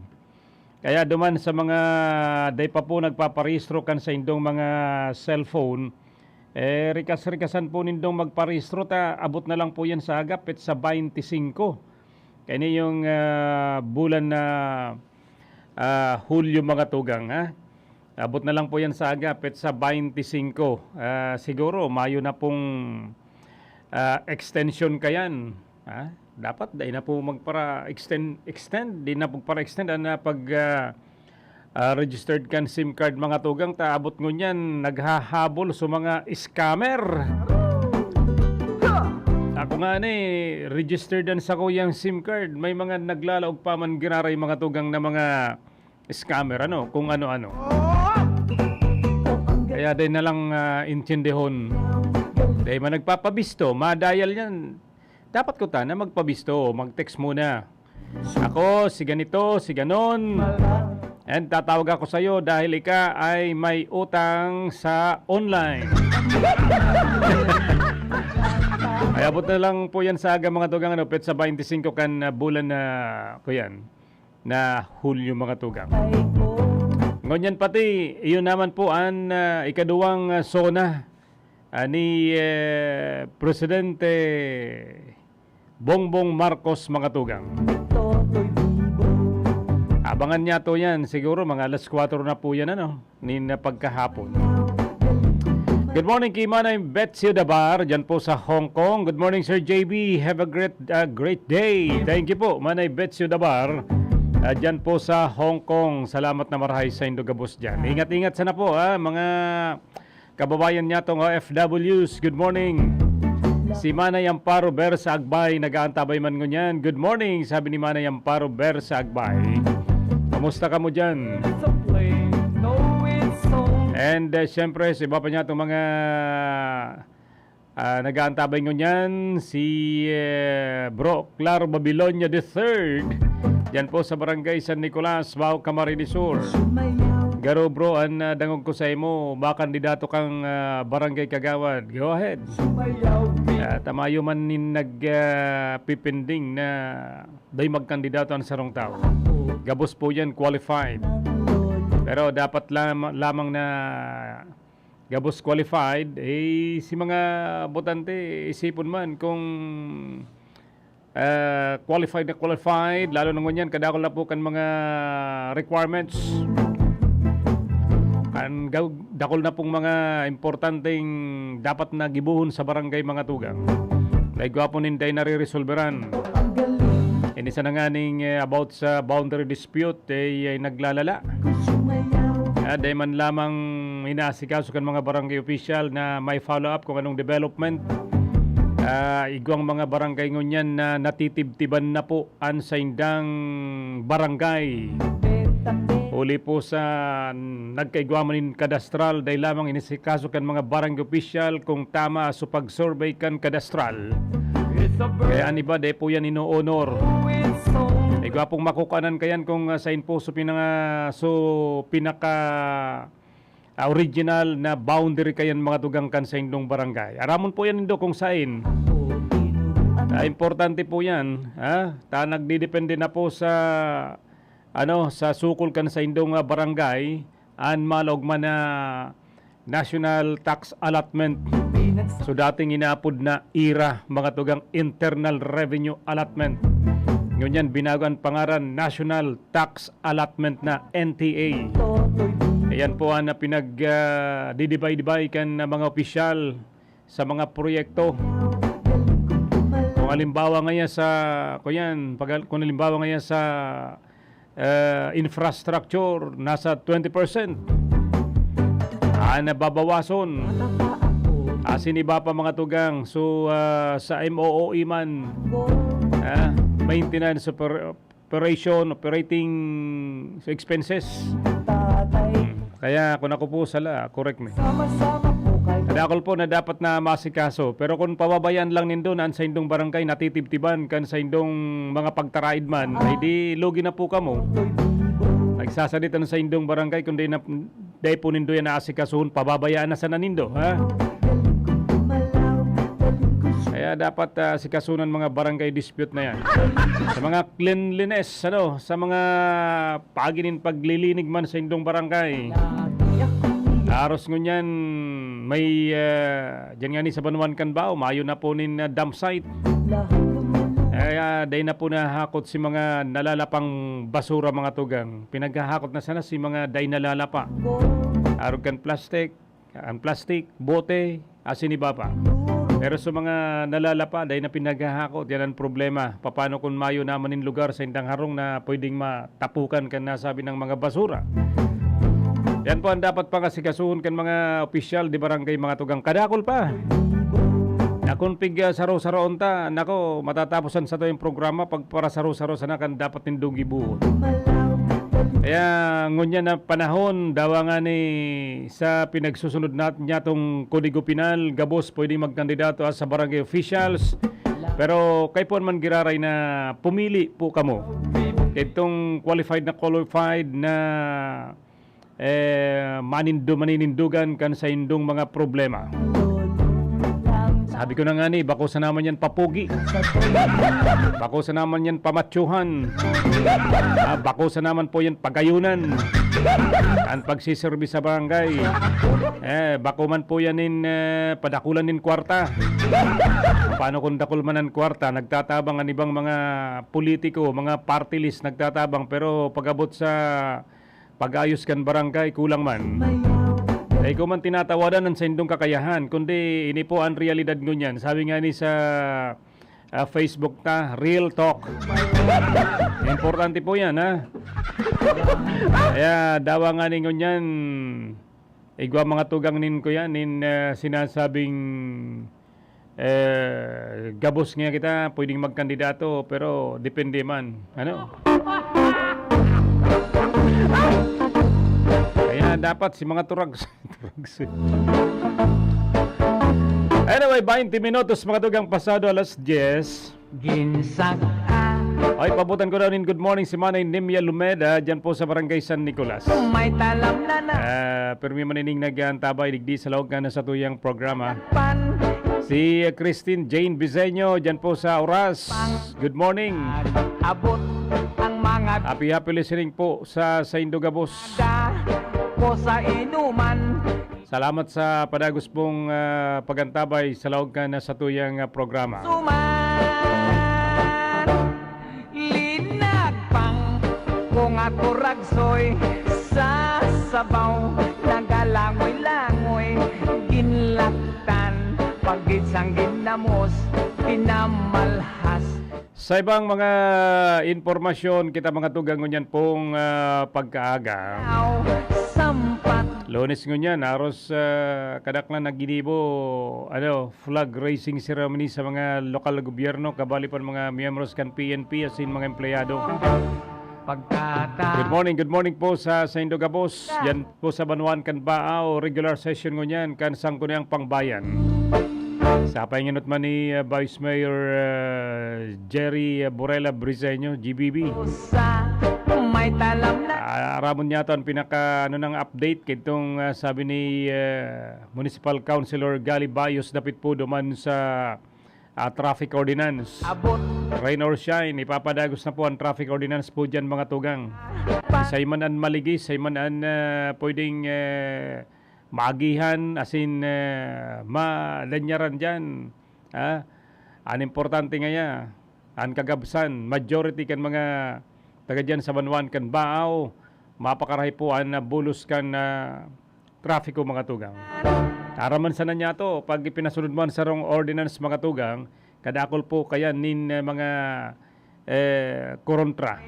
Kaya duman sa mga dai pa po nagpaparehistro kan saindong mga cellphone, eh, rikas-rikasan po nindong magparehistro ta abot na lang po yan sa aga, petsa baynte singko. Kaya yung, ah, bulan na, ah, Hulyo, mga tugang, ha? Abot na lang po yan sa aga, petsa baynte singko. Ah, siguro, mayo na pong, ah, extension kayan. Ha? Dapat dai na po magpara-extend, extend, di na magpara-extend ang, ah, pag, ah, ah, registered kan SIM card, mga tugang, ta abot ngunyan naghahabol sa mga scammer. Ako nga ni, registered an sakuyang SIM card. May mga naglalaog pa man giraray, mga tugang, na mga scammer, ano, kung ano-ano. Kaya dai na lang, ah, intindihon. Dai man nagpapabisto, ma-dial yan. Dapat ko ta na magpabisto, mag-text muna. Ako, si ganito, si ganon. And tatawag ako sa'yo dahil ika ay may utang sa online. Ay, abot na lang po yan sa aga, mga tugang, ano, petsa baynte singko kan, ah, bulan na, kuyan, na Hulyo, mga tugang. Ngunyan pati, iyon naman po an, ah, ikaduwang, ah, SONA, ah, ni, eh, Presidente Bongbong Marcos, mga tugang. Abangan niya to yan. Siguro mga alas kwatro na po yan, ano, nin pagkahapon. Good morning kay Manay Betsy Dabar, dyan po sa Hong Kong. Good morning, Sir J B. Have a great, uh, great day. Thank you po, Manay Betsy Dabar. Uh, dyan po sa Hong Kong. Salamat na marahay sa indo gabos dyan. Ingat-ingat sana po, ha, mga kababayan niya tong O F Ws. Good morning. Si Manay Amparo Ber sa Agbay, nag-aantabay man ngunyan. Good morning, sabi ni Manay Amparo Ber sa Agbay. Kamusta ka mo dyan? And, uh, syempre, sa iba pa niya itong mga, ah, nag-aantabay ngunyan, si, eh, Bro Claro Babilonia the third. Yan po sa Barangay San Nicolas, Bao, Camarines Sur. Garo, bro, an, ah, dangog ko sa imo, ba kandidato kang, ah, barangay kagawad. Go ahead. Ah, tamayo man nin nag, ah, pipinding na dai magkandidato an sarong tawo. Gabos po yan, qualified. Pero dapat lam-, lamang na gabos qualified, eh, si mga botante, isipon man kung, ah, qualified na qualified, lalo na ngunyan, kadakol na po kan mga requirements. An ga-, dakol na pong mga importanteng dapat na gibohon sa barangay, mga tugang. Dai gwapo nin dai nare-resolveran. Ini sana nganing, eh, about sa boundary dispute, eh, ay naglalala. Ah, dai man lamang inaasikaso kan mga barangay official na may follow-up kung anong development. Ah, igwang mga barangay ngunyan na natitibtiban na po an saindang barangay. Huli po sa nagkaigwa man nin kadastral, dai lamang inasikaso kan mga barangay official kung tama sa pag-survey kan kadastral. Kaya an iba, dai po yan ino-honor. Igwa pong makukuanan kayan kung, ah, sain po so pinanga-, so pinaka, ah, original na boundary kayan, mga tugang, kan saindong barangay. Aramon po yan nindo kung sain. Ah, importante po yan, ha? Ta nagdedepende na po sa, ano, sa sukol kan saindong, ah, barangay, an malaog man na national tax allotment. So, dating inaapod na ira, mga tugang, internal revenue allotment. Ngunyan, binago an pangaran, national tax allotment na, N T A. Ayan po an, ah, pinag, ah, didibay-dibay kan, ah, mga opisyal sa mga proyekto. Kung halimbawa ngaya sa, kuyan, pag, kung halimbawa ngaya sa, eh, infrastructure, nasa twenty percent. Ah, nababawason. Asin iba pa, mga tugang. So, ah, sa M O O E man, ah, maintenance oper-, operation, operating expenses. Hmm. Kaya kung ako po sala, correct me. Sama-sama po kayo. Dakul po na dapat na masikaso. Pero kung pababayaan lang nindo na an saindong barangay natitibtiban kan saindong mga pagtaraid man, ay di lugi na po kamo. Nagsasadit an saindong barangay, kundi na, dai po nindo yan naasikasuhon, pababayaan na sana nindo, ha? Kaya dapat, ah, sikasunan mga barangay dispute na yan. Sa mga cleanliness, ano, sa mga pagi nin paglilinig man sa indong barangay. Aros ngunyan, may, ah, dyan nga ni sa Banwan kan Bao, mayo na po nin, ah, dump site. Kaya dai na po nahahakot si mga nalalapang basura, mga tugang. Pinaghahakot na sana si mga dai nalalapa. Arog kan plastic, an plastic, bote, asin iba pa. Pero sa mga nalalapa, dai na pinaghahakot. Yan ang problema. Paano kung mayo naman nin lugar sa indang harong na pwedeng matapukan kan nasabi ng mga basura? Yan po ang dapat pangasikasuhon kan mga opisyal di barangay, mga tugang. Kadakul pa. Na kung pig, ah, saro-saroon ta, nako, matatapos an sato yung programa pag parasaro-saro sana kan dapat nindong gibuhon. Kaya ngunyan na panahon, dawa nga ni sa pinagsusunod nat-, nyatong Kodigo Penal, gabos pwedeng magkandidato as sa barangay officials. Pero kay puan man giraray na pumili po kamo. Itong qualified na qualified na, eh, manindo-, maninindugan kan saindong mga problema. Sabi ko na nga ni, bako sa naman yan papugi. Bako sa naman yan pamatsuhan. Ah, bako sa naman po yan pagayunan. Ang pagsiserbi sa barangay. Eh, bako man po yan in, eh, padakulan nin kwarta. Paano kung dakul man ang kwarta, nagtatabang an ibang mga politiko, mga party list nagtatabang, pero pag-abot sa pag-ayos kan barangay, kulang man. Dai ko man tinatawadan an saindong kakayahan, kundi ini po ang realidad ngunyan. Sabi nga ni sa, ah, Facebook ta, real talk. Importante po yan, ha? Kaya dawa nga ni ngunyan, igwa mga tugang nin kuya, nin, ah, sinasabing, eh, gabos nga kita, pwedeng magkandidato, pero depende man. Ano? Kaya dapat si mga turag, turag si-, Anyway, baynte minutos, mga tugang, pasado alas dyes. Ginsaka. Ay, pabutan ko daw nin good morning si Manay Nimia Lumeda, dyan po sa Barangay San Nicolas. May talam na na. Ah, pirmi man ining nag-aantabay digdi sa laog na sa tuyang programa. Pan. Si, ah, Christine Jane Biseño, dyan po sa Oras. Good morning. Abot ang mga Happy, happy listening po sa, sa Indogabos. Da ko sa inuman. Salamat sa padagos pong, ah, pag-antabay sa laog kan satuyang, ah, programa. Suman, linagpang ko nga kuragsoy sa sabaw, nagalangoy-langoy, ginlaktan, pagid sang ginamos, pinamalhas. Sa ibang mga impormasyon, kita mga tugang ngunyan pong, ah, pagkaaga. Sampat. Lunes ngunyan, aros, ah, kadaklan na ginibo, ano, flag raising ceremony sa mga lokal na gobyerno, kabali pa mga miyembros kan P N P, asin mga empleyado. Pagkata- Good morning, good morning po sa, sa Indogabos. Yan po sa Banwaan kan Baaw, regular session ngunyan kan Sangguniang Pangbayan. Sa painginot man ni, uh, Vice Mayor, uh, Jerry, uh, Borela Briseño, G B B. Sa may talam na. Ah, aramon niya to ang pinaka, ano, nang update kitong, uh, sabi ni, uh, Municipal Councilor Gali Bayos dapit po duman sa ah, traffic ordinance. Abot. Rain or shine, ipapadagos na po ang traffic ordinance po dyan, mga tugang. Pa- Isay man an maligi, isay man an, ah, pwedeng, eh, maagihan, asin, eh, madanyaran dyan. Ha? An importante ngaya, an kagabsan, majority kan mga taga dyan sa banwaan kan Baaw, mapakarahay po an, ah, bulos kan, ah, trafiko, mga tugang. Taraman sana niya to, pag ipinasunod mo ang sarong ordinance, mga tugang, kadakol po kaya nin, eh, mga, eh, korontra.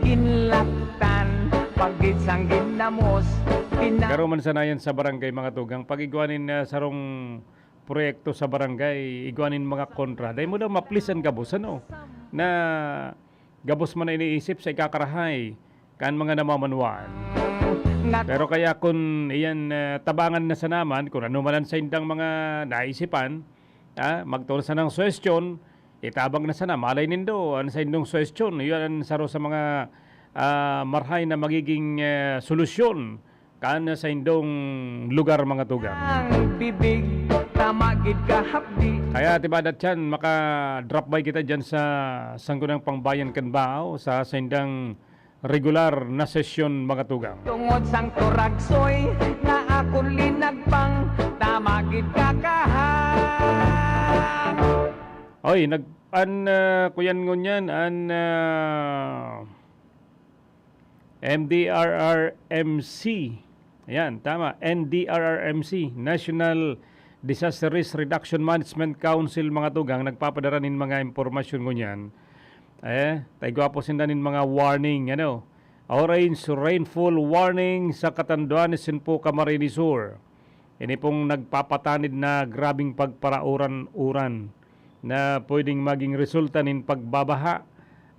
Ginlaktan, pagid sang ginamos, pina- Pero man sana yan sa barangay, mga tugang, pag igwa nin, eh, sarong proyekto sa barangay, igwa nin mga kontra. Dahil mo daw maplis ang gabos, ano? Na gabos man na iniisip sa ikakarahay kan mga namamanwaan. Pero kaya kun iyan, ah, tabangan na sana man, kun ano man an saindang mga naisipan, ah, magtao na sanang suhestyon, itabang na sana. Malay nindo, an saindong suhestyon, iyan an saro sa mga, ah, marahay na magiging, eh, solusyon kan saindong lugar, mga tugang. Ang bibig, tama gid ka hapdi. Kaya, tiba, datyan, maka-drop by kita dyan sa Sangguniang Pangbayan kan Baao, sa saindang regular na sesyon, mga tugang. Tungod sang turagsoy na akon linagpang, tama gid ka kahan. Oy, nag-, an, ah, kuyan ngunyan, an, ah, M D R R M C. Ayan, tama. N D R R M C, National Disaster Risk Reduction Management Council, mga tugang, nagpapadara nin mga impormasyon ngunyan. Eh, ta igwa po sinda nin mga warning, ano, orange rainfall warning sa Catanduanes, Simpo, Camarines Sur. Ini pong nagpapatanid na grabeng pagparauran-uran na pwedeng maging resulta nin pagbabaha,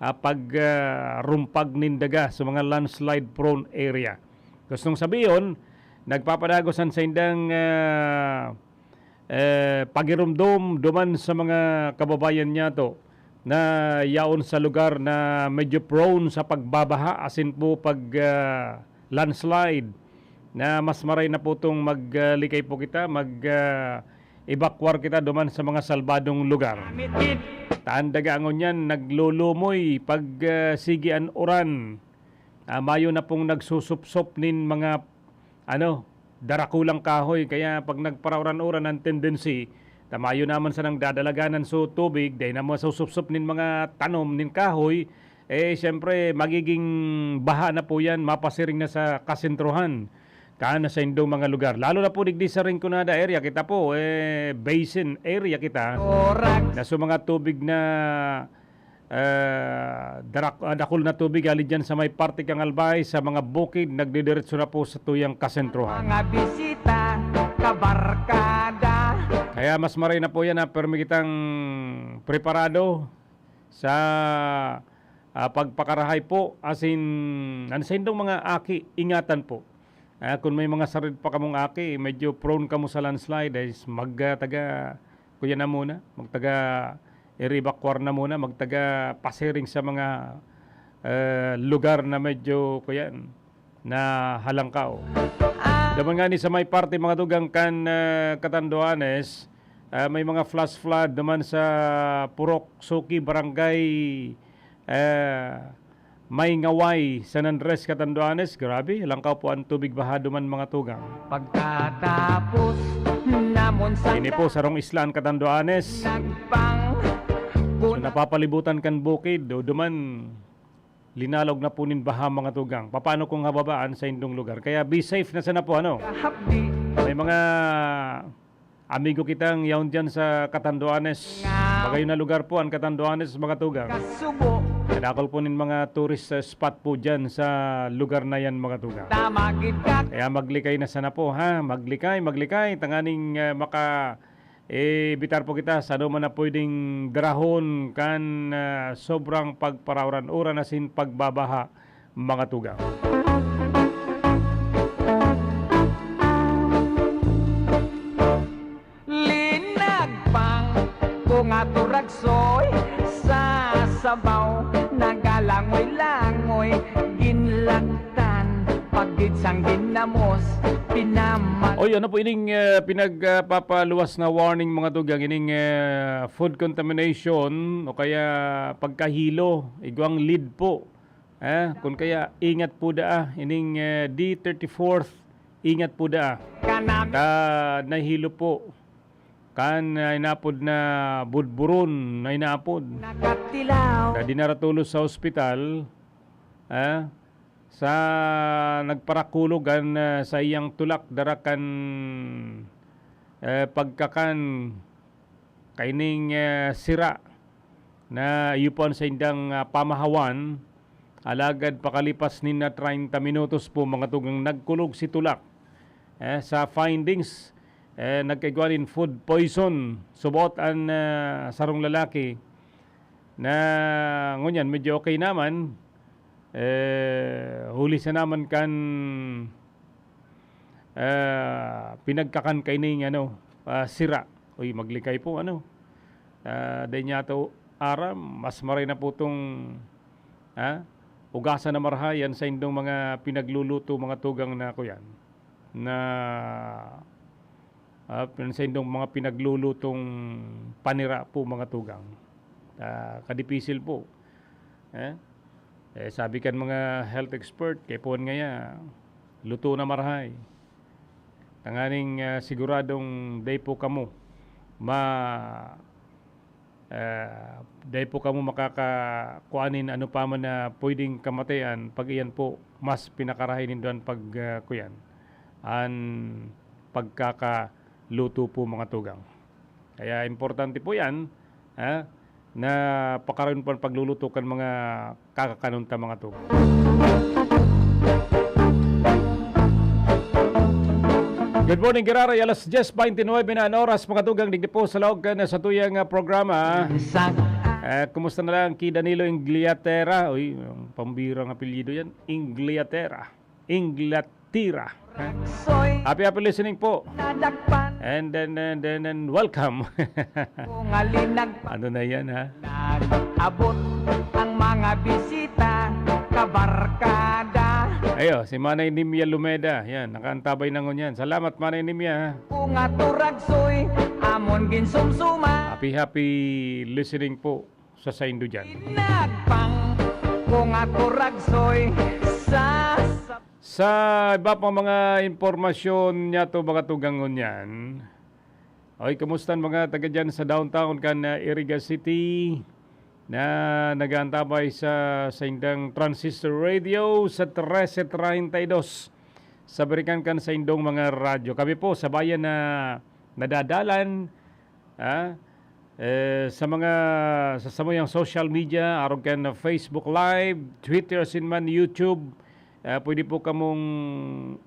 ah, pag, ah, rumpag nin daga sa mga landslide prone area. Gustong sabihon, nagpapadagos an saindang, ah, eh, pagiromdom duman sa mga kababayan niyato na yaon sa lugar na medyo prone sa pagbabaha asin po pag, ah, landslide, na mas maray na po tong mag, ah, likay po kita, mag, ah, evacuar kita duman sa mga salbadong lugar. Ta an daga ngunyan naglulumoy pag, ah, sige an uran. Ah, mayo na pong nagsusupsop nin mga, ano, darakulang kahoy. Kaya pag nagparauran-uran ang tendency, ta mayo naman sanang dadalaganan so tubig, dai na masusupsop nin mga tanom nin kahoy, eh, siyempre, magiging baha na po yan, mapasiring na sa kasentrohan, kan saindong mga lugar. Lalo na po digdi sa Rinconada area, kita po, eh, basin area kita, Correct. Na so mga tubig na ah, darak-, ah, dakul na tubig hali diyan sa may parte kan Albay, sa mga bukid, nagdidiretso na po sa tuyang kasentrohan. Mga bisita, kabarkada. Kaya mas maray na po yan, ah, permi kitang preparado sa, ah, pagpakarahay po, asin, an saindong mga aki, ingatan po. Ah, kun may mga sarid pa kamong aki, medyo prone kamo sa landslide, ay s-, mag, ah, taga, kuya na muna, magtaga evacuar na muna, magtaga pasiring sa mga, eh, lugar na medyo, kuyan, na halangkaw. Daman nga ni sa may parte, mga tugang kan, eh, Catanduanes, ah, may mga flash flood naman sa Purok Suki, Barangay, eh, May Ngaway, San Andres, Catanduanes. Grabe, halangkaw po ang tubig baha duman, mga tugang. Pagkatapos namon sa Ini po, sarong isla an Catanduanes. Nagpang- So, napapalibutan kan bukid, o duman, linalog na po nin baha, mga tugang. Papaano kung hababaan sa indong lugar? Kaya be safe na sana po, ano? Kahapdi. May mga amigo kitang yaon diyan sa Catanduanes. Nga. Magayon na lugar po ang Catanduanes, mga tugang. Kasubo. Kadakol po nin mga tourist, eh, spot po diyan sa lugar na yan, mga tugang. Tama gid ka. Kaya maglikay na sana po, ha? Maglikay, maglikay. Tanganing, eh, maka-, eh, bitar po kita sa ano man na pwedeng darahon kan, ah, sobrang pagparauran-uran asin pagbabaha, mga tugang. Linagpang ko nga turagsoy sa sabaw, nagalangoy-langoy, ginlagtan, pagid sang ginamos, pinamal- Oy, ano po ining, eh, pinagpapaluwas na warning, mga tugang, ining, eh, food contamination o kaya pagkahilo, igwang lead po. Eh, kun kaya, ingat po daa, ining, eh, D thirty-fourth, ingat po daa. Kanami- Ta nahilo po kan, ah, inapod na budburon na inapod. Nakatilaw. Na dinara tolos sa ospital, ah, sa nagparakulog an, ah, saiyang tulak dara kan, eh, pagkakan kaining, ah, sira na iyo po an saindang, ah, pamahawan. Alagad pakalipas nin na treinta minutos po, mga tugang, nagkulog si tulak. Eh, sa findings, eh, nagkaigwa nin food poison. Subot an, ah, sarong lalaki na ngunyan medyo okay naman. Eh, huli sa naman kan ah, pinagkakan kaining ano, ah, sira. Uy, maglikay po ano. Ah, dai niya to aram, mas maray na po tong, ah, ugasan na marahay yan sa indong mga pinagluluto, mga tugang na kuyan. Na, ah, pin-, sa indong mga pinaglulutong panira po, mga tugang. Ah, kadipisil po. Eh? Eh, sabi kan mga health expert, kaipuhan ngaya, luto na marahay. Tanganing, ah, siguradong dai po kamo ma-, ah, dai po kamo makakakuan nin ano pa man na pwedeng kamatayan, pag iyan po, mas pinakarahay nindo an pag, ah, kuyan, an pagkakaluto po, mga tugang. Kaya importante po yan, ha, na pakarayon po an pagluluto kan mga kakakanon ta, mga tugang. Good morning, Giraray. Alas diyes beintinuebe na an oras, mga tugang, digdi po sa laog kan satuyang, ah, programa. Eh, kumusta na lang ki Danilo Ingliatera? Uy, ang pambirang apelyido yan. Ingliatera. Inglatira. Happy, happy listening po. And then, and then, and welcome. Ano na yan, ha? Nag-abot ang mga bisita, kabarkada. Ayo, si Manay Nimia Lumeda. Yan, nakaantabay na ngunyan. Salamat, Manay Nimia, ha? Kung aturagsoy, amon ginsumsuma. Happy, happy listening po sa saindo dyan. Nagpang, kung aturagsoy, sa, sa Sa iba pang mga impormasyon niyato, mga tugang ngunyan. Oy, kumusta an mga taga dyan sa downtown kan, ah, Iriga City na nag-aantabay sa saindang transistor radio sa trese treinta y dos? Sa balikan kan saindong mga radyo. Kami po sa bayan na nadadalan, ah, eh, sa mga, sa samuyang social media, arog kan Facebook Live, Twitter, asin man YouTube, ah, pwede po kamong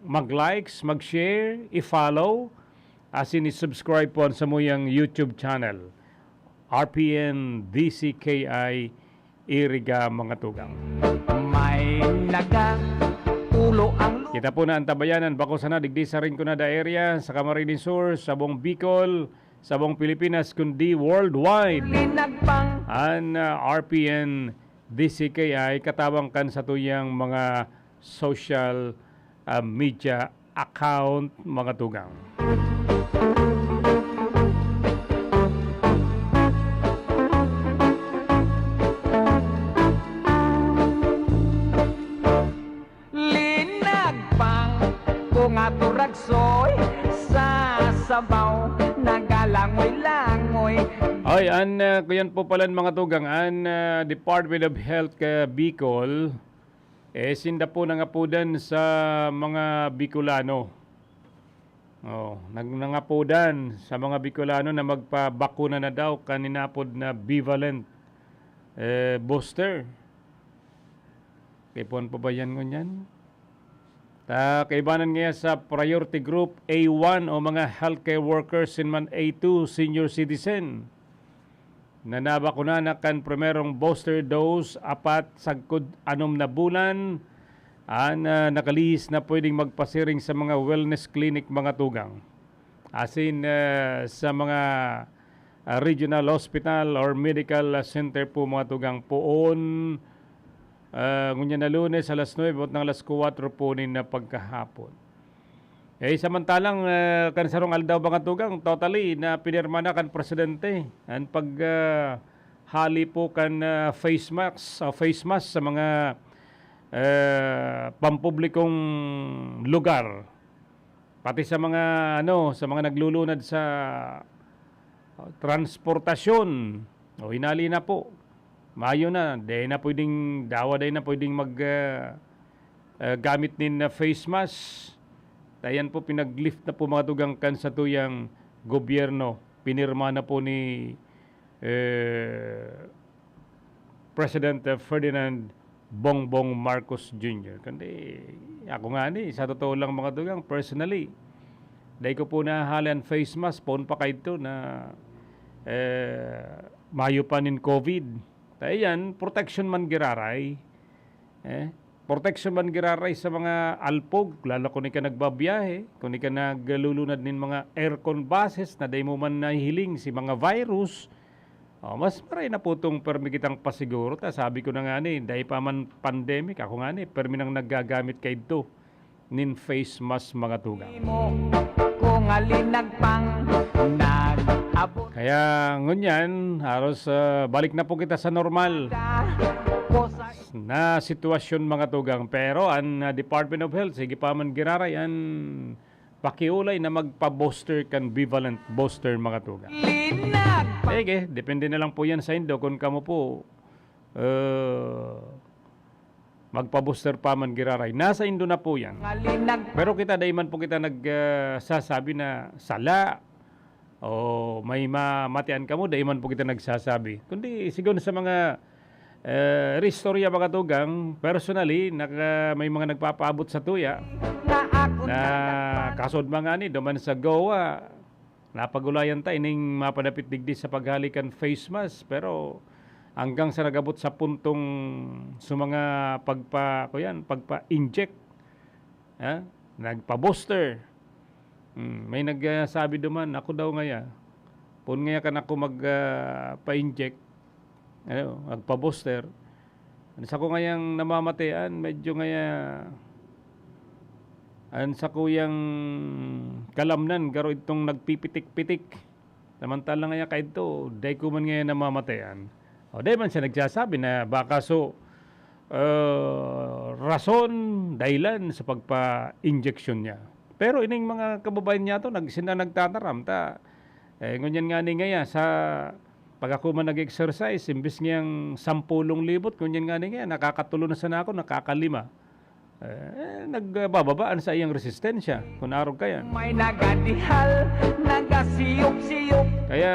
mag-likes, mag-share, i-follow, asin i-subscribe po an samuyang YouTube channel, R P N D C K I Iriga, mga tugang. May nagatulo ang lu- Kita po na an tabayanan, bako sana digdi sa Rinconada area, sa Camarines Sur, sa buong Bicol, sa buong Pilipinas, kundi worldwide. Linagpang. An, ah, R P N D C K I katabang kan satuyang mga social, ah, media account, mga tugang. Linagpang, kung aturagsoy, sa sabaw, nagalangoy-langoy. Ay, an, ah, kuyan po pala, mga tugang, an, ah, Department of Health ka Bicol, eh, sinda po nangapodan sa mga Bicolano. Oh, nag-, nangapodan sa mga Bicolano na magpabakuna na daw kan inapod na bivalent, eh, booster. Kaipuhan pa ba yan ngunyan? Ta, kaibanan ngaya sa priority group A one o mga healthcare workers sin man A two, senior citizen, na nabakuna na kan primerong booster dose apat sagkod anom na bulan, an, ah, nakalihis na pwedeng magpasiring sa mga wellness clinic, mga tugang. Asin, ah, sa mga, ah, regional hospital or medical, ah, center po, mga tugang, poon, ah, ngunyan na Lunes, alas nuebe, abot ng alas kuwatro po nin, ah, pagkahapon. Eh, samantalang, ah, kan sarong aldaw, mga tugang, totally na pinirma na kan presidente an pag, ah, hali po kan, ah, face mask, ah, face mask sa mga, ah, pampublikong lugar. Pati sa mga, ano, sa mga naglulunad sa, ah, transportasyon. O, hinali na po. Mayo na, dai na pwedeng, dawa dai na pwedeng mag, ah, ah, gamit nin, ah, face mask. Tayan po, pinag-lift na po, mga tugang, kan satuyang gobyerno. Pinirma na po ni, eh, President, ah, Ferdinand Bongbong Marcos Junior. Kundi ako nga ni, sa totoo lang, mga tugang, personally, dai ko po nahahalan face mask, poon pa kaidto na, eh, mayo pa nin COVID. Ta iyan, protection man giraray. Eh, Proteksyon man giraray sa mga alpog, lalo kun ika nagbabiyahe, kun ika naglulunad nin mga aircon buses na dai mo man nahihiling si mga virus. O, mas maray na po tong permi kitang pasiguro ta. Sabi ko na nga ni, dai pa man pandemic, ako nga ni, permi nang naggagamit kaidto nin face mask, mga tugang. Mo, kung alin nagpang, nag-abot Kaya ngunyan, haros, ah, balik na po kita sa normal ko sa na sitwasyon, mga tugang. Pero an, ah, Department of Health, sige pa man giraray an pakiolay na magpa-booster kan bivalent booster, mga tugang. Linag pa Sige, depende na lang po yan sa indo kung kamo po, ah, magpa-booster pa man giraray. Nasa indo na po yan. Ngalinag Pero kita, dai man po kita nag, ah, sasabi na sala o may mamatian kamo, dai man po kita nagsasabi. Kundi sigon sa mga, eh, istorya, mga tugang, personally, naka-, may mga nagpapaabot sa tuya na ako na nagpapag- kasod mga ani, duman sa Goa, napagulayan ta ining mapadapit digdi sa paghali kan face mask, pero hanggang sa nag-abot sa puntong sa mga pagpa-, kuyan, pagpa-inject, ha? Nagpa-booster. Hmm, may nagsabi duman, ako daw ngaya, pon ngaya kan ako mag, ah, pa-inject, ano, magpa-booster. An sako ngayang namamatean, medyo ngaya, an sakuyang kalamnan, garo itong nagpipitik-pitik. Samantala ngaya kaidto, dai ko man ngaya namamatean. O, dai man siya nagsasabi na baka so, ah, rason, dahilan sa pagpa-injection niya. Pero ining mga kababayan niya to, nag-, sila nagtataram, ta, eh, ngunyan nga ni ngaya, sa pag ako man nag-exercise, imbis ngayang sampulong libot, ngunyan nga ni ngaya, nakakatulo na sana ako, nakakalima. Eh, nagbababa an saiyang resistensya, kun arog kayan. May nagadihal, nagasiyop-siyop. Kaya,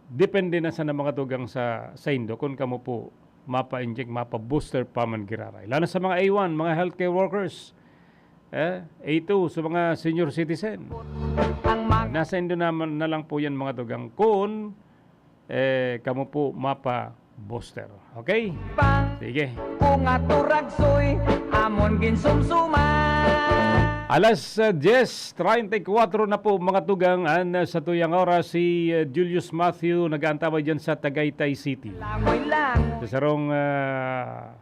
depende na sana, mga tugang, sa, sa indo, kun kamo po mapa-inject, mapa-booster pa man giraray. Lalo sa mga A one, mga healthcare workers, eh, A two, sa mga senior citizen. Ang mga Nasa indo naman na lang po yan, mga tugang, kun, eh, kamo po mapa-booster. Okay? Pang Sige. Kung aturagsoy, amon ginsumsuman. Alas, ah, diyes treinta y cuatro na po, mga tugang, an, ah, sa tuyang oras, si, ah, Julius Matthew nag-aantabay dyan sa Tagaytay City. Langoy lang. Sa sarong, ah,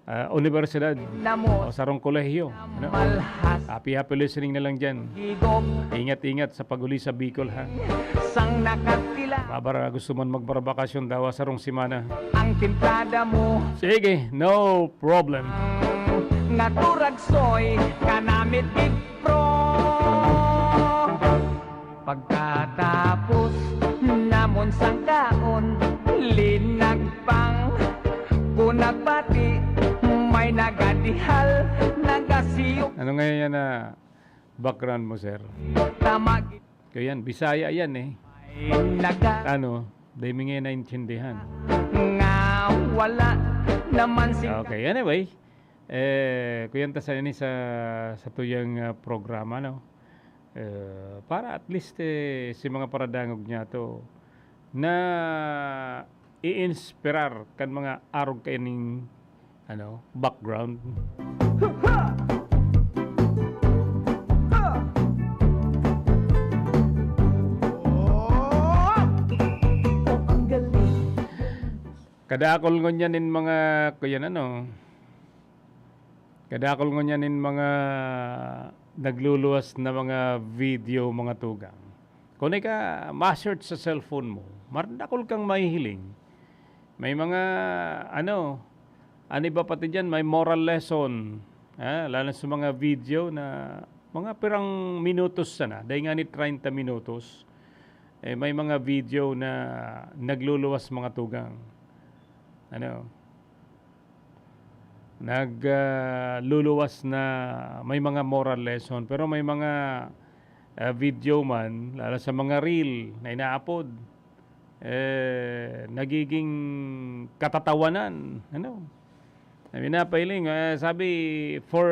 ah, universidad Namo o sarong kolehiyo, ano? Malhas. Happy, happy listening na lang dyan. Gigog. Ingat-ingat sa pag-uli sa Bicol, ha? Sang nakatila. Babara, gusto man magbara bakasyon daw, sarong semana. Ang timplada mo. Sige, no problem. Naturagsoy, kanamit gig pro. Pagkatapos namon sangkaon, linagpang ko nagbati, may nagadihal, nagasiyok. Ano ngayon yan na background mo, sir? Tama. Kaya yan, Bisaya yan eh. May naga- Ano? Di mi ngayon naintindihan. Nga wala naman si Okay, anyway. Eh, kuyan ta sa ini sa, sa tuyang, ah, programa, no? Eh, para at least, eh, si mga paradangog niya to na i-inspirar kan mga arog kaining, ano, background. Kadakol ngunyan nin mga, kuyan, ano, Kadakol ngunyan nin mga nagluluwas na mga video, mga tugang. Kung ika ma-search sa cellphone mo, mar-, dakol kang mahihiling. May mga, ano, an iba pati diyan, may moral lesson. Ah, lalo sa mga video na mga pirang minutos sana, dahil nga ni treinta minutos, eh, may mga video na nagluluwas, mga tugang. Ano? Nag, ah, luluwas na may mga moral lesson, pero may mga, ah, video man, lalo sa mga reel na inaapod, eh, nagiging katatawanan, ano? Na pinapahiling, ah, sabi, for,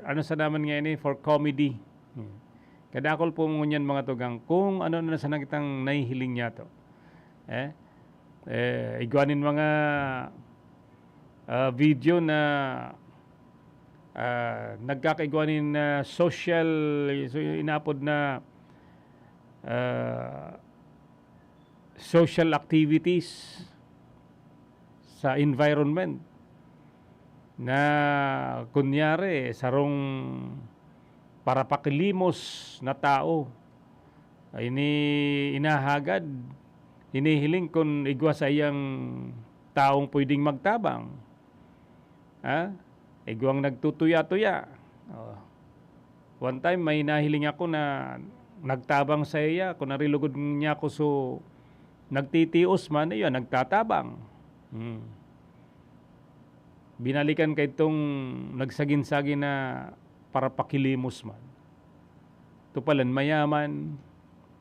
ano sa naman ngayon eh, for comedy. Kadakol po ngunyan, mga tugang, kung ano na sana kitang nahihiling niya to. Eh, eh, igwa nin mga ah, video na, ah, nagkakaigwa nin, ah, social, so, inapod na, ah, social activities sa environment na kunyari sarong parapakilimos na tao, ini inahagad, hinihiling kun igwa saiyang taong pwedeng magtabang. Ha? Igwang nagtutuya-tuya. Oh. One time, may nahiling ako na nagtabang saiya, kun narilugod niya ako, so, nagtitios man, iyo, nagtatabang. Hmm. Binalikan kay itong nagsagin-sagin na parapakilimos man. Ito palan, mayaman,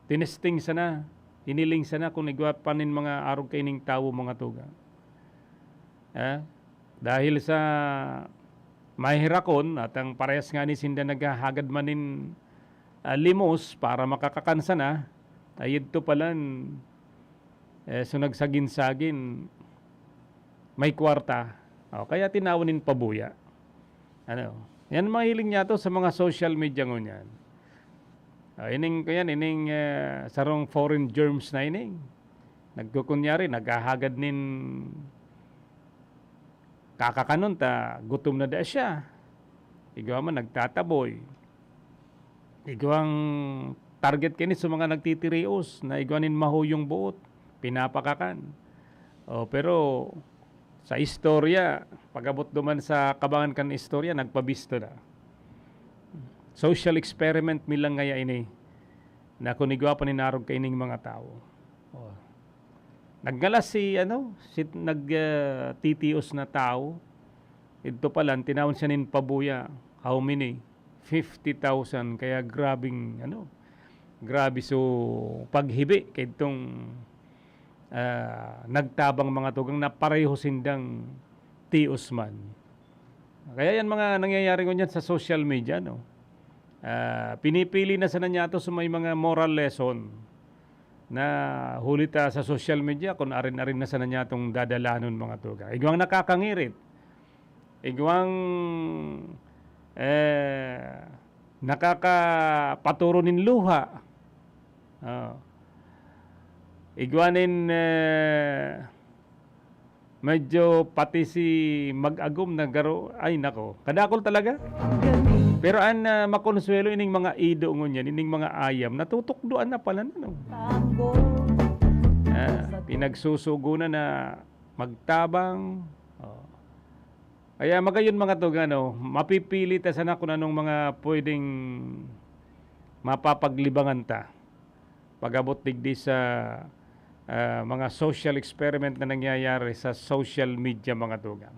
tinesting sana, hiniling sana kun igwa pa nin mga arog kaining tawo, mga tugang. Ah, dahil sa maherakon, at ang parehas nga ni sinda naghahagad man nin, ah, limos para makakakan sana, ay idto palan, eh, so nagsagin-sagin, may kwarta. O, kaya tinawan nin pabuya. Ano, yan mahiling niya to sa mga social media ngunyan. Ah, ining, kuyan, ining, eh, sarong foreign germs na ining. Nagkukunyari, naghahagad nin kakakanon ta gutom na daa siya. Igwa man, nagtataboy. Igwang target kini sa mga nagtitirios na igwa nin mahuyong boot, pinapakakan. O, pero sa istorya, pag-abot duman sa kabangan kan istorya, nagpabisto na. Social experiment mi lang ngaya ini, na kun igwa pa nin arog kaining mga tawo. O. Nagngalas si, ano, si nag, ah, titios na tawo. Idto palan, tinawan siya nin pabuya. How many? Fifty thousand. Kaya grabing, ano, grabe so paghibi kay itong, ah, nagtabang, mga tugang, na pareho sindang tios man. Kaya yan mga nangyayari ngunyan sa social media, no? Ah, pinipili na sana niya to sa may mga moral lesson na huli ta sa social media kung arin-arin na sana niya tong dadalanon, mga tugang. Igwang nakakangirit. Igwang, eh, nakakapaturo nin luha. Ah. Igwa nin, eh, medyo pati si mag-agom na garo, ay nako, kadakol talaga. Pero an, ah, makonsuwelo ining mga ido ngunyan, ining mga ayam, natutukdoan na pala na, no? Ah, pinagsusugo na na magtabang. Oh. Kaya magayon, mga tugang, ano, mapipili ta sana kung anong mga pwedeng mapapaglibangan ta pag-abot digdi sa, ah, mga social experiment na nangyayari sa social media, mga tugang.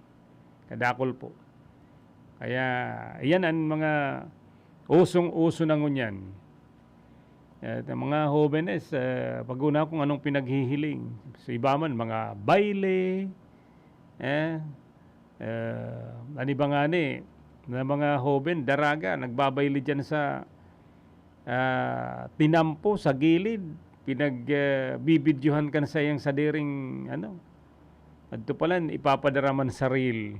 Kadakol po. Kaya, iyan ang mga usong-uso na ngunyan. At ang mga hobenes, ah, pag-una kung anong pinaghihiling. Sa iba man, mga baile, eh, eh, ano ba nga ni, na mga hoben, daraga, nagbabaile dyan sa, ah, tinampo, sa gilid, pinag, ah, bibidyohan kan sa iyang sadiring, ano, adto palan, ipapadara man sa reel.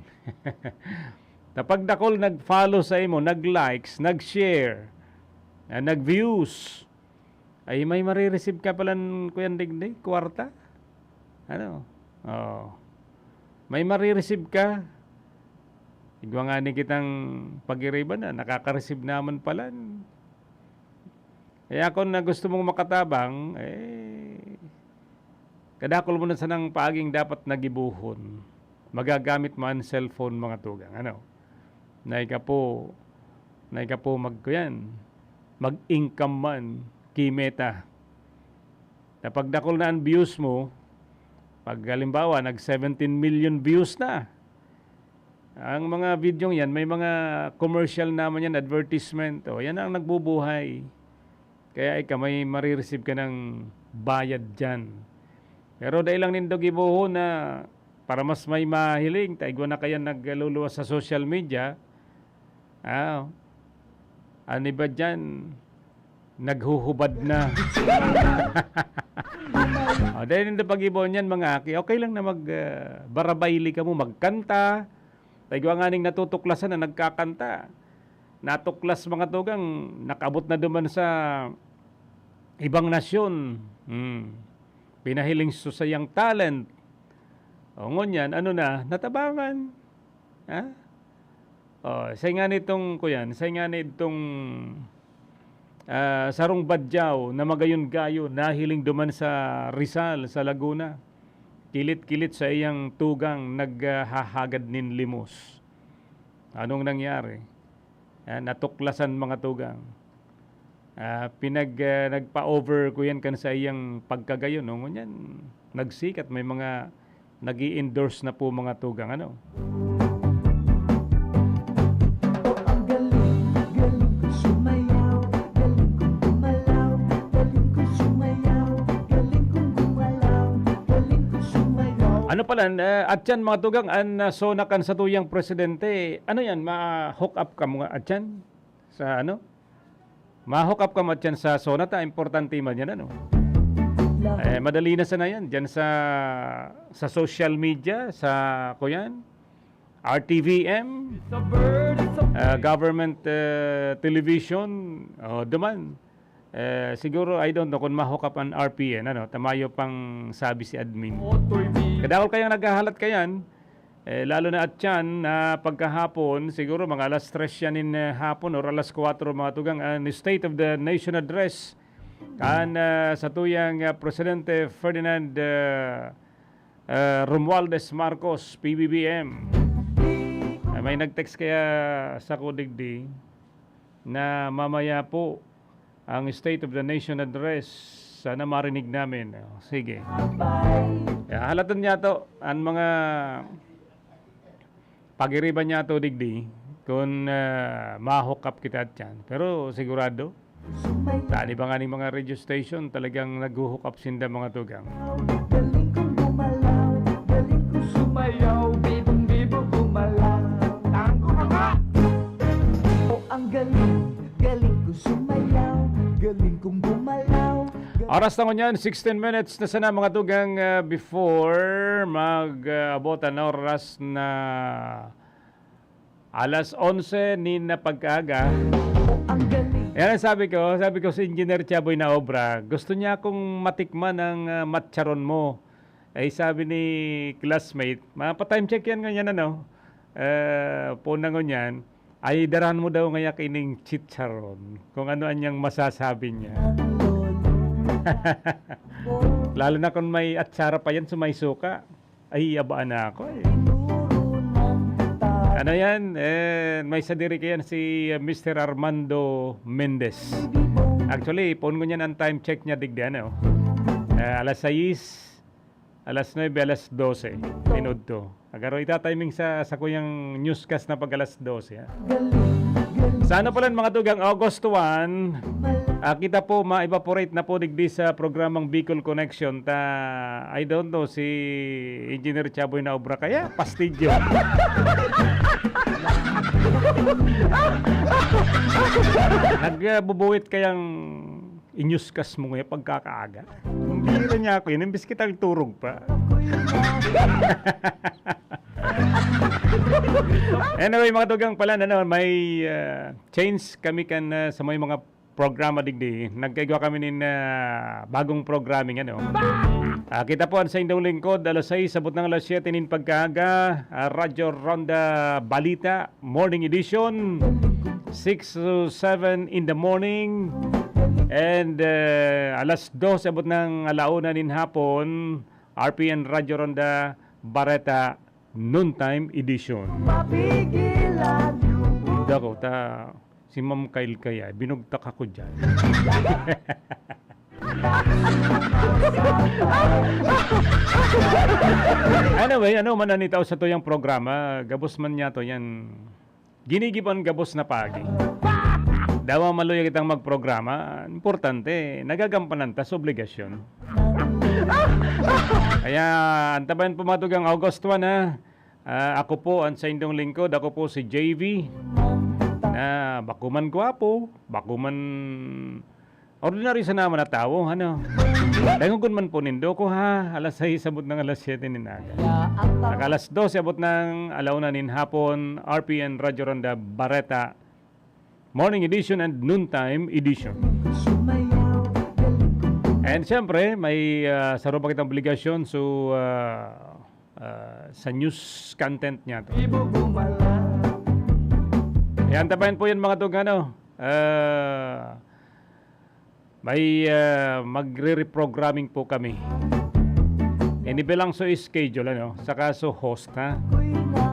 Tapag dakol nag-follow sa imo, nag-likes, nag-share, ah, nag-views, ay may marireceive ka palan, kuyan digdi, kwarta. Ano? Oh. May marireceive ka. Igwa nga ni kitang pagiriban na, nakaka-receive naman palan. Kaya kung na gusto mong makatabang, eh, kadakol mo na sanang paaging dapat nagibohon. Magagamit mo ang cellphone, mga tugang, ano? Na ikapo, na ikapo magkuyan, mag-income man, ki Meta. Na pagdakol na ang views mo, pag halimbawa, nag seventeen million views na, ang mga videong yan, may mga commercial naman yan, advertisement. O, yan ang nagbubuhay. Kaya ika, may marireceive ka ng bayad dyan. Pero dai lang nindo gibohon na para mas may mahiling, ta igwa na kaya nagluluwas sa social media. Ah, ano ba dyan? Naghuhubad na. Ah, dai nindo pag-ibaon yan, mga aki. Okay lang na mag, ah, barabayli kamo, magkanta. Ta igwa nganing natutuklasan na nagkakanta. Natuklas, mga tugang, nakaabot na duman sa ibang nasyon. Hmm. Pinahiling sa saiyang talent. O, ngunyan, ano na, natabangan. Ha? O, sa nga nitong, kuyan, sa nga nitong, ah, sarong badyaw na magayon-gayo, nahiling duman sa Rizal, sa Laguna. Kilit-kilit sa iyang tugang naghahagad nin limos. Anong nangyari? Ah, natuklasan, mga tugang. Ah, pinag-, ah, nagpa-over ko yan kan sa iyang pagkagayon, no? Ngunyan, nagsikat, may mga nag endorse na po, mga tugang, ano? Ang galing, galing ko sumayaw, galing kong gumalaw, galing ko sumayaw, galing kong gumalaw, galing ko sumayaw. Ano pala, eh, at yan, mga tugang, ang, ah, SONA kan satuyang presidente, ano yan, ma-hook up ka mga at yan? Sa ano? Ma-hook up ka mo at yan sa SONA ta, importante man yan, ano? Eh, madali na sana yan. Diyan sa, sa social media, sa, kuyan, R T V M, ah, government, eh, television, o, duman. Eh, siguro, I don't know kung ma-hook up an R P N, ano, ta mayo pang sabi si admin. Kadakol kayang naghahalat kayan, eh, lalo na at yan na pagkahapon, siguro mga alas tres yan in, eh, hapon or alas kwatro, mga tugang, an State of the Nation Address kan, ah, satuyang, ah, Presidente Ferdinand, ah, ah, Romualdez Marcos, P B B M. Ah, may nag-text kaya sa digdi na mamaya po ang State of the Nation Address. Sana marinig namin. O, sige. Kaya halatan niya to, ang mga pagiriban niya to digdi, kung, ah, ma-hook up kita dyan. Pero sigurado, tani ba nga ning mga radio station, talagang naghuhook up sinda, mga tugang. Galing kong gumalaw, galing kong sumayaw, bibong-bibo gumalaw. Tango ka nga! O, ang galing, galing kong sumayaw, galing kong gumalaw. Oras na ngunyan, sixteen minutes na sana, mga tugang, ah, before mag, ah, abot an oras na alas onse nin pagkaaga. Ang galing. Yan ang sabi ko, sabi ko si Engineer Chaboy na obra, gusto niya akong matikman ang, ah, matcharon mo. Ay sabi ni classmate, mapa-time check yan ngunyan, ano? Eh, puna ngunyan, ay darahan mo daw ngaya kining chicharon, kung ano anyang masasabi niya. Lalo na kung may atsara pa yan, so may suka. Ay, abaan na ako eh. Ano yan? Eh, may sadiri kayan si, uh, Mister Armando Mendez. Actually, poon ko niyan ang time check niya digdi, ano? Eh, alas sais, alas nuebe, alas dose. Minuto. Agaro ita timing sa, sa kuyang newscast na pag alas dose, ha? Sa ano pala, mga tugang, August one, ah, kita po, ma-evaporate na po digdi sa programang Bicol Connection. Ta, I don't know, si Engineer Chaboy na obra kaya, pastidyo. Nagbubuwit kayang inyuskas mo ngayon pagkakaaga. Ang bihira niya ako yun, imbis kitang turog pa. Anyway, mga tugang pala, ano, may, ah, change kami kan, ah, sa may mga programa digdi. Nagkaigwa kami nin, ah, bagong programming, ano. Ah, kita po ang sa indong lingkod, alas sais, abot ng alas siyete nin pagkaaga, ah, Radyo Ronda Balita, Morning Edition, six to seven in the morning. And, eh, alas dos abot ng alauna nin hapon, R P N Radyo Ronda Bareta Noontime Edition. Mapigilan. Dako, ta, si Ma'am Kyle kaya, binugtak ako dyan. Anyway, ano man ang itao sa tuyang programa, gabos man niya to yan. Ginigiban gabos na pagi. Dawa maluya kitang magprograma, importante, nagagampanan ta sa obligasyon. Kaya, antabayan po, mga tugang, August one, ha? Ah, ako po, ang sa indong lingkod, ako po si J V, na bako man gwapo, bako man Ordinaryo sana man na tawo, ano? Dangogon man po nindo ko, ha? Alas sais abot ng alas siyete nin aga. Saka alas dose abot ng alauna nin hapon, R P N Radyo Ronda Bareta, Morning Edition and Noontime Edition. And siyempre, may, ah, saro pa kitang obligasyon, so, ah, ah, sa news content niya to. Yan, tabayan po yan, mga tugano. Ah, may, ah, magre-reprogramming po kami. Ini bilang so schedule, ano, saka so host, ha?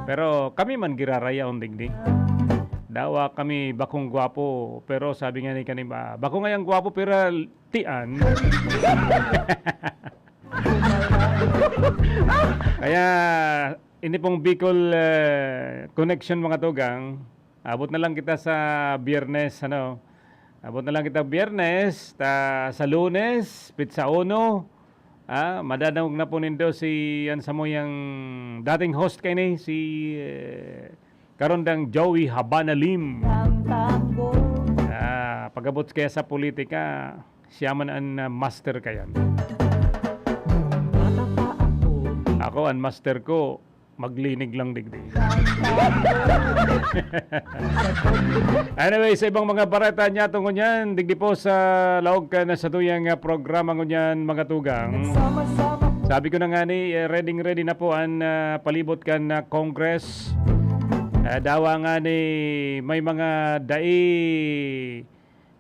Pero kami man girarayaon digdi. Dawa kami bakong gwapo, pero sabi nga ni kanima, "Bako ngayang gwapo, pero tian." Kaya, ini pong Bicol, eh, Connection, mga tugang, abot na lang kita sa Biyernes, ano? Abot na lang kita Biyernes, ta sa Lunes, pitsa uno, ah, madadangog na po nindo si, yan, samuyang dating host kaini, si, eh, karondang Joey Habana Lim. Ah, pag-abot kaya sa politika, siya man an, ah, master kayan. Ako, an master ko, maglinig lang digdi. Anyway, sa ibang mga bareta niya tungod yan, digdi po sa laog kan satuyang, ah, programa ngunyan, mga tugang. Sabi ko na nga ni, eh, ready, ready na po an, ah, palibot kan, ah, Congress. Ah, dawa nga ni may mga dai,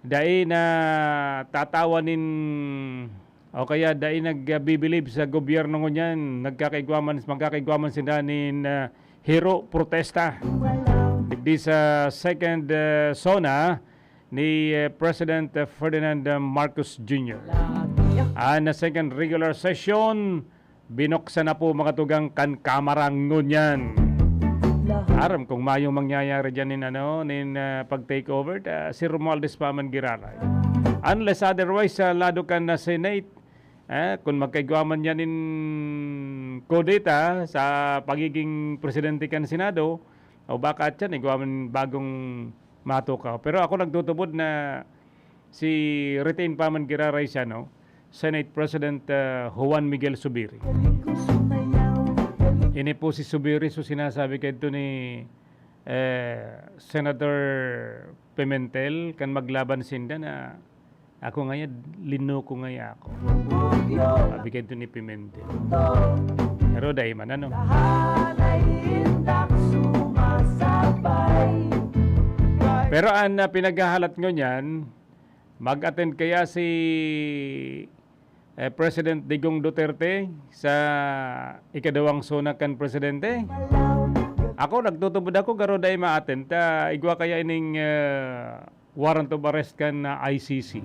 dai na tatawa nin, o kaya dai nagbibilib sa gobyerno ngunyan, nagkakaigwa man, magkakaigwa man sinda nin, ah, hero protesta. Digdi sa second, ah, SONA ni, eh, President, ah, Ferdinand, ah, Marcos Junior. An second regular session, binuksan na po, mga tugang, kan Kamara ngunyan. Aram kung mayong mangyayari dyan nin, ano, nin, ah, pag-take over, ta si Romualdez pa man giraray. Unless otherwise, sa lado kan, ah, Senate, eh, kung magkaigwa man yan nin kudeta sa pagiging presidente kan Senado, o baka tiyan, igwa man bagong matukaw. Pero ako nagtutubod na si retain pa man giraray siya, no? Senate President, ah, Juan Miguel Zubiri. Ini po si Zubiri, so sinasabi kaidto ni, eh, Senator Pimentel, kan maglaban sinda na, "Ako ngaya, linuko ngaya ako." Sabi kaidto ni Pimentel. Pero dai man, ano? Pero an, ah, pinaghahalat ngunyan, mag-attend kaya si, eh, President Digong Duterte sa ikaduwang SONA kan presidente? Ako, nagtutubod ako, garo dai ma-attend. Ta igwa kaya ining, eh, warrant of arrest kan, ah, I C C.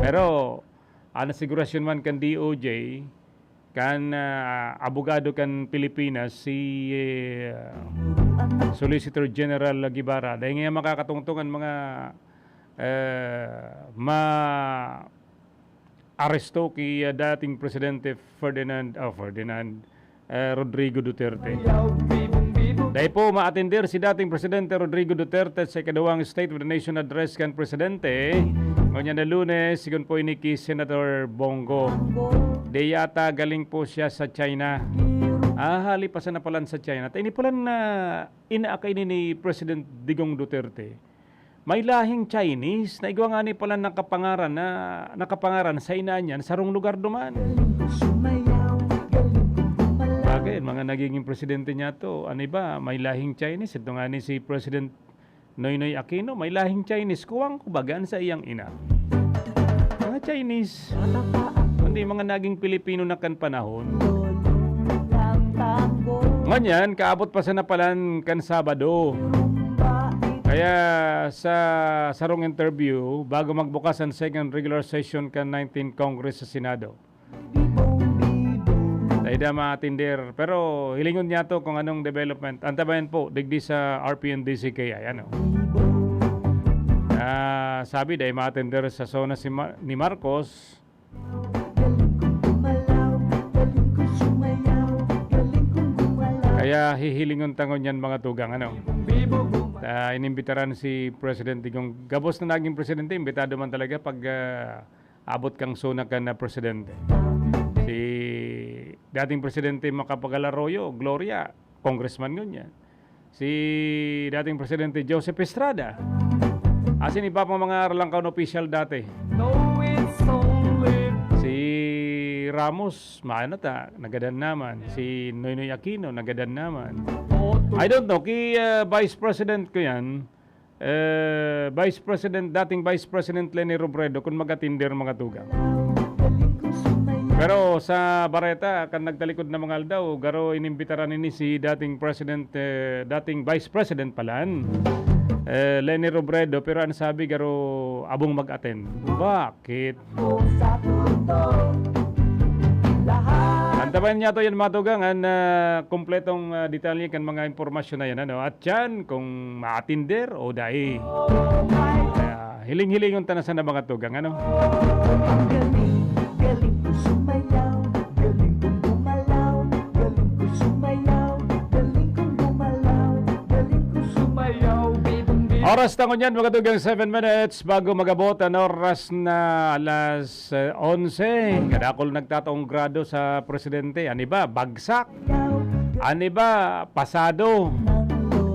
Pero, an asigurasyon man kan D O J, kan, ah, abogado kan Pilipinas, si, eh, Solicitor General Guevara, dai ngaya makakatungtong an mga, eh, ma-aresto ki, ah, dating Presidente Ferdinand, oh, Ferdinand, eh, Rodrigo Duterte. Dai po maatender si dating Presidente Rodrigo Duterte sa ikaduwang State of the Nation Address kan Presidente ngunyan na Lunes, sigon po ini ki Senator Bong Go. Di yata galing po siya sa China. Ah, hali pa sana palan sa China. Ta ini palan na inaakay ni, ni President Digong Duterte, may lahing Chinese na igwa ngani palan nakapangaran na, nakapangaran sa ina niyan, sarong lugar duman. Bagay, mga nagiging presidente niya to, ano ba, may lahing Chinese. Ito nga ni si President Noynoy Aquino, may lahing Chinese. Kuwang ko baga an saiyang ina. Mga Chinese. Kundi mga naging Pilipino na kan panahon. Ngunyan, kaabot pa sana palan kan Sabado. Kaya sa sarong interview, bago magbukas an second regular session kan nineteenth Congress sa Senado, dai da maatender. Pero hilingon niya to kung anong development. Antabayan po, digdi sa R P N D C K I, ano. Ah, sabi, dai maatender sa SONA si Mar-, ni Marcos. Kaya hihilingon ta ngunyan, mga tugang, ano. Ah, inimbitaran si Presidente Digong. Gabos na naging presidente, imbitado man talaga pag, ah, abot kang zona kan, ah, presidente. Si dating Presidente Macapagal Arroyo, Gloria, congressman ngunyan. Si dating Presidente Joseph Estrada. Asin iba pang mga Aralangkaon official dati. No, it's only Si Ramos, maano ta, nagadan naman. Si Noynoy Aquino, nagadan naman. I don't know, ki, ah, Vice President ko yan, eh, Vice President, dating Vice President Leni Robredo, kung mag-atinder, mga tugang. Pero sa bareta, kan nagtalikod na mga aldaw, garo inimbitaran nini si dating President, eh, dating Vice President palan, eh, Leni Robredo, pero ang sabi, garo abong mag-attend. Bakit? Antabayan niya to yan, mga tugang, ang, ah, kompletong, ah, detalye kan mga impormasyon na yan, ano? At yan, kung maatinder o dai. Kaya, hiling-hilingon ta na sana, mga tugang, ano? Ang galing, galing kong sumayaw, galing kong gumalaw, galing kong sumayaw, galing kong gumalaw, galing kong sumayaw, bibong bibong. Oras na ngunyan, mga tugang, seven minutes bago mag-abot ang oras na alas, eh, onse. Kadakol nagtataong grado sa presidente. An iba, bagsak. An iba, pasado.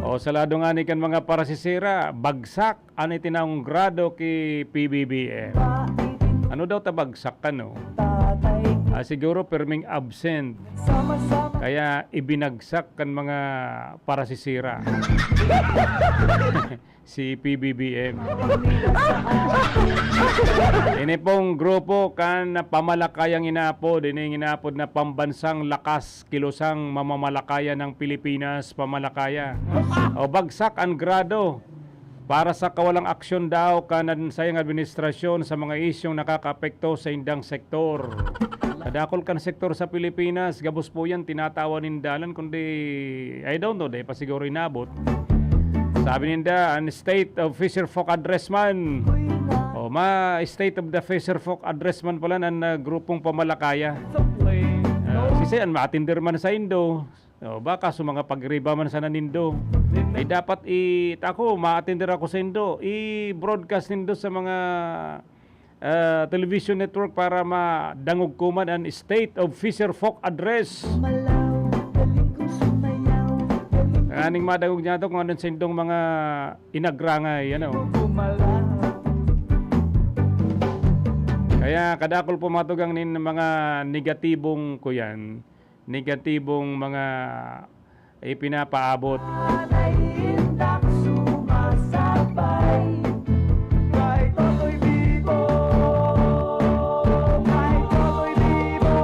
O sa lado ngani kan mga parasisira, bagsak an itinaong grado ki P B B M. Ano daw ta bagsak kano? Ah, siguro perming absent. Kaya ibinagsak kan mga parasisira. Si P B B M. Ini pong grupo kan pamalakayang inaapod, ini ang inaapod na Pambansang Lakas Kilusang Mamamalakaya ng Pilipinas, Pamalakaya. O bagsak ang grado para sa kawalang aksyon daw kan sayang administrasyon sa mga isyong nakakaapekto sa indang sektor. Kadakol kan sektor sa Pilipinas, gabos po yan, tinatawan nin dalan, kundi, I don't know, dahil pa siguro inabot. Sabi ninda, ang State of Fisherfolk Address man. O, ma, State of the Fisherfolk Address man pala ng, ah, grupong pamalakaya. Ah, sisay an maatinder man sa indo. O, baka sa mga pagriba man sana nindo. Eh, dapat i-, ako, maatinder ako sa indo. I-broadcast nindo sa mga, ah, television network para madangog ko man an State of Fisherfolk Address. Aning madangog niya to kung anong sindong mga inagrangay, ano. Kaya kadakol po matugang nin mga negatibong, kuyan, negatibong mga ipinapaabot. Naiindak sumasabay kay Totoy Bibo, kay Totoy Bibo.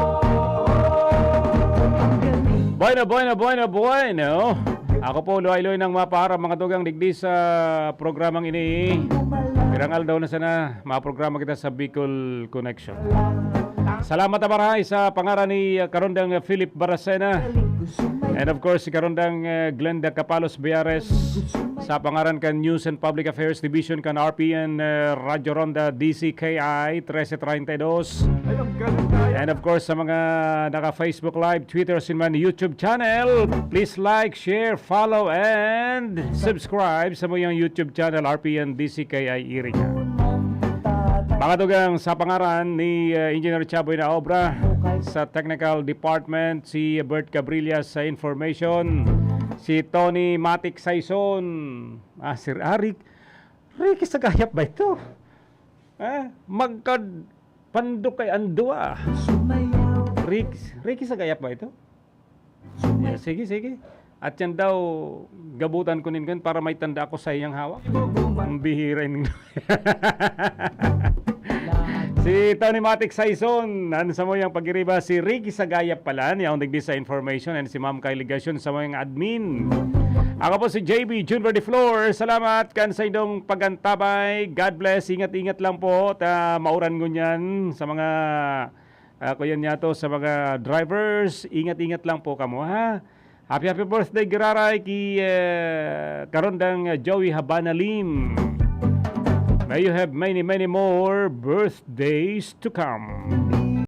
Ang galing. Bueno, bueno, bueno, bueno. Ako po, Luhay Loy ng Mapahara, mga tugang digdi sa programang ini. Pirang aldaw na sana, maprograma kita sa Bicol Connection. Salamat na marahay sa pangaran ni, uh, Karondang, uh, Philip Baracena. And of course, si Karondang, uh, Glenda Capalos Biares. Sa pangaran kan News and Public Affairs Division kan R P N, uh, Radyo Ronda D C K I trese treinta y dos. And of course, sa mga naka-Facebook Live, Twitter, sin man YouTube channel, please like, share, follow, and subscribe sa muyang YouTube channel, R P N D C K I Iriga. Mga tugang, sa pangaran ni, uh, Engineer Chaboy na obra, sa technical department, si Bert Cabrillas sa information, si Tony Matic Saison, ah, Sir Arik, Ricky Sagayap ba ito? Ah, magkad-, pandok kay Andua. Rick, Ricky Sagayap ba ito? Yeah, sige, sige. At yan daw, gabutan ko nin kan para may tanda ako sa iyang hawak. Ang bihira yun. Si Tony Matic Saison, ano sa mo yung pag-iriba? Si Ricky Sagayap pala, niya ang digdi sa information, and si Ma'am Kylie Gasyon sa mo yung admin. Ako po si J B Jun Verdiflor. Salamat kan sa inyong pagantabay. God bless. Ingat-ingat lang po. Ta mauran ngunyan sa mga, ah, kuyan niya to, sa mga drivers. Ingat-ingat lang po kamo, ha? Happy, happy birthday, giraray, ki, eh, Karondang, eh, Joey Habana Lim. May you have many, many more birthdays to come.